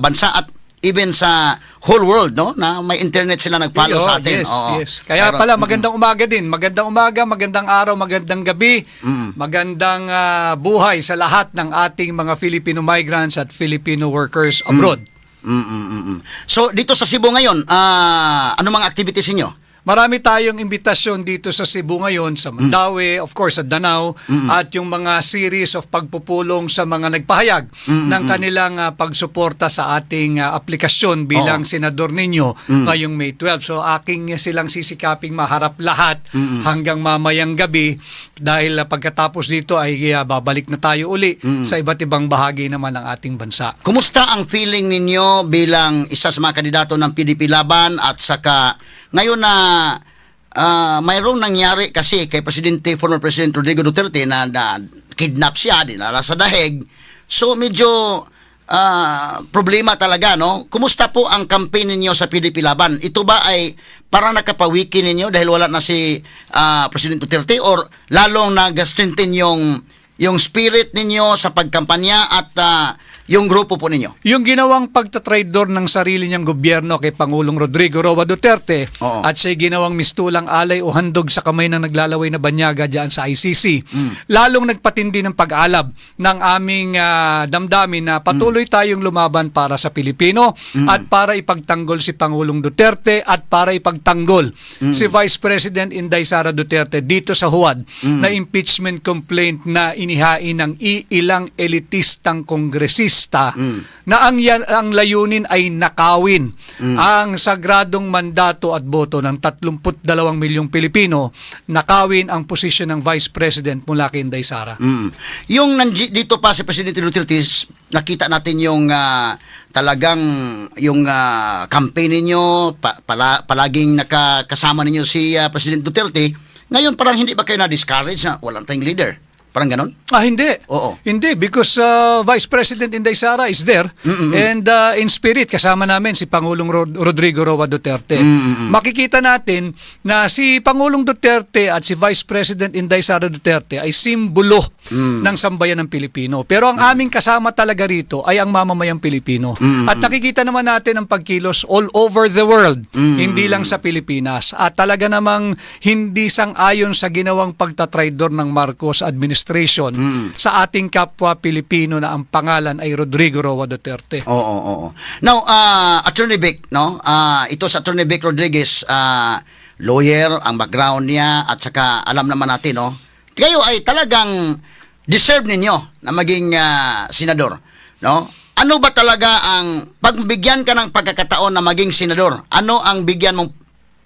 bansa at even sa whole world, no, na may internet sila, nag-follow Oo, sa atin. Yes, yes. Kaya pala magandang umaga din. Magandang umaga, magandang araw, magandang gabi, magandang buhay sa lahat ng ating mga Filipino migrants at Filipino workers abroad. So dito sa Cebu ngayon, ano mga activities niyo? Marami tayong imbitasyon dito sa Cebu ngayon, sa Mandaue, of course sa Danao, at yung mga series of pagpupulong sa mga nagpahayag ng kanilang pagsuporta sa ating aplikasyon bilang senador ninyo ngayong May 12. So aking silang sisikaping maharap lahat hanggang mamayang gabi dahil pagkatapos dito ay babalik na tayo uli sa iba't ibang bahagi naman ng ating bansa. Kumusta ang feeling ninyo bilang isa sa mga kandidato ng PDP Laban at saka ngayon na mayroong nangyari kasi kay Presidente, former President Rodrigo Duterte na kidnap siya, dinala sa Daheg? So medyo problema talaga, no? Kumusta po ang campaign ninyo sa PDP Laban? Ito ba ay parang nakapawiki ninyo dahil wala na si President Duterte or lalong nag-strengthen yung spirit ninyo sa pagkampanya at yung grupo po ninyo? Yung ginawang pagtatraidor ng sarili niyang gobyerno kay Pangulong Rodrigo Roa Duterte at siya'y ginawang mistulang alay o handog sa kamay ng naglalaway na banyaga diyan sa ICC, lalong nagpatindi ng pag-alab ng aming damdamin na patuloy tayong lumaban para sa Pilipino at para ipagtanggol si Pangulong Duterte at para ipagtanggol si Vice President Inday Sara Duterte dito sa huwad na impeachment complaint na inihain ng iilang elitistang kongresista na ang layunin ay nakawin ang sagradong mandato at boto ng 32 milyong Pilipino, nakawin ang posisyon ng Vice President mula kay Inday Sara. Yung dito pa si Presidente Duterte, nakita natin yung talagang yung campaign ninyo, palaging nakakasama ninyo si President Duterte. Ngayon parang hindi ba kayo na-discourage na walang tayong leader? Parang ganon? Ah, hindi. Oo. Hindi, because Vice President Inday Sara is there and in spirit kasama namin si Pangulong Rodrigo Roa Duterte. Makikita natin na si Pangulong Duterte at si Vice President Inday Sara Duterte ay simbolo ng sambayan ng Pilipino. Pero ang aming kasama talaga rito ay ang mamamayang Pilipino. At nakikita naman natin ang pagkilos all over the world, hindi lang sa Pilipinas. At talaga namang hindi sang-ayon sa ginawang pagtatraidor ng Marcos administration sa ating kapwa Pilipino na ang pangalan ay Rodrigo Roa Duterte. Oo. Now, Attorney Vic, no? Ito sa Attorney Vic Rodriguez, lawyer ang background niya at saka alam naman natin, no? Kayo ay talagang deserve ninyo na maging senador, no? Ano ba talaga ang pagbigyan ka ng pagkakataon na maging senador? Ano ang bigyan mong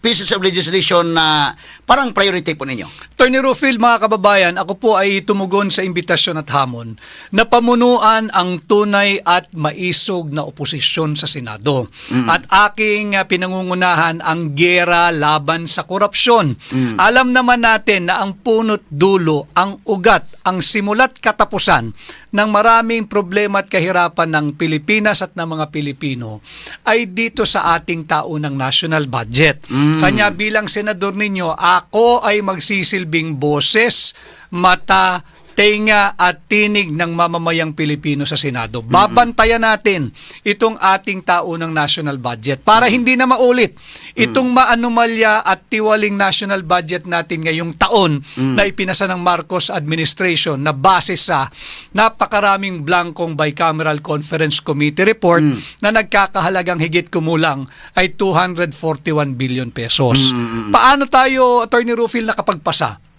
pieces of legislation na parang priority po ninyo? Attorney Rufil, mga kababayan, ako po ay tumugon sa imbitasyon at hamon na pamunuan ang tunay at maisog na oposisyon sa Senado. At aking pinangungunahan ang gera laban sa korupsyon. Alam naman natin na ang punot dulo, ang ugat, ang simulat katapusan ng maraming problema at kahirapan ng Pilipinas at ng mga Pilipino ay dito sa ating taunang national budget. Kanya bilang senador ninyo, ako ay magsisilbing boses, mata, tenga at tinig ng mamamayang Pilipino sa Senado. Babantayan natin itong ating taunang national budget para hindi na maulit itong maanomalya at tiwaling national budget natin ngayong taon na ipinasa ng Marcos administration na base sa napakaraming blangkong bicameral conference committee report na nagkakahalagang higit kumulang ay 241 billion pesos. Paano tayo, Attorney Rufil, nakapagpasa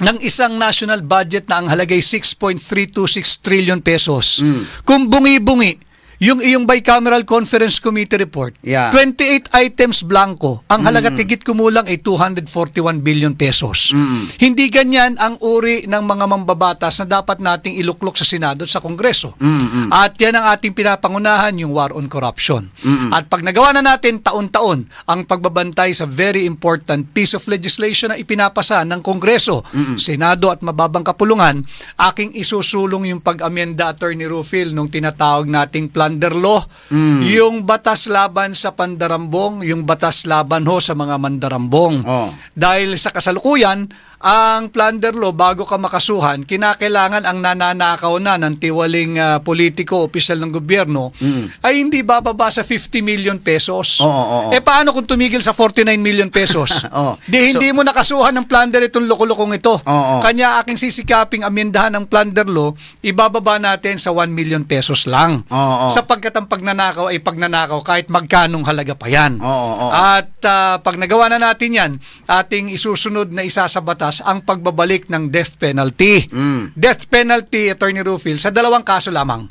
ng isang national budget na ang halagay 6.326 trillion pesos? Kung bungi-bungi yung iyong bicameral conference committee report, 28 items blangko, ang halaga higit kumulang ay 241 billion pesos. Hindi ganyan ang uri ng mga mambabatas na dapat nating iluklok sa Senado at sa Kongreso. At yan ang ating pinapangunahan, yung war on corruption. At pag nagawa na natin taon-taon ang pagbabantay sa very important piece of legislation na ipinapasa ng Kongreso, Senado at mababang kapulungan, aking isusulong yung pag-amyenda, Attorney Rufil, nung tinatawag nating plunder law, yung batas laban sa pandarambong, yung batas laban ho sa mga mandarambong. Dahil sa kasalukuyan, ang plunder law, bago ka makasuhan, kinakailangan ang nananakaw na ng tiwaling politiko, opisyal ng gobyerno, ay hindi bababa sa 50 million pesos. Oo, oo, oo. Eh paano kung tumigil sa 49 million pesos? Di hindi mo nakasuhan ng plunder itong loko-lokong ito. Kanya aking sisikaping amyendahan ng plunder law, ibababa natin sa 1 million pesos lang. Sapagkat ang pagnanakaw ay pagnanakaw kahit magkanong halaga pa yan. Oo, oo. At pag nagawa na natin yan, ating isusunod na isa sa batas ang pagbabalik ng death penalty. Death penalty, Attorney Rufil, sa dalawang kaso lamang.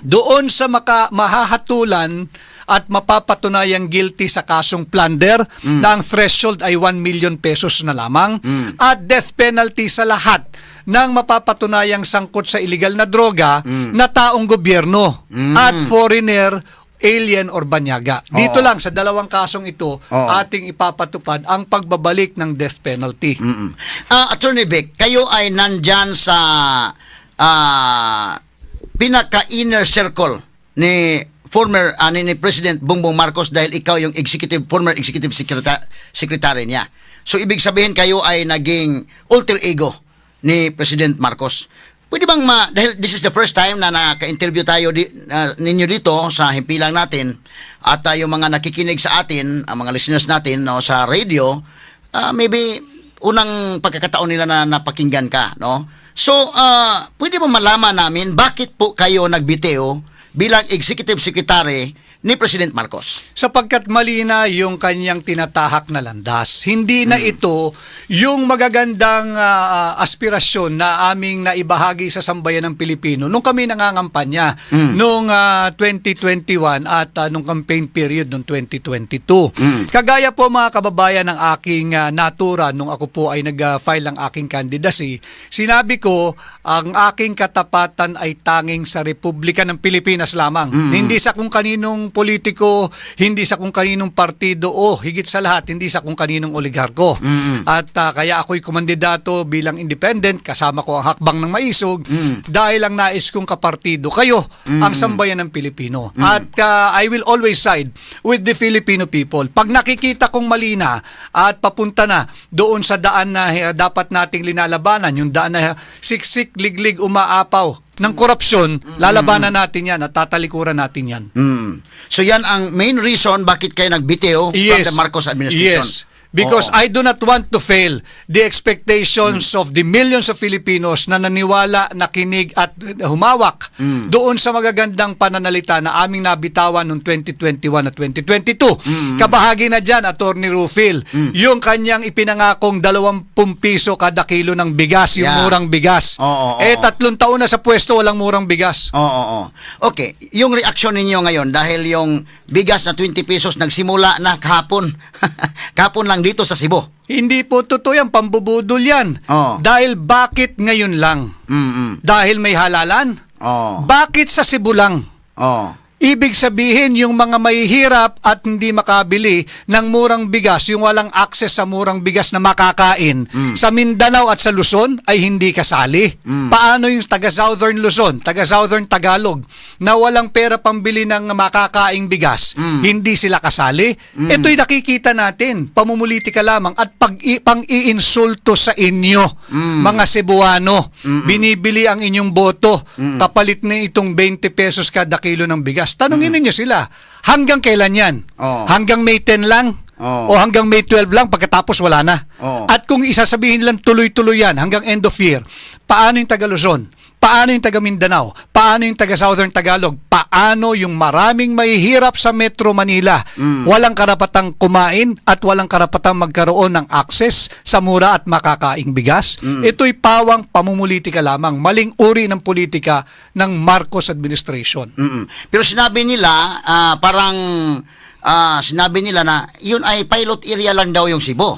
Doon sa mahahatulan at mapapatunayang guilty sa kasong plunder na ang threshold ay 1 million pesos na lamang at death penalty sa lahat ng mapapatunayang sangkot sa illegal na droga na taong gobyerno at foreigner, alien or banyaga. Dito lang sa dalawang kasong ito, ating ipapatupad ang pagbabalik ng death penalty. Attorney Vic, kayo ay nandyan sa pinaka-inner circle ni former ni President Bongbong Marcos dahil ikaw yung executive former executive secretary niya. So ibig sabihin, kayo ay naging alter ego ni President Marcos. Pwede bang dahil this is the first time na naka-interview tayo ninyo dito sa himpilang natin at yung mga nakikinig sa atin, ang mga listeners natin, no, sa radio, maybe unang pagkakataon nila na napakinggan ka, no? So, pwede mo malaman namin bakit po kayo nagbitiw bilang executive secretary ni President Marcos? Sapagkat mali na yung kanyang tinatahak na landas. Hindi na ito yung magagandang aspirasyon na aming naibahagi sa sambayan ng Pilipino nung kami nangangampanya noong 2021 at nung campaign period noong 2022. Kagaya po, mga kababayan, ng aking natura nung ako po ay nag-file ng aking candidacy, sinabi ko ang aking katapatan ay tanging sa Republika ng Pilipinas lamang. Hindi sa kung kaninong politiko, hindi sa kung kaninong partido o higit sa lahat, hindi sa kung kaninong oligarko. At kaya ako'y kumandidato bilang independent, kasama ko ang Hakbang ng Maisog, dahil ang nais kong kapartido kayo, ang sambayan ng Pilipino. At I will always side with the Filipino people. Pag nakikita kong mali na at papunta na doon sa daan na dapat nating linalabanan, yung daan na siksik, liglig, umaapaw ng korupsyon, lalabanan natin yan at tatalikuran natin yan. So yan ang main reason bakit kayo nagbitiw from the Marcos administration. Yes. Because I do not want to fail the expectations of the millions of Filipinos na naniwala, nakinig at humawak doon sa magagandang pananalita na aming nabitawan noong 2021 at 2022. Kabahagi na dyan, Attorney Rufil, yung kanyang ipinangakong 20 piso kada kilo ng bigas, yung murang bigas. Oo, Eh, 3 taon na sa pwesto, walang murang bigas. Oo. Okay, yung reaksyon ninyo ngayon dahil yung bigas na 20 pesos nagsimula na kahapon. Kahapon lang dito sa Cebu. Hindi po totoo yan, pambubudol yan. Dahil bakit ngayon lang? Dahil may halalan? Bakit sa Cebu lang? Ibig sabihin, yung mga mahihirap at hindi makabili ng murang bigas, yung walang access sa murang bigas na makakain, sa Mindanao at sa Luzon ay hindi kasali. Paano yung taga Southern Luzon, taga Southern Tagalog, na walang pera pambili ng makakaing bigas, hindi sila kasali? Ito'y nakikita natin, pamumulitika lamang at pang-iinsulto sa inyo, mga Cebuano. Binibili ang inyong boto, kapalit na itong 20 pesos kada kilo ng bigas. Tanungin ninyo sila, hanggang kailan yan? Hanggang May 10 lang? O hanggang May 12 lang, pagkatapos wala na? At kung isasabihin lang tuloy-tuloy yan hanggang end of year, paano yung taga Luzon? Paano yung taga Mindanao? Paano yung taga Southern Tagalog? Paano yung maraming mahihirap sa Metro Manila? Walang karapatang kumain at walang karapatang magkaroon ng access sa mura at makakaing bigas. Ito'y pawang pamumulitika lamang. Maling uri ng politika ng Marcos administration. Pero sinabi nila, parang sinabi nila na yun ay pilot area lang daw yung Cebu.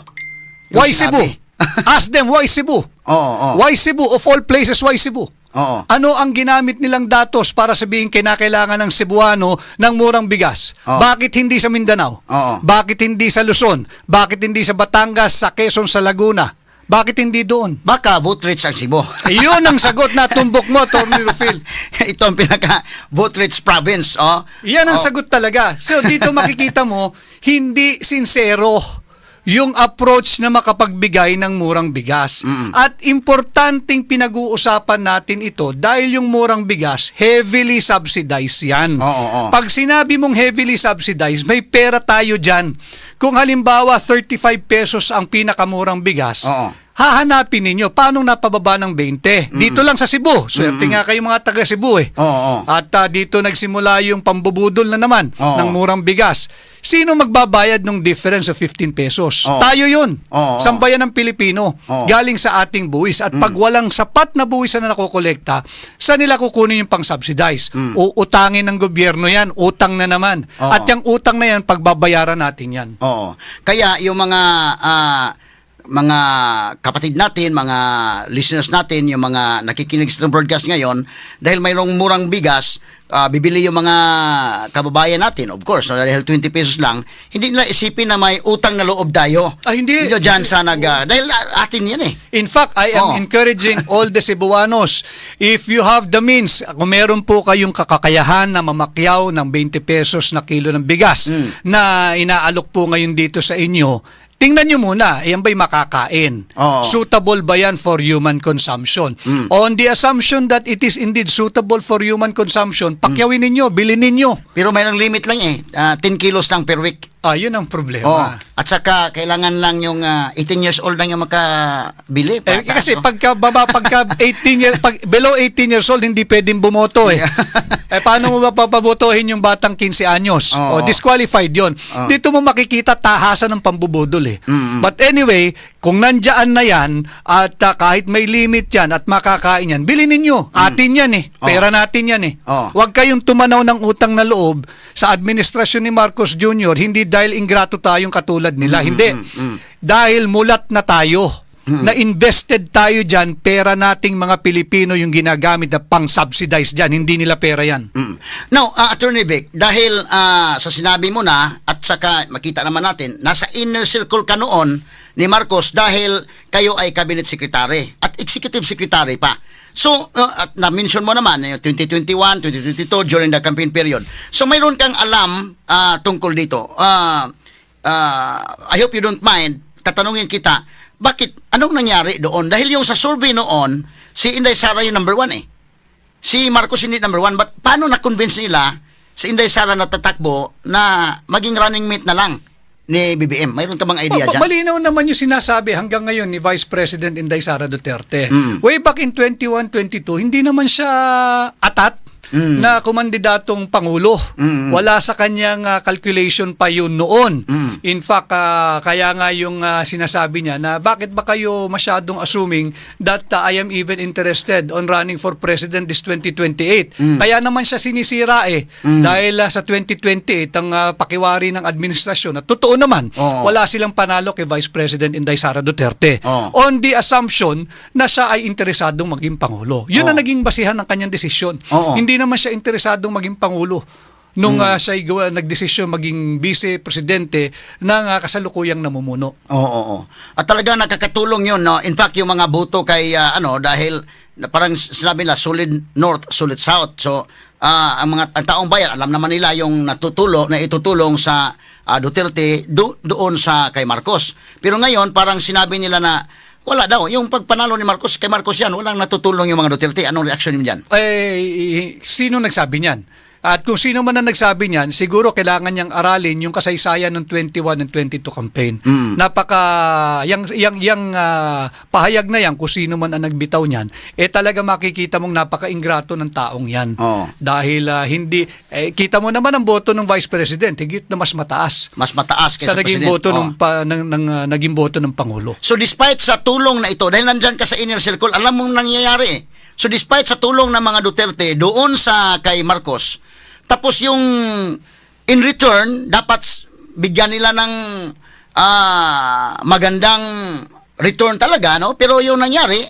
Yung Why Cebu? sinabi. Ask them, why Cebu? Oo. Why Cebu? Of all places, why Cebu? Oo. Ano ang ginamit nilang datos para sabihin kinakailangan ng Cebuano ng murang bigas? Oo. Bakit hindi sa Mindanao? Oo. Bakit hindi sa Luzon? Bakit hindi sa Batangas, sa Quezon, sa Laguna? Bakit hindi doon? Baka vote rich ang Cebu. Iyon ang sagot na tumbok mo, Tony Rufil. Ito ang pinaka vote rich province, oh. Yan ang Oh. sagot talaga. So dito makikita mo, hindi sinsero yung approach na makapagbigay ng murang bigas. At importanteng pinag-uusapan natin ito dahil yung murang bigas, heavily subsidized yan. Oo, oo. Pag sinabi mong heavily subsidized, may pera tayo dyan. Kung halimbawa 35 pesos ang pinakamurang bigas, hahanapin ninyo paano napababa ng 20. Dito lang sa Cebu. Swerte nga kayo mga taga Cebu eh. Oo, oo. At dito nagsimula yung pambubudol na naman ng murang bigas. Sino magbabayad ng difference of 15 pesos? Oo. Tayo yun. Oo, oo. Sambayan ng Pilipino. Oo. Galing sa ating buwis. At pag walang sapat na buwis na nakokolekta, saan nila kukunin yung pang-subsidize? Uutangin ng gobyerno yan. Utang na naman. Oo. At yung utang na yan, pagbabayaran natin yan. Oo. Kaya yung mga kapatid natin, mga listeners natin, yung mga nakikinig sa itong broadcast ngayon, dahil mayroong murang bigas, bibili yung mga kababayan natin, of course, no, dahil 20 pesos lang, hindi nila isipin na may utang na loob tayo. Ah, hindi. Hindi dyan sa dahil atin yan eh. In fact, I am encouraging all the Cebuanos, if you have the means, kung meron po kayong kakakayahan na mamakyaw ng 20 pesos na kilo ng bigas na inaalok po ngayon dito sa inyo, tingnan nyo muna, ayan ba'y makakain? Oo. Suitable ba yan for human consumption? On the assumption that it is indeed suitable for human consumption, pakyawin ninyo, bilhin ninyo. Pero mayroong limit lang eh, 10 kilos lang per week. Ah, yun ang problema. Oo. At saka kailangan lang yung 18 years old lang yung makabili. Eh, Pataas, kasi no? pagka 18 year, pag below 18 years old, hindi pwedeng bumoto eh. Eh, paano mo ba papabotohin yung batang 15 anyos? Oo. O disqualified 'yon. Oo. Dito mo makikita tahasan ng pambubudol eh. But anyway, kung nandiyan na 'yan at kahit may limit 'yan at makakain 'yan, bilhin ninyo. Atin 'yan eh. Oo. Pera natin 'yan eh. Oo. Huwag kayong tumanaw ng utang na loob sa administrasyon ni Marcos Jr. Hindi dahil ingrato tayong katulad nila. Hindi. Dahil mulat na tayo. Na invested tayo dyan, pera nating mga Pilipino yung ginagamit na pang-subsidize dyan. Hindi nila pera yan. Now, Attorney Vic, dahil sa sinabi mo na at saka makita naman natin, nasa inner circle ka noon ni Marcos dahil kayo ay cabinet secretary at executive secretary pa. So, at na-mention mo naman, yung 2021, 2022, during the campaign period. So, mayroon kang alam tungkol dito. I hope you don't mind, tatanungin kita, bakit, anong nangyari doon? Dahil yung sa survey noon, si Inday Sara yung number one eh. Si Marcos hindi number one. But paano na-convince nila si Inday Sara na tatakbo na maging running mate na lang? Ni BBM? Mayroon ka bang idea dyan? Malinaw naman yung sinasabi hanggang ngayon ni Vice President Inday Sara Duterte. Way back in 21-22, hindi naman siya atat na kumandidatong pangulo. Wala sa kanyang calculation pa yun noon. In fact, kaya nga yung sinasabi niya na bakit ba kayo masyadong assuming that I am even interested on running for president this 2028? Kaya naman siya sinisira eh. Dahil sa 2028, ang pakiwari ng administrasyon, at totoo naman, wala silang panalo kay Vice President Inday Sara Duterte. On the assumption na siya ay interesadong maging pangulo. Yun ang naging basihan ng kanyang desisyon. Hindi naman siya interesadong maging pangulo nung siya ay nagdesisyon maging vice presidente ng kasalukuyang namumuno. Oo. At talaga nakakatulong yun, no? In fact, yung mga boto kay, ano, dahil parang sinabi nila, solid north, solid south. So, ang taong bayan, alam naman nila yung na itutulong sa Duterte doon sa kay Marcos. Pero ngayon, parang sinabi nila na wala daw. Yung pagpanalo ni Marcos, kay Marcos yan, walang natutulong yung mga Duterte. Anong reaksyon niyo dyan? Eh, sino nagsabi niyan? At kung sino man ang nagsabi niyan, siguro kailangan niyang aralin yung kasaysayan ng 21 and 22 campaign. Napaka yang pahayag na yan, kung sino man ang nagbitaw niyan, eh talaga makikita mong napaka-ingrato ng taong yan. Dahil hindi eh, kita mo naman ang boto ng Vice President, higit na mas mataas Mas mataas kaysa sa naging President. boto ng pa, ng, ng, ah, naging boto ng pangulo. So despite sa tulong na ito, dahil nandyan ka sa inner circle, alam mong nangyayari eh. So despite sa tulong ng mga Duterte doon sa kay Marcos, tapos yung in return, dapat bigyan nila ng magandang return talaga, no? Pero yung nangyari,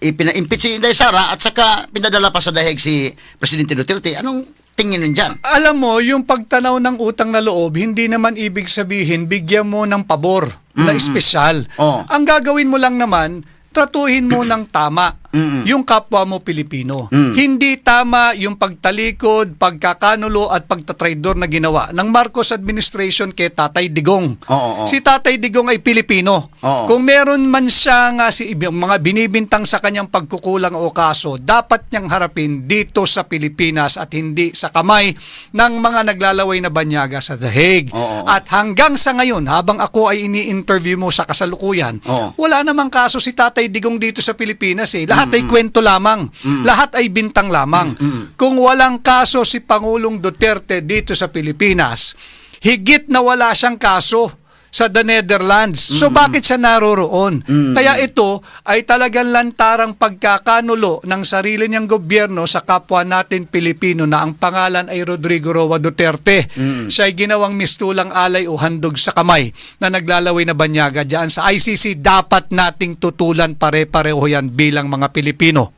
ipina-impeach si Inday Sara at saka pinadala pa sa The Hague si Presidente Duterte. Anong tingin niyo dyan? Alam mo, yung pagtanaw ng utang na loob, hindi naman ibig sabihin bigyan mo ng pabor na espesyal. Ang gagawin mo lang naman, tratuhin mo ng tama yung kapwa mo Pilipino. Hindi tama yung pagtalikod, pagkakanulo at pagtatraidor na ginawa ng Marcos administration kay Tatay Digong. Oo, oo. Si Tatay Digong ay Pilipino. Kung meron man siya nga mga binibintang sa kanyang pagkukulang o kaso, dapat niyang harapin dito sa Pilipinas at hindi sa kamay ng mga naglalaway na banyaga sa The Hague. Oo, oo. At hanggang sa ngayon, habang ako ay ini-interview mo sa kasalukuyan, wala namang kaso si Tatay Digong dito sa Pilipinas eh. Lahat ay kwento lamang. Lahat ay bintang lamang. Kung walang kaso si Pangulong Duterte dito sa Pilipinas, higit na wala siyang kaso sa the Netherlands. So bakit siya naroroon? Kaya ito ay talagang lantarang pagkakanulo ng sarili niyang gobyerno sa kapwa natin Pilipino na ang pangalan ay Rodrigo Roa Duterte. Siya ay ginawang mistulang alay o handog sa kamay na naglalaway na banyaga diyan sa ICC. Dapat nating tutulan pare-pareho yan bilang mga Pilipino.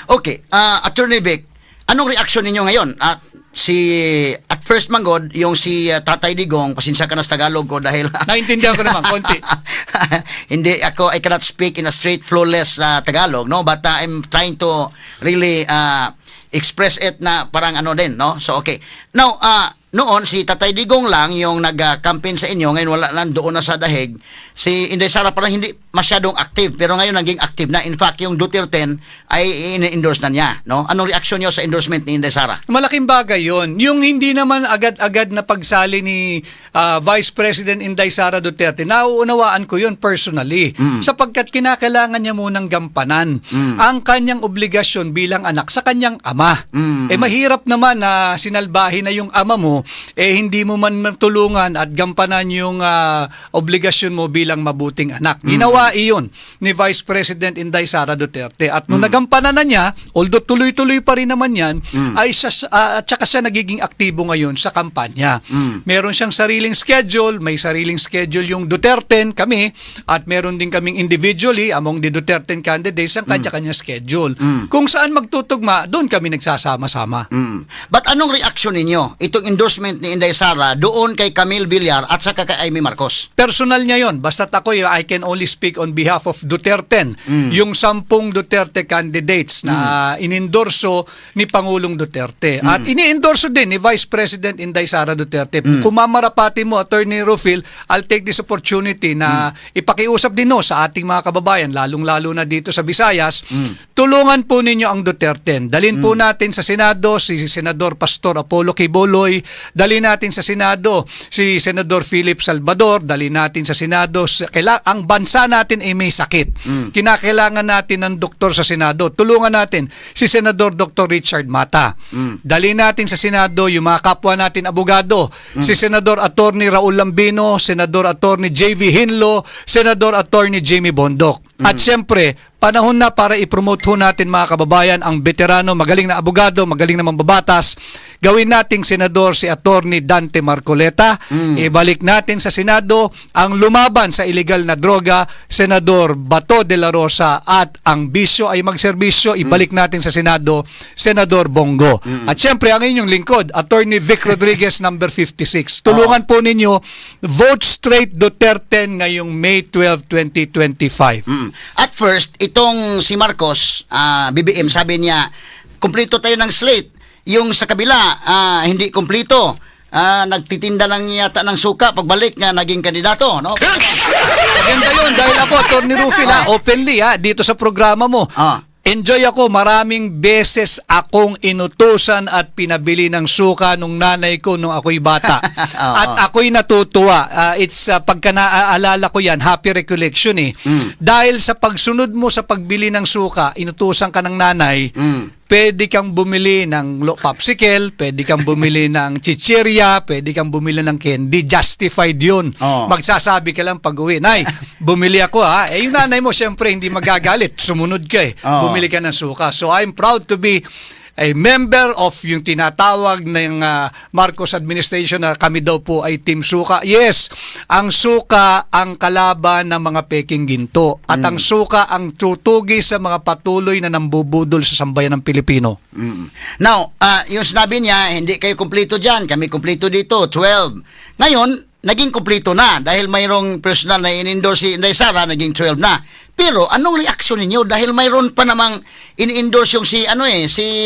Okay, Attorney Vic, anong reaksyon ninyo ngayon? At at first manggod, yung si Tatay Digong, pasensya ka na sa Tagalog ko dahil Naintindihan ko naman konti. hindi ako, I cannot speak in a straight flawless Tagalog, no? But I'm trying to really express it na parang ano din, no? So okay. Now, noon si Tatay Digong lang yung nag-campaign sa inyo, ngayon wala na, doon na sa The Hague. Si Inday Sara parang hindi masyadong active, pero ngayon naging active na. In fact, yung Duterte ay ini-endorse na niya, no? Anong reaksyon niyo sa endorsement ni Inday Sara? Malaking bagay yon. Yung hindi naman agad-agad na pagsali ni Vice President Inday Sara Duterte, nauunawaan ko yun personally. Sapagkat kinakailangan niya munang gampanan ang kanyang obligasyon bilang anak sa kanyang ama. Eh mahirap naman na sinalbahin na yung ama mo, eh hindi mo man matulungan at gampanan yung obligasyon mo bilang mabuting anak. Ginawa iyon ni Vice President Inday Sara Duterte. At nung nagampanan na niya, although tuloy-tuloy pa rin naman yan, ay siya, at saka siya nagiging aktibo ngayon sa kampanya. Meron siyang sariling schedule, may sariling schedule yung Duterte kami, at meron din kaming individually among the Duterte candidates ang kanya-kanya schedule. Kung saan magtutugma, doon kami nagsasama-sama. But anong reaksyon ninyo? Itong endorsement ni Inday Sara doon kay Camille Villar at saka kay Imee Marcos. Personal niya yon. Basta't ako, I can only speak on behalf of Duterte. Yung 10 Duterte candidates na inendorso ni Pangulong Duterte. At ini-endorso din ni Vice President Inday Sara Duterte. Kung mamarapati mo, Attorney Rufil, I'll take this opportunity na ipakiusap din, no, sa ating mga kababayan, lalong-lalo na dito sa Visayas, tulungan po ninyo ang Duterte. Dalin po natin sa Senado si Senador Pastor Apollo Quiboloy, Dali natin sa Senado si Senador Philip Salvador, dali natin sa Senado ang bansa natin ay may sakit. Kinakailangan natin ng doktor sa Senado. Tulungan natin si Senador Dr. Richard Mata. Dali natin sa Senado yung mga kapwa natin abogado, si Senador Attorney Raul Lambino, Senador Attorney JV Hinlo, Senador Attorney Jimmy Bondoc. At siyempre, panahon na para i-promote ho natin, mga kababayan, ang veterano, magaling na abogado, magaling na mambabatas. Gawin nating senador si Attorney Dante Marcoleta. Ibalik natin sa Senado ang lumaban sa illegal na droga, Senador Bato de la Rosa, at ang bisyo ay magserbisyo, ibalik natin sa Senado, Senador Bong Go. At siyempre, ang inyong lingkod, Attorney Vic Rodriguez, number 56. Tulungan po ninyo, vote straight Duterte ngayong May 12, 2025. At first, itong si Marcos, BBM, sabi niya, kumpleto tayo ng slate. Yung sa kabila, hindi kumpleto. Nagtitinda lang yata ng suka pagbalik nga naging kandidato, no? Maganda yun dahil ako, Attorney Rufil, ha, openly ha, dito sa programa mo. Enjoy ako, maraming beses akong inutusan at pinabili ng suka nung nanay ko nung ako'y bata. At ako'y natutuwa. It's pagka naaalala ko yan, happy recollection eh. Dahil sa pagsunod mo sa pagbili ng suka, inutusan ka ng nanay, pwede kang bumili ng popsicle, pwede kang bumili ng chichirya, pwede kang bumili ng candy. Justified yun. Magsasabi ka lang pag uwi, "Nay, bumili ako ha." Eh yung nanay mo siyempre hindi magagalit. Sumunod ka eh. Bumili ka ng suka. So I'm proud to be a member of yung tinatawag ng Marcos administration na kami daw po ay Team Suka. Yes, ang suka ang kalaban ng mga peking ginto at ang suka ang tutugi sa mga patuloy na nambubudol sa sambayanang Pilipino. Now, yung sinabi niya, hindi kayo kumpleto dyan, kami kumpleto dito, 12. Ngayon, naging kumpleto na dahil mayroong personal na in-endorse si Inday Sara, naging 12 na. Pero anong reaksyon ninyo dahil mayroon pa namang in-endorse yung si ano eh, si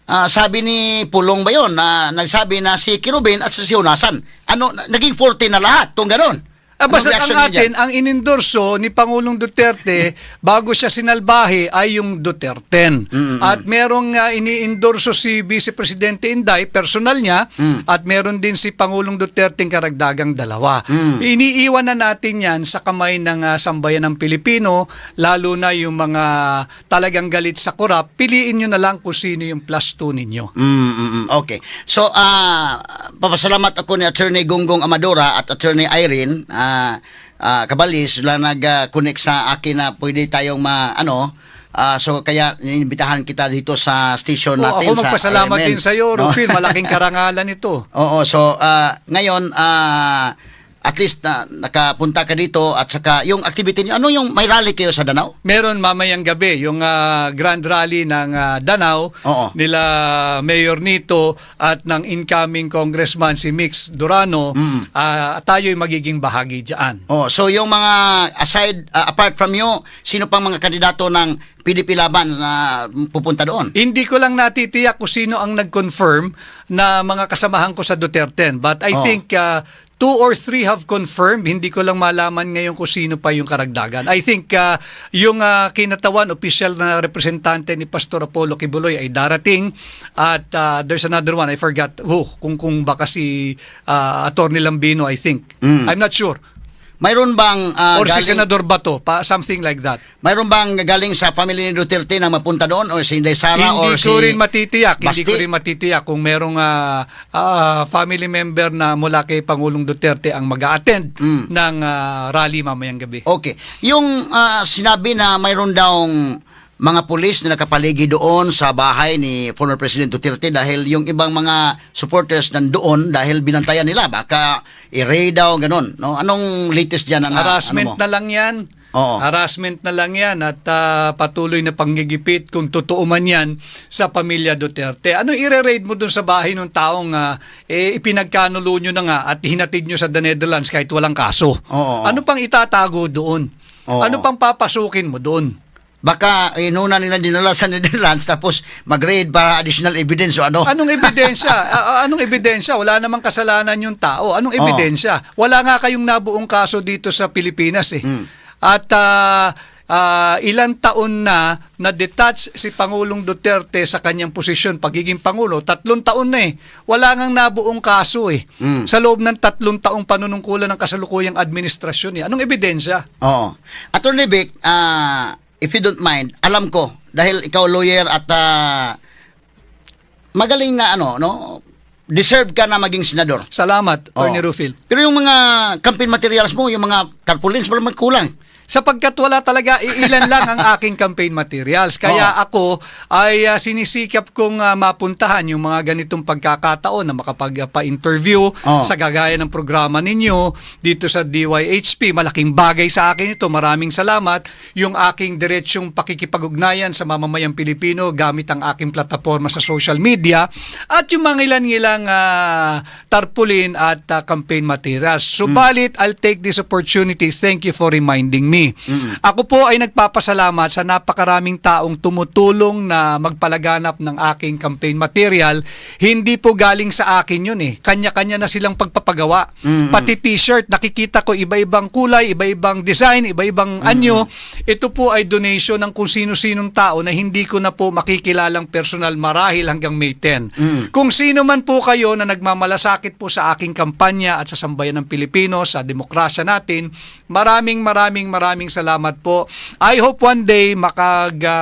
sabi ni Pulong ba yun na nagsabi na si Querubin at si Honasan. Ano, naging 14 na lahat kung gano'n. Anong Basta ang reaksyon ninyo atin, dyan? ang inendorso ni Pangulong Duterte bago siya sinalbahe ay yung Duterte. At merong ini-endorso si Vice Presidente Inday, personal niya, at meron din si Pangulong Duterte karagdagang dalawa. Iniiwan na natin yan sa kamay ng sambayanang Pilipino, lalo na yung mga talagang galit sa korap, piliin nyo na lang kung sino yung +2 ninyo. Okay. So, papasalamat ako ni Attorney Gonggong Amadora at Attorney Irene Cabalis sila nag-connect sa akin na pwede tayong ma ano so kaya inimbitahan kita dito sa station Oo, natin ako sa magpasalamat RMN. din sa iyo, No? Rufil. Malaking karangalan ito. Oo, so ngayon at least na nakapunta ka dito at saka yung activity niyo, ano yung may rally kayo sa Danao? Meron mamayang gabi yung grand rally ng Danao nila Mayor Nito at ng incoming congressman si Mix Durano. Tayo'y magiging bahagi diyan. Oh, so yung mga aside apart from you, sino pang mga kandidato ng PDP Laban na pupunta doon? Hindi ko lang natitiyak kung sino ang nag-confirm na mga kasamahan ko sa Duterte. But I think two or three have confirmed. Hindi ko lang malaman ngayon kung sino pa yung karagdagan. I think yung kinatawan, official na representante ni Pastor Apollo Quiboloy ay darating. At there's another one, I forgot who, kung baka si Attorney Lambino, I think. I'm not sure. Mayroon bang Or si galing, Senador Bato, pa, something like that. mayroon bang galing sa family ni Duterte na mapunta doon or si Inday Sara Hindi or si ko rin matitiyak, hindi ko Basti? rin matitiyak kung merong family member na mula kay Pangulong Duterte ang mag-a-attend ng rally mamayang gabi. Okay. Yung sinabi na mayroon daw mga pulis na nakapaligid doon sa bahay ni former President Duterte dahil yung ibang mga supporters nandoon dahil binantayan nila baka i-raid daw ganun, no? Anong latest diyan na Harassment ano mo? na lang 'yan. Harassment na lang 'yan at patuloy na panggigipit kung totoo man 'yan sa pamilya Duterte. Ano ire-raid mo dun sa bahay ng taong eh, ipinagkanulo nyo na nga at hinatid nyo sa the Netherlands kahit walang kaso? Ano pang itatago doon? Ano pang papasukin mo doon? Baka inuna nila dinala sa Netherlands tapos mag-raid para additional evidence o ano. Anong ebidensya? Anong ebidensya? Wala namang kasalanan yung tao. Anong ebidensya? Wala nga kayong nabuong kaso dito sa Pilipinas eh. At Ilang taon na na-detach si Pangulong Duterte sa kanyang posisyon pagiging Pangulo. 3 taon na eh. Wala ngang nabuong kaso eh. Sa loob ng 3 taong panunungkulan ng kasalukuyang administrasyon eh. Anong ebidensya? Oo. Attorney Vic, if you don't mind, alam ko dahil ikaw lawyer at magaling na ano, no? Deserve ka na maging senador. Salamat, Attorney Oo. Rufil. Pero yung mga campaign materials mo, yung mga tarpaulins, parang magkulang. Sapagkat wala talaga, iilan lang ang aking campaign materials. Kaya ako ay sinisikap kong mapuntahan yung mga ganitong pagkakataon na makapag-pa-interview sa gagaya ng programa ninyo dito sa DYHP. Malaking bagay sa akin ito. Maraming salamat. Yung aking diretsyong pakikipag-ugnayan sa mamamayang Pilipino gamit ang aking plataforma sa social media at yung mga ilan-ilang tarpaulin at campaign materials. Subalit, I'll take this opportunity. Thank you for reminding me. Ako po ay nagpapasalamat sa napakaraming taong tumutulong na magpalaganap ng aking campaign material. Hindi po galing sa akin yun eh. Kanya-kanya na silang pagpapagawa. Pati t-shirt, nakikita ko iba-ibang kulay, iba-ibang design, iba-ibang anyo. Ito po ay donation ng kung sino-sinong tao na hindi ko na po makikilalang personal marahil hanggang May 10. Kung sino man po kayo na nagmamalasakit po sa aking kampanya at sa sambayan ng Pilipino, sa demokrasya natin, maraming maraming maraming salamat po. I hope one day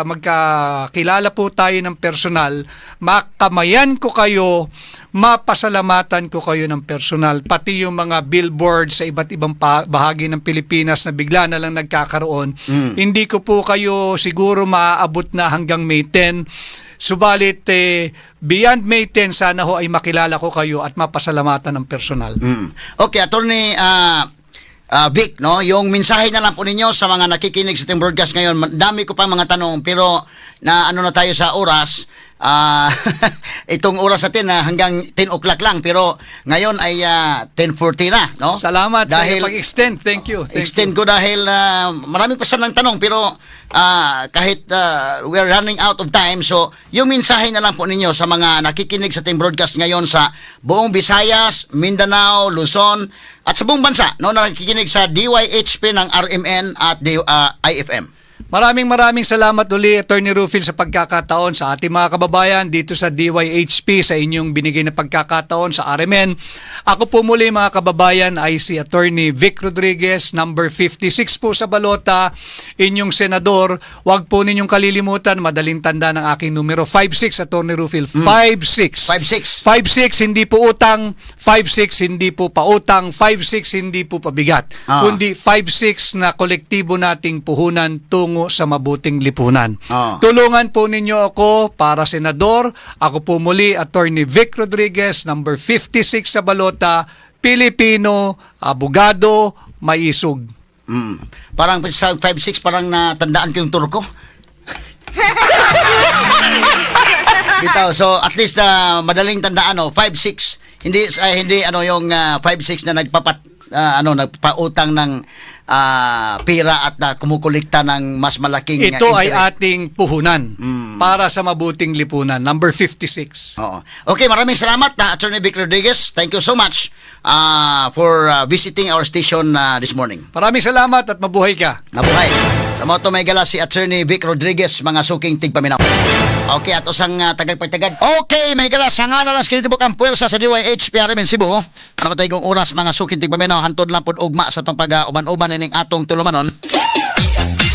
magkakilala po tayo ng personal, makamayan ko kayo, mapasalamatan ko kayo ng personal, pati yung mga billboards sa iba't ibang bahagi ng Pilipinas na bigla na lang nagkakaroon. Hindi ko po kayo siguro maaabot na hanggang May 10. Subalit, eh, beyond May 10, sana ho ay makilala ko kayo at mapasalamatan ng personal. Okay, Attorney Vic, no? Yung mensahe na lang po ninyo sa mga nakikinig sa ating broadcast ngayon. Dami ko pang mga tanong pero na ano na tayo sa oras. Itong oras natin na hanggang 10 o'clock lang pero ngayon ay 10:40 na, no? Salamat Dahil sa pag-extend. Thank you. Thank extend you. ko dahil marami pa sanang tanong pero kahit we are running out of time, so yung mensahe na lang po ninyo sa mga nakikinig sa ating broadcast ngayon sa buong Visayas, Mindanao, Luzon at sa buong bansa, no, na nakikinig sa DYHP ng RMN at IFM. Maraming maraming salamat uli, Attorney Rufil, sa pagkakataon sa ating mga kababayan dito sa DYHP, sa inyong binigay na pagkakataon sa RMN. Ako po muli, mga kababayan, ay si Attorney Vic Rodriguez, number 56 po sa balota, inyong senador. Huwag po ninyong kalilimutan, madaling tanda ng aking numero, 56, Attorney Rufil, 56. 56. 5-6 hindi po utang, 5-6 hindi po pautang, 5-6 hindi po pabigat. Kundi 5-6 na kolektibo nating puhunan tungo sa mabuting lipunan. Tulungan po ninyo ako para senador. Ako po muli, Attorney Vic Rodriguez, number 56 sa balota, Pilipino, abogado, maisog. Parang sa 5-6, parang natandaan ko yung Turko. Bitaw. So at least madaling tandaan, no, 5-6. Hindi hindi ano yung 5-6 na nagpapat ano, nagpautang ng pira at kumukolekta ng mas malaking Ito ay interest. ating puhunan para sa mabuting lipunan. Number 56. Oo. Okay, maraming salamat na Attorney Vic Rodriguez. Thank you so much for visiting our station this morning. Maraming salamat at mabuhay ka. Nabuhay. Sa mao to, mga higala, si Attorney Vic Rodriguez, mga suking tigpaminaw. Okay, at usang tagagpagtagad. Okay, mga higala, sa nga na lang kinitibok ang puwersa sa DYHPRM in Cebu. Ano ba kong oras, mga suking tigpaminaw, hantod lang pod ugma sa atong pag-uban-uban ining atong tulumanon.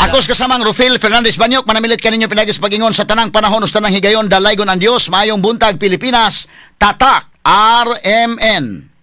Ako sa kasamang Rufil Fernandez Banyok, manamilit kaninyo pinagis pagingon sa tanang panahon o sa tanang higayon, dalaygon ang Dios, maayong buntag Pilipinas, Tatak RMN.